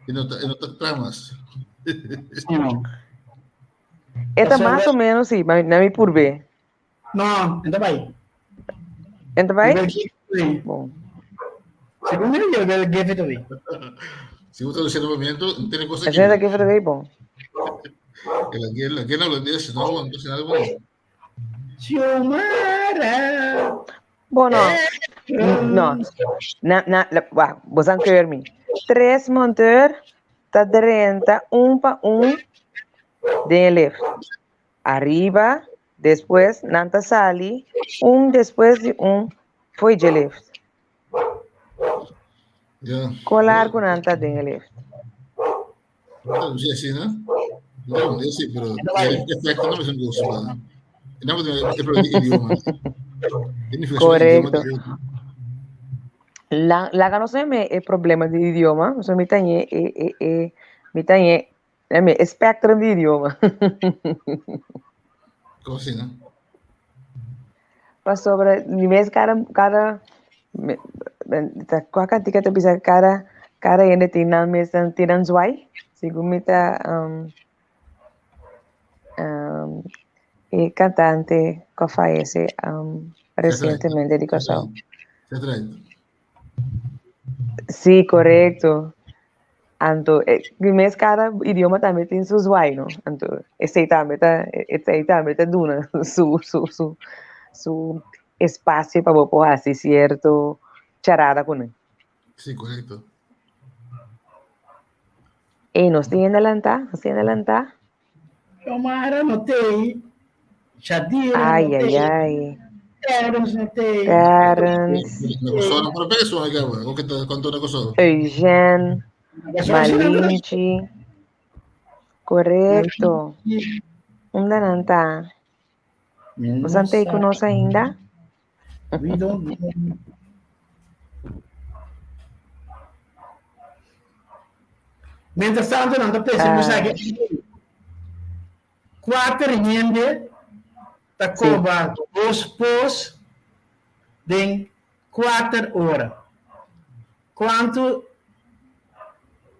e no ta, e no ta tramas. No. E ta mas o menos, sí, na mi purbe. No, enta bai. Enta bai? Bom. Segun mi, yo will give it away. Si bo traduci na papiamento, no tiene cosa aquí. Esa give it away, bon. El la la la holandés, no, no pasa nada bueno. Xiomara. Bueno, no. Na, na, la, wah, vos han keur mi. Tres monteur ta drenta un pa un den e lift. Ariba, despues nan ta sali un despues di un fo'i dje lift. Ja. Kon largu nan ta den e lift? No sé así, ¿no? No, no sé, pero el efecto no me son gozo, ¿no? No, es por el idioma. Correcto. La, laga no se me e problema di idioma, so mi tañe e e e mi tañe e me spectrum di idioma. Como así, no? Pasobra mi mes kada kada ta kua kantika ta bisa kada kada hende tin nan mes tin nan zwai segun mi ta e kantante ku a fayese resientemente di Kòrsou. Sí, korekto. Anto mi mes kada idioma tambe tin su zwai, no? Anto esei tambe ta esei tambe ta duna su su su su espacio pa bo por hasi cierto charada ku nan. Sí, korekto. Ey, nos tin hende lantá? Nos tin hende lantá? Xiomara no tei, Shadira no Ay, ay, tei, ay. Terence no tei. Terence. Solo por peso, o que te contó una cosa. Eugène, Malinchi. Correcto. Unda nan ta? Boso tei ku nos ainda? We don't know. Mientras tanto, nan ta pensa uh, ah. Kuater hende ta koba dos pos den kuater ora. Kuantu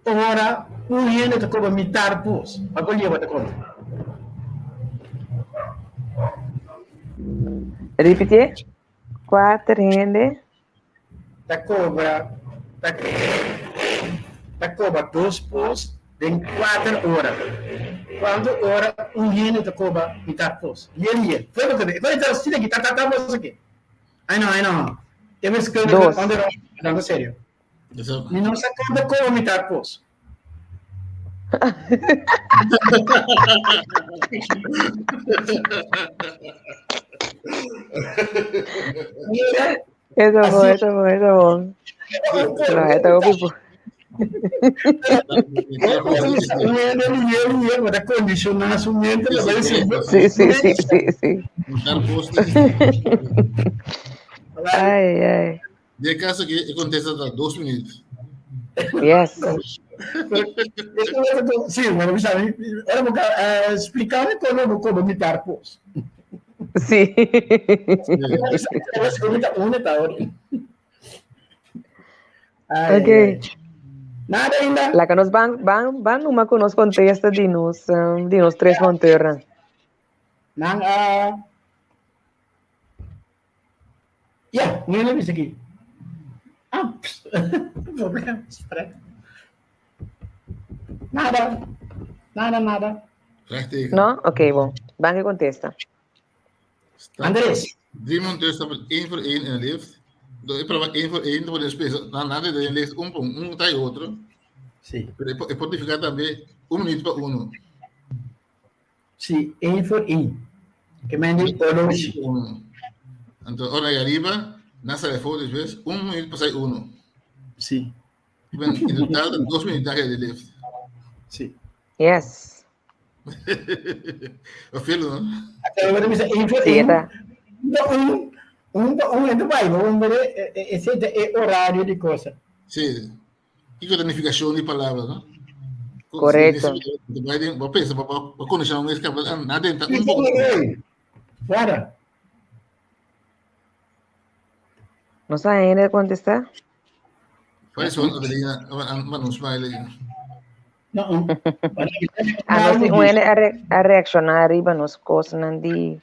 ora un hende ta koba mitar pos? Pa ku liba ta konta? Ripitié. Kuater hende. Ta kobra ta ta koba dos pos den kuater ora. Kuantu ora un hende ta koba mitar pos? Lie lie. Fue bo kebe. E ta asina aki ta ta ta bos aki. Ai no ai no. E wiskundige Dos. onderwijs hablando serio. Mi no sa konta koba mitar pos. Eso bon, eso bon, eso bon. No, esta hopi bo. Sí, sí, sí, sí, sí. Ai, ai. Den caso que e contesta ta dos minuut. Yes. Sí, bueno, mi sabe. Ora bo eh, explicarme como bo como mitar pos. Sí. Ok. Nada ainda. Laga nos ban ban ban numa ku nos kontesta di nos um, di nos tres monteurnan. Nan a Ya, mi a bisa aki. Ah, problema, spera. Nada, nada, nada. Vraagteken. No? Oké, bon. Ban ke kontesta. Stap Andres. Drie monteurs stappen één voor één in een lift. Door ik probeer één voor één te worden spelen. Na nada de lift un por un trae otro. Sí. Pero e por nificar también un minuto pa uno. Sí, één voor één. Ke men di oloshi. Anto ora y arriba, na sale foto después, un minuto pasai uno. Sí. Ben, in total, dos minutos de lift. Sí. Yes. Of veel, no? Pero bisa één voor Sí, één. ta. Un, un, un, un, bai, un, ese é horario di cosa. Sí. Kiko ta nifikashon di palabra, no? Korekto. Bo pensa, bo bo konosé un mes kaba na denta un poko. Guarda. No sa hende kontestá? Por eso, Adelina, manda un smiley. No. Ah, nos tin un hende a, re, a reakshoná riba nos kosnan di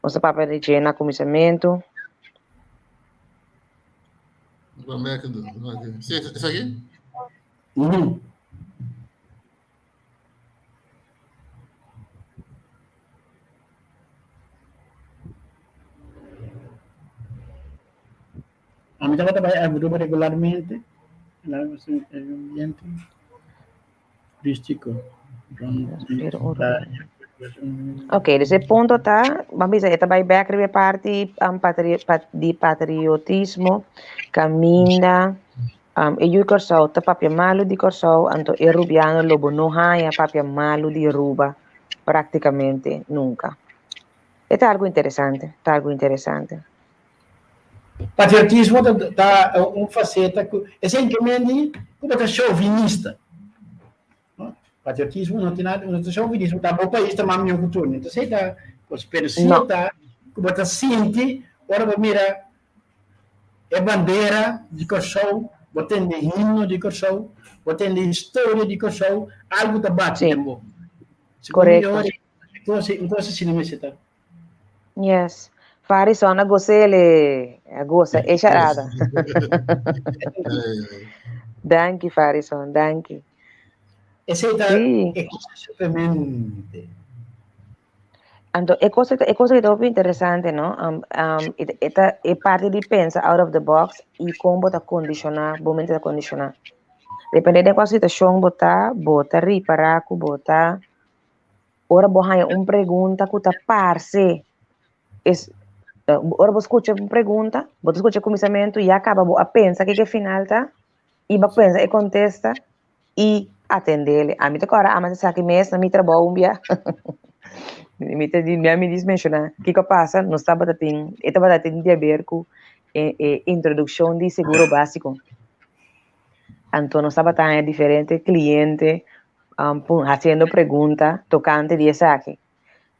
nos a papia di dje na kuminsamentu. Sí, esaki? Uhum. A mi tabata bai Aruba regularmente. Ambiente turístico. Ok, dus e punto ta, ban bisa, e ta bai bek riba e parti um, patri, pat, di patriotismo, kaminda. E yu Kòrsou ta papia malu di Kòrsou, anto e rubiano lo bo no haña papia malu di Aruba práktikamente nunka. E ta algu interesante, ta algu interesante. Patriotismo ta ta un faceta ku esei ke men di ku bo ta chauvinista. Patriotismo no tin nada, no ta chauvinismo, ta bo pais ta mas mihó ku tur. Entonces esei ta kos, pero si ta ku bo ta sinti ora bo mira e bandera di Kòrsou, bo tende himno di Kòrsou, bo tende historia di Kòrsou, algu ta bati den bo. Korekto. Un kos asina mester ta. Yes. Farison a gosele, a gosa e charada. Danki Farison, danki. Esei ta e kos simplemente. Anto e cosa e cosa que ta interesante, no? E ta e parte di pensa out of the box y con bo ta condiciona, bo mente ta condiciona. Depende de cual situacion bo ta, bo ta ripara cu bo ta ora bo haña un pregunta cu ta parce es ora bo scucha un pregunta, bo ta scucha e cuminsamentu ya caba bo a pensa kiko e final ta y bo a pensa e contesta y atendele. Ami ta kòrda ama esaki mes na mi trabou un bia. Mi ta di mi dis menshoná kiko a pasa, nos tabata tin e tabata tin di haber ku e e introdukshon di seguro básiko. Anto nos tabata haña diferente kliente hasiendo pregunta tokante di esaki.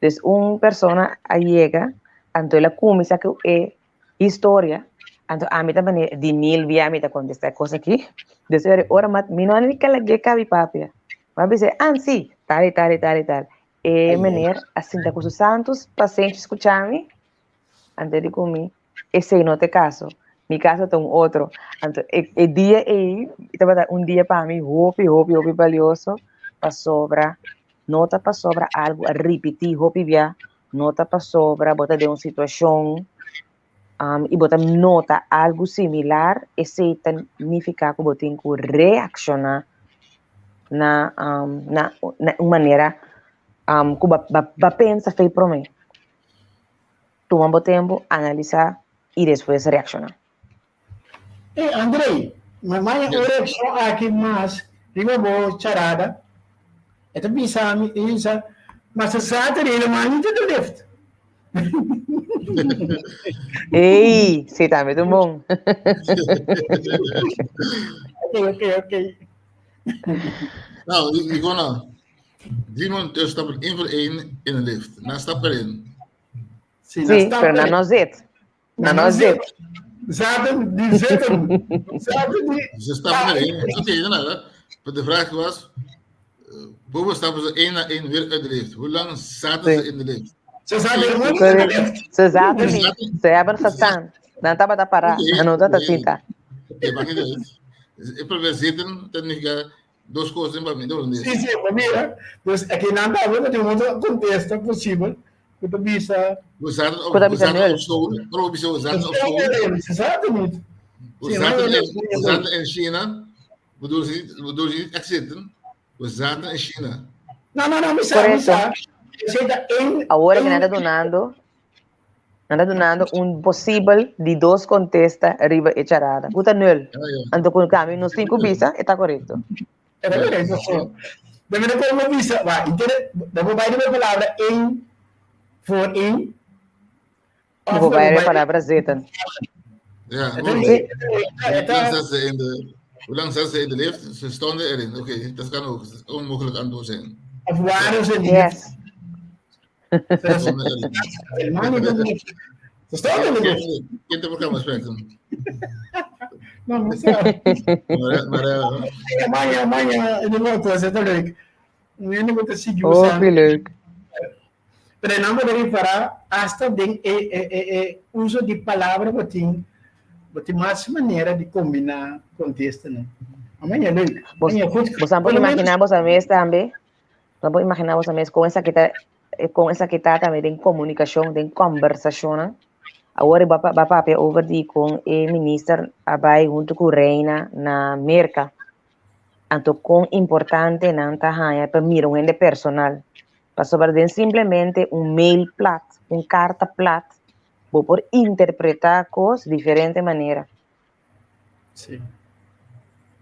Dus un persona a yega, anto el a kuminsá ku e historia, anto ami ta manera di mil bia mi ta kontestá e kos aki. Dus e ora mi no a ni lag'é kabi papia. Mi a bisa, ah si, tal i tal i tal i tal. E meneer a sinta ku su santus pasenshi skucha mi, anto e di ku mi, esei no ta e kaso, mi kaso ta un otro. Anto e e dia ei tabata un dia pa mi hopi hopi hopi balioso pasobra no ta pasobra algu a ripití hopi bia, no ta pasobra bo ta den un situashon i bo ta nota algu similar, esei ta nifiká ku bo tin ku reakshoná na na na un manera ku bo a pensa fei promé. Tuma bo tempu, analisá i despues reakshoná. Ey Andrei, mi maya un reakshon aki mas riba bo charada. E ta bisa mi, e bisa, ma ze zaten helemaal niet in de lift. Ey, si tambe ta un bon. Ok, ok, ok. Nou, Ivona, drie monteurs stappen één voor één in de lift. Na stap erin. Sí, pero nan no zit. Nan no zit. Zaten, die zitten. Zaten die. Ze stappen erin. Oké, okay, nou, maar de vraag was, boven stappen ze één na één weer uit de lift. Hoe lang zaten ze in de lift? Ze zaten helemaal niet in de lift. Ze zaten niet. Ze hebben gestaan. Nan tabata pará. Nan no tabata sinta. Oké, maakt niet uit. Ik probeer zitten, dat niet Dos kos den pa mi, dos Sí, sí, pa mira. Dus aki nan tambe ta tin un otro contesta posibel ku ta bisa. We zaten op, Ku ta we bisa zaten nul. op school. Pero we we zaten op school. Ze zaten niet. We Sí, zaten no, in, no, we zaten in China. Bedoel ze niet, bedoel ze niet echt zitten. We zaten in China. No, no, no, mi sa, mi Correcto. sa. Esei ta één. Awor ku nan één ta dunando, nan ta dunando un posibel di dos kontesta riba e charada. Ku ta nul. Ja, ja. Anto ku kami nos tin ku bisa, e ta korekto. E ta korekto, sí. De manera ku bo bisa, wa, intere, bo por bai riba e palabra één voor één. Bo Of por bo bai riba e bai palabra zitten. Ja, E ta, goed. Sí. e Hoe lang ta, zaten ze in de, hoe lang zaten ze in de lift? Ze stonden erin. Oké, dat kan ook. Dat kan onmogelijk antwoord zijn. of waren ze niet? Yes. Ze Stonden erin. helemaal niet in de lift. Ze stonden in de lift. Kind op elkaar spreken. No, mi sa. Maar, maar Maña, maña, in de moto, dat is leuk. Mi no ta sigui usando. Hopi leuk. Pero nan por repará hasta den e, e, e, e uso di palabra bo tin, bo tin mas manera di kombiná kontestanan. Amaña leuk. Bos, Amaña goed. bos por Por lo menos, imaginá bos a mes tambe. Bo por imaginá bos mes kon esaki ta kon esaki ta tambe den komunikashon, den kòmbersashonnan. Awor e ba ba papia over di kon e minister a bai huntu ku reina na Merka. Anto kon importante nan ta haña pa mira un hende personal. Pasobra den simplemente un mail plat, un karta plat, bo por interpretá kos diferente manera. Sí.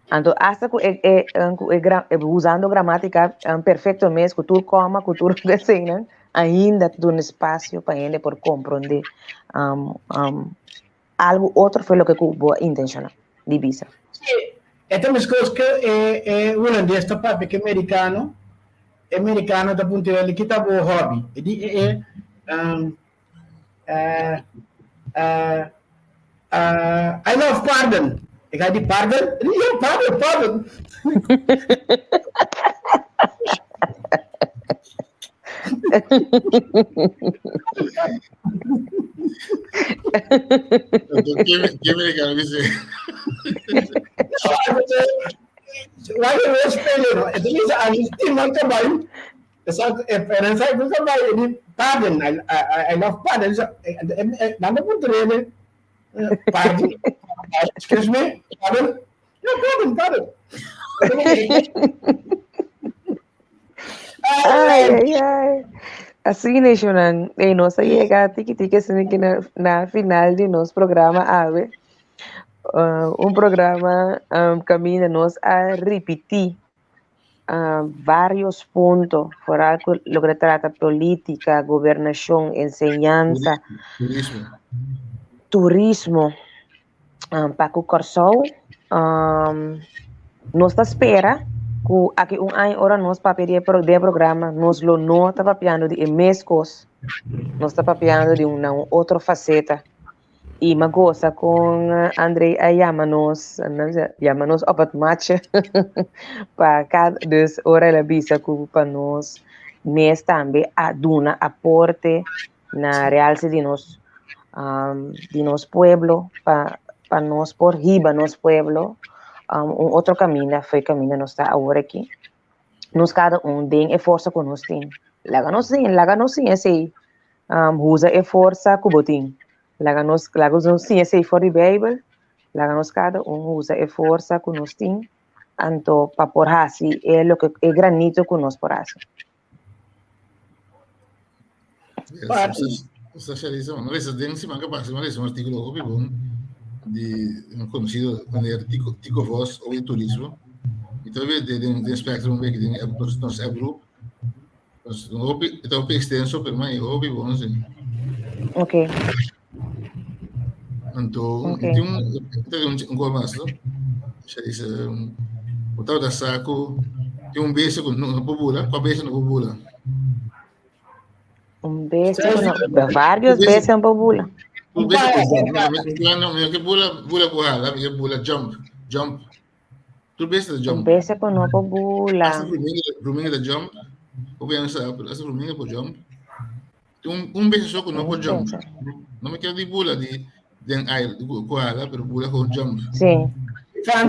Anto hasta ku e e ku e gra usando gramática perfecto mes ku tur kòma ku tur eseinan ainda ta duna espasio pa hende por komprondé algu otro for loke ku bo a intenshoná di bisa. Sí, e ta meskos ku e e hulandes ta papia ku e merikano, e merikano ta puntra el ki ta bo hòbi, e di e e I love pardon. E ga di pardon? Ja, pardon, pardon. Ke americano dice? Why you spelen? Het is een stima kabai. Esaki e perensa ku ta bai di pardon, I, I, I love pardon. So, nan ta puntra ele, pardon, excuse me, pardon, no, pardon, pardon. Ai, ai, ai. Asina, Shonan, ei, nos a yega tiki tiki asina ki na, na final di nos programa awe. Un programa um, kaminda nos a ripití varios punto, foral ku loke ta trata polítika, gobernashon, enseñansa, Turismo. turismo pa ku Kòrsou. Nos ta spera ku aki un aña ora nos papia di e di e programa nos lo no ta papiando di e mes kos, nos ta papiando di un na un otro faseta. I m'a gosa kon André a yama nos, yama nos op het matje pa kada, dus ora el a bisa ku pa nos mes tambe a duna aporte na realse di nos di nos pueblo pa pa nos por hiba nos pueblo un otro kaminda fo'i kaminda nos ta awor aki. Nos kada un den e forsa ku nos tin. Laga nos siña, laga nos siña esei. Usa e forsa ku bo tin. Laga nos, laga nos siña esei for di Beibel. Laga nos kada un usa e forsa ku nos tin, anto pa por hasi e loke e granito ku nos por hasi. Socialismo. No lesa den siman que pasa, no lesa un artículo hopi bon di un conocido meneer Tico, Tico Vos over turismo. Y todavía de de de spectrum un den nos nos app group. Pues un hopi, está hopi extenso, pero man, hopi bon sí. Okay. Anto, okay. Tin un, tin un, un gol mas, no? Se dice, um, o tau da saco, tin un beso ku no, no por bula, kwa beso no por bula? Un beso ku no, varios besos no por bula. Un beso ku no, no, no, que bula, bula ku hala, mi bula jump, jump. Tur beso ta jump. Un beso ku no por bula. Hasta formiga, formiga ta jump. O pensa, hasta formiga por jump. Un, un beso so ku no por jump. No me quiero di bula di den aire ku hala, pero bula con jump. Sí.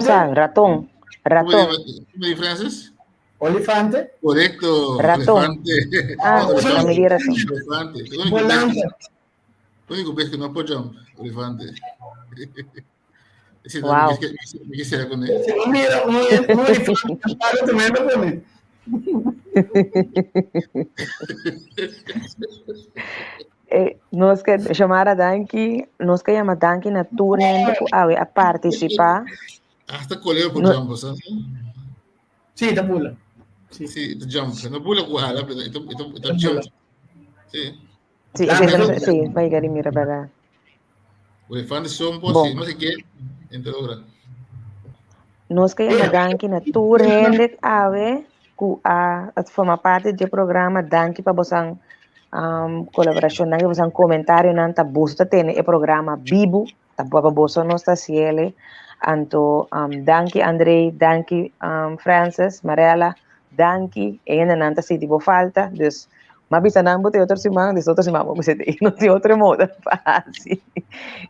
Sa, ratón. Ratón. ¿Cómo di Francis? Olifante. Correcto. Ratón. Elefante. Ah, Elefante. mi di ratón. Elefante. Volante. Único vez que no puedo jump, elefante. Sí, no, Wow. mi, mi quisiera con él. Si no mira un, un elefante, para tremendo con él. Eh, nos ke Xiomara danki, nos ke yama danki na tur hende ku awe a partisipá. Hasta coleo por No. jump, ¿sabes? Sí, ta bula. Sí. Sí, ta jump. No bula ku hala, pero ita, ita, ita jump. Sí. Sí, Ah, ese pero- no, sí, va a llegar y mira, ¿verdad? Elefante son por Bon. sí, no sé qué, entre logra. Nos ke yama danki na tur hende awe ku a forma parti di e programa. Danki pa bosan um, kolaborashon, danki pa bosan komentarionan. Ta boso ta tene e programa bibu, ta pa boso nos ta hasiele. Anto um, danki André, danki um, Francis, Marella, danki. E hendenan ta sinti bo falta, dus m'a bisa nan bo te otro siman, dus otro siman bo mester te no tin otro moda pa hasi.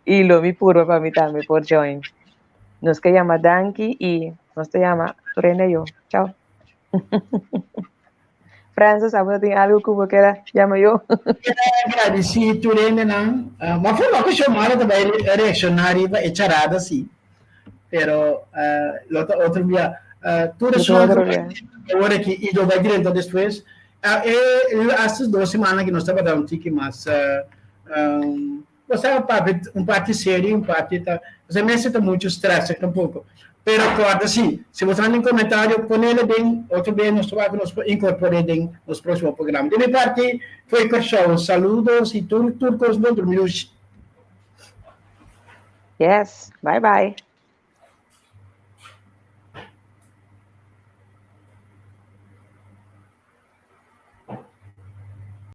I lo mi purba pa mi tambe por join. Nos ke yama danki i nos ta yama tur hende ayo. Chao. Francis, abo ta tin algo ku bo kera yama yo? Agradeci tur hendenan. Uh, ma forma ku Xiomara ta bai reacciona riba e charada si. Pero uh, lo ta otro bia. Uh, tur Lo ta esun otro bia. awor aki i do bai drenta despues. Uh, e laatste dos semana ki nos tabata un tiki mas uh, um, Bo sa papia un parti serio, un parti ta. Bo mester ta muchu stress tampoko. Pero kòrda si, si bo tin komentario, pon'é den, otro bes nos ta nos inkorporá den nos próksimo programa. Di mi parti, for di Kòrsou, saludo i tur kos bon, drumi. Yes, bye bye.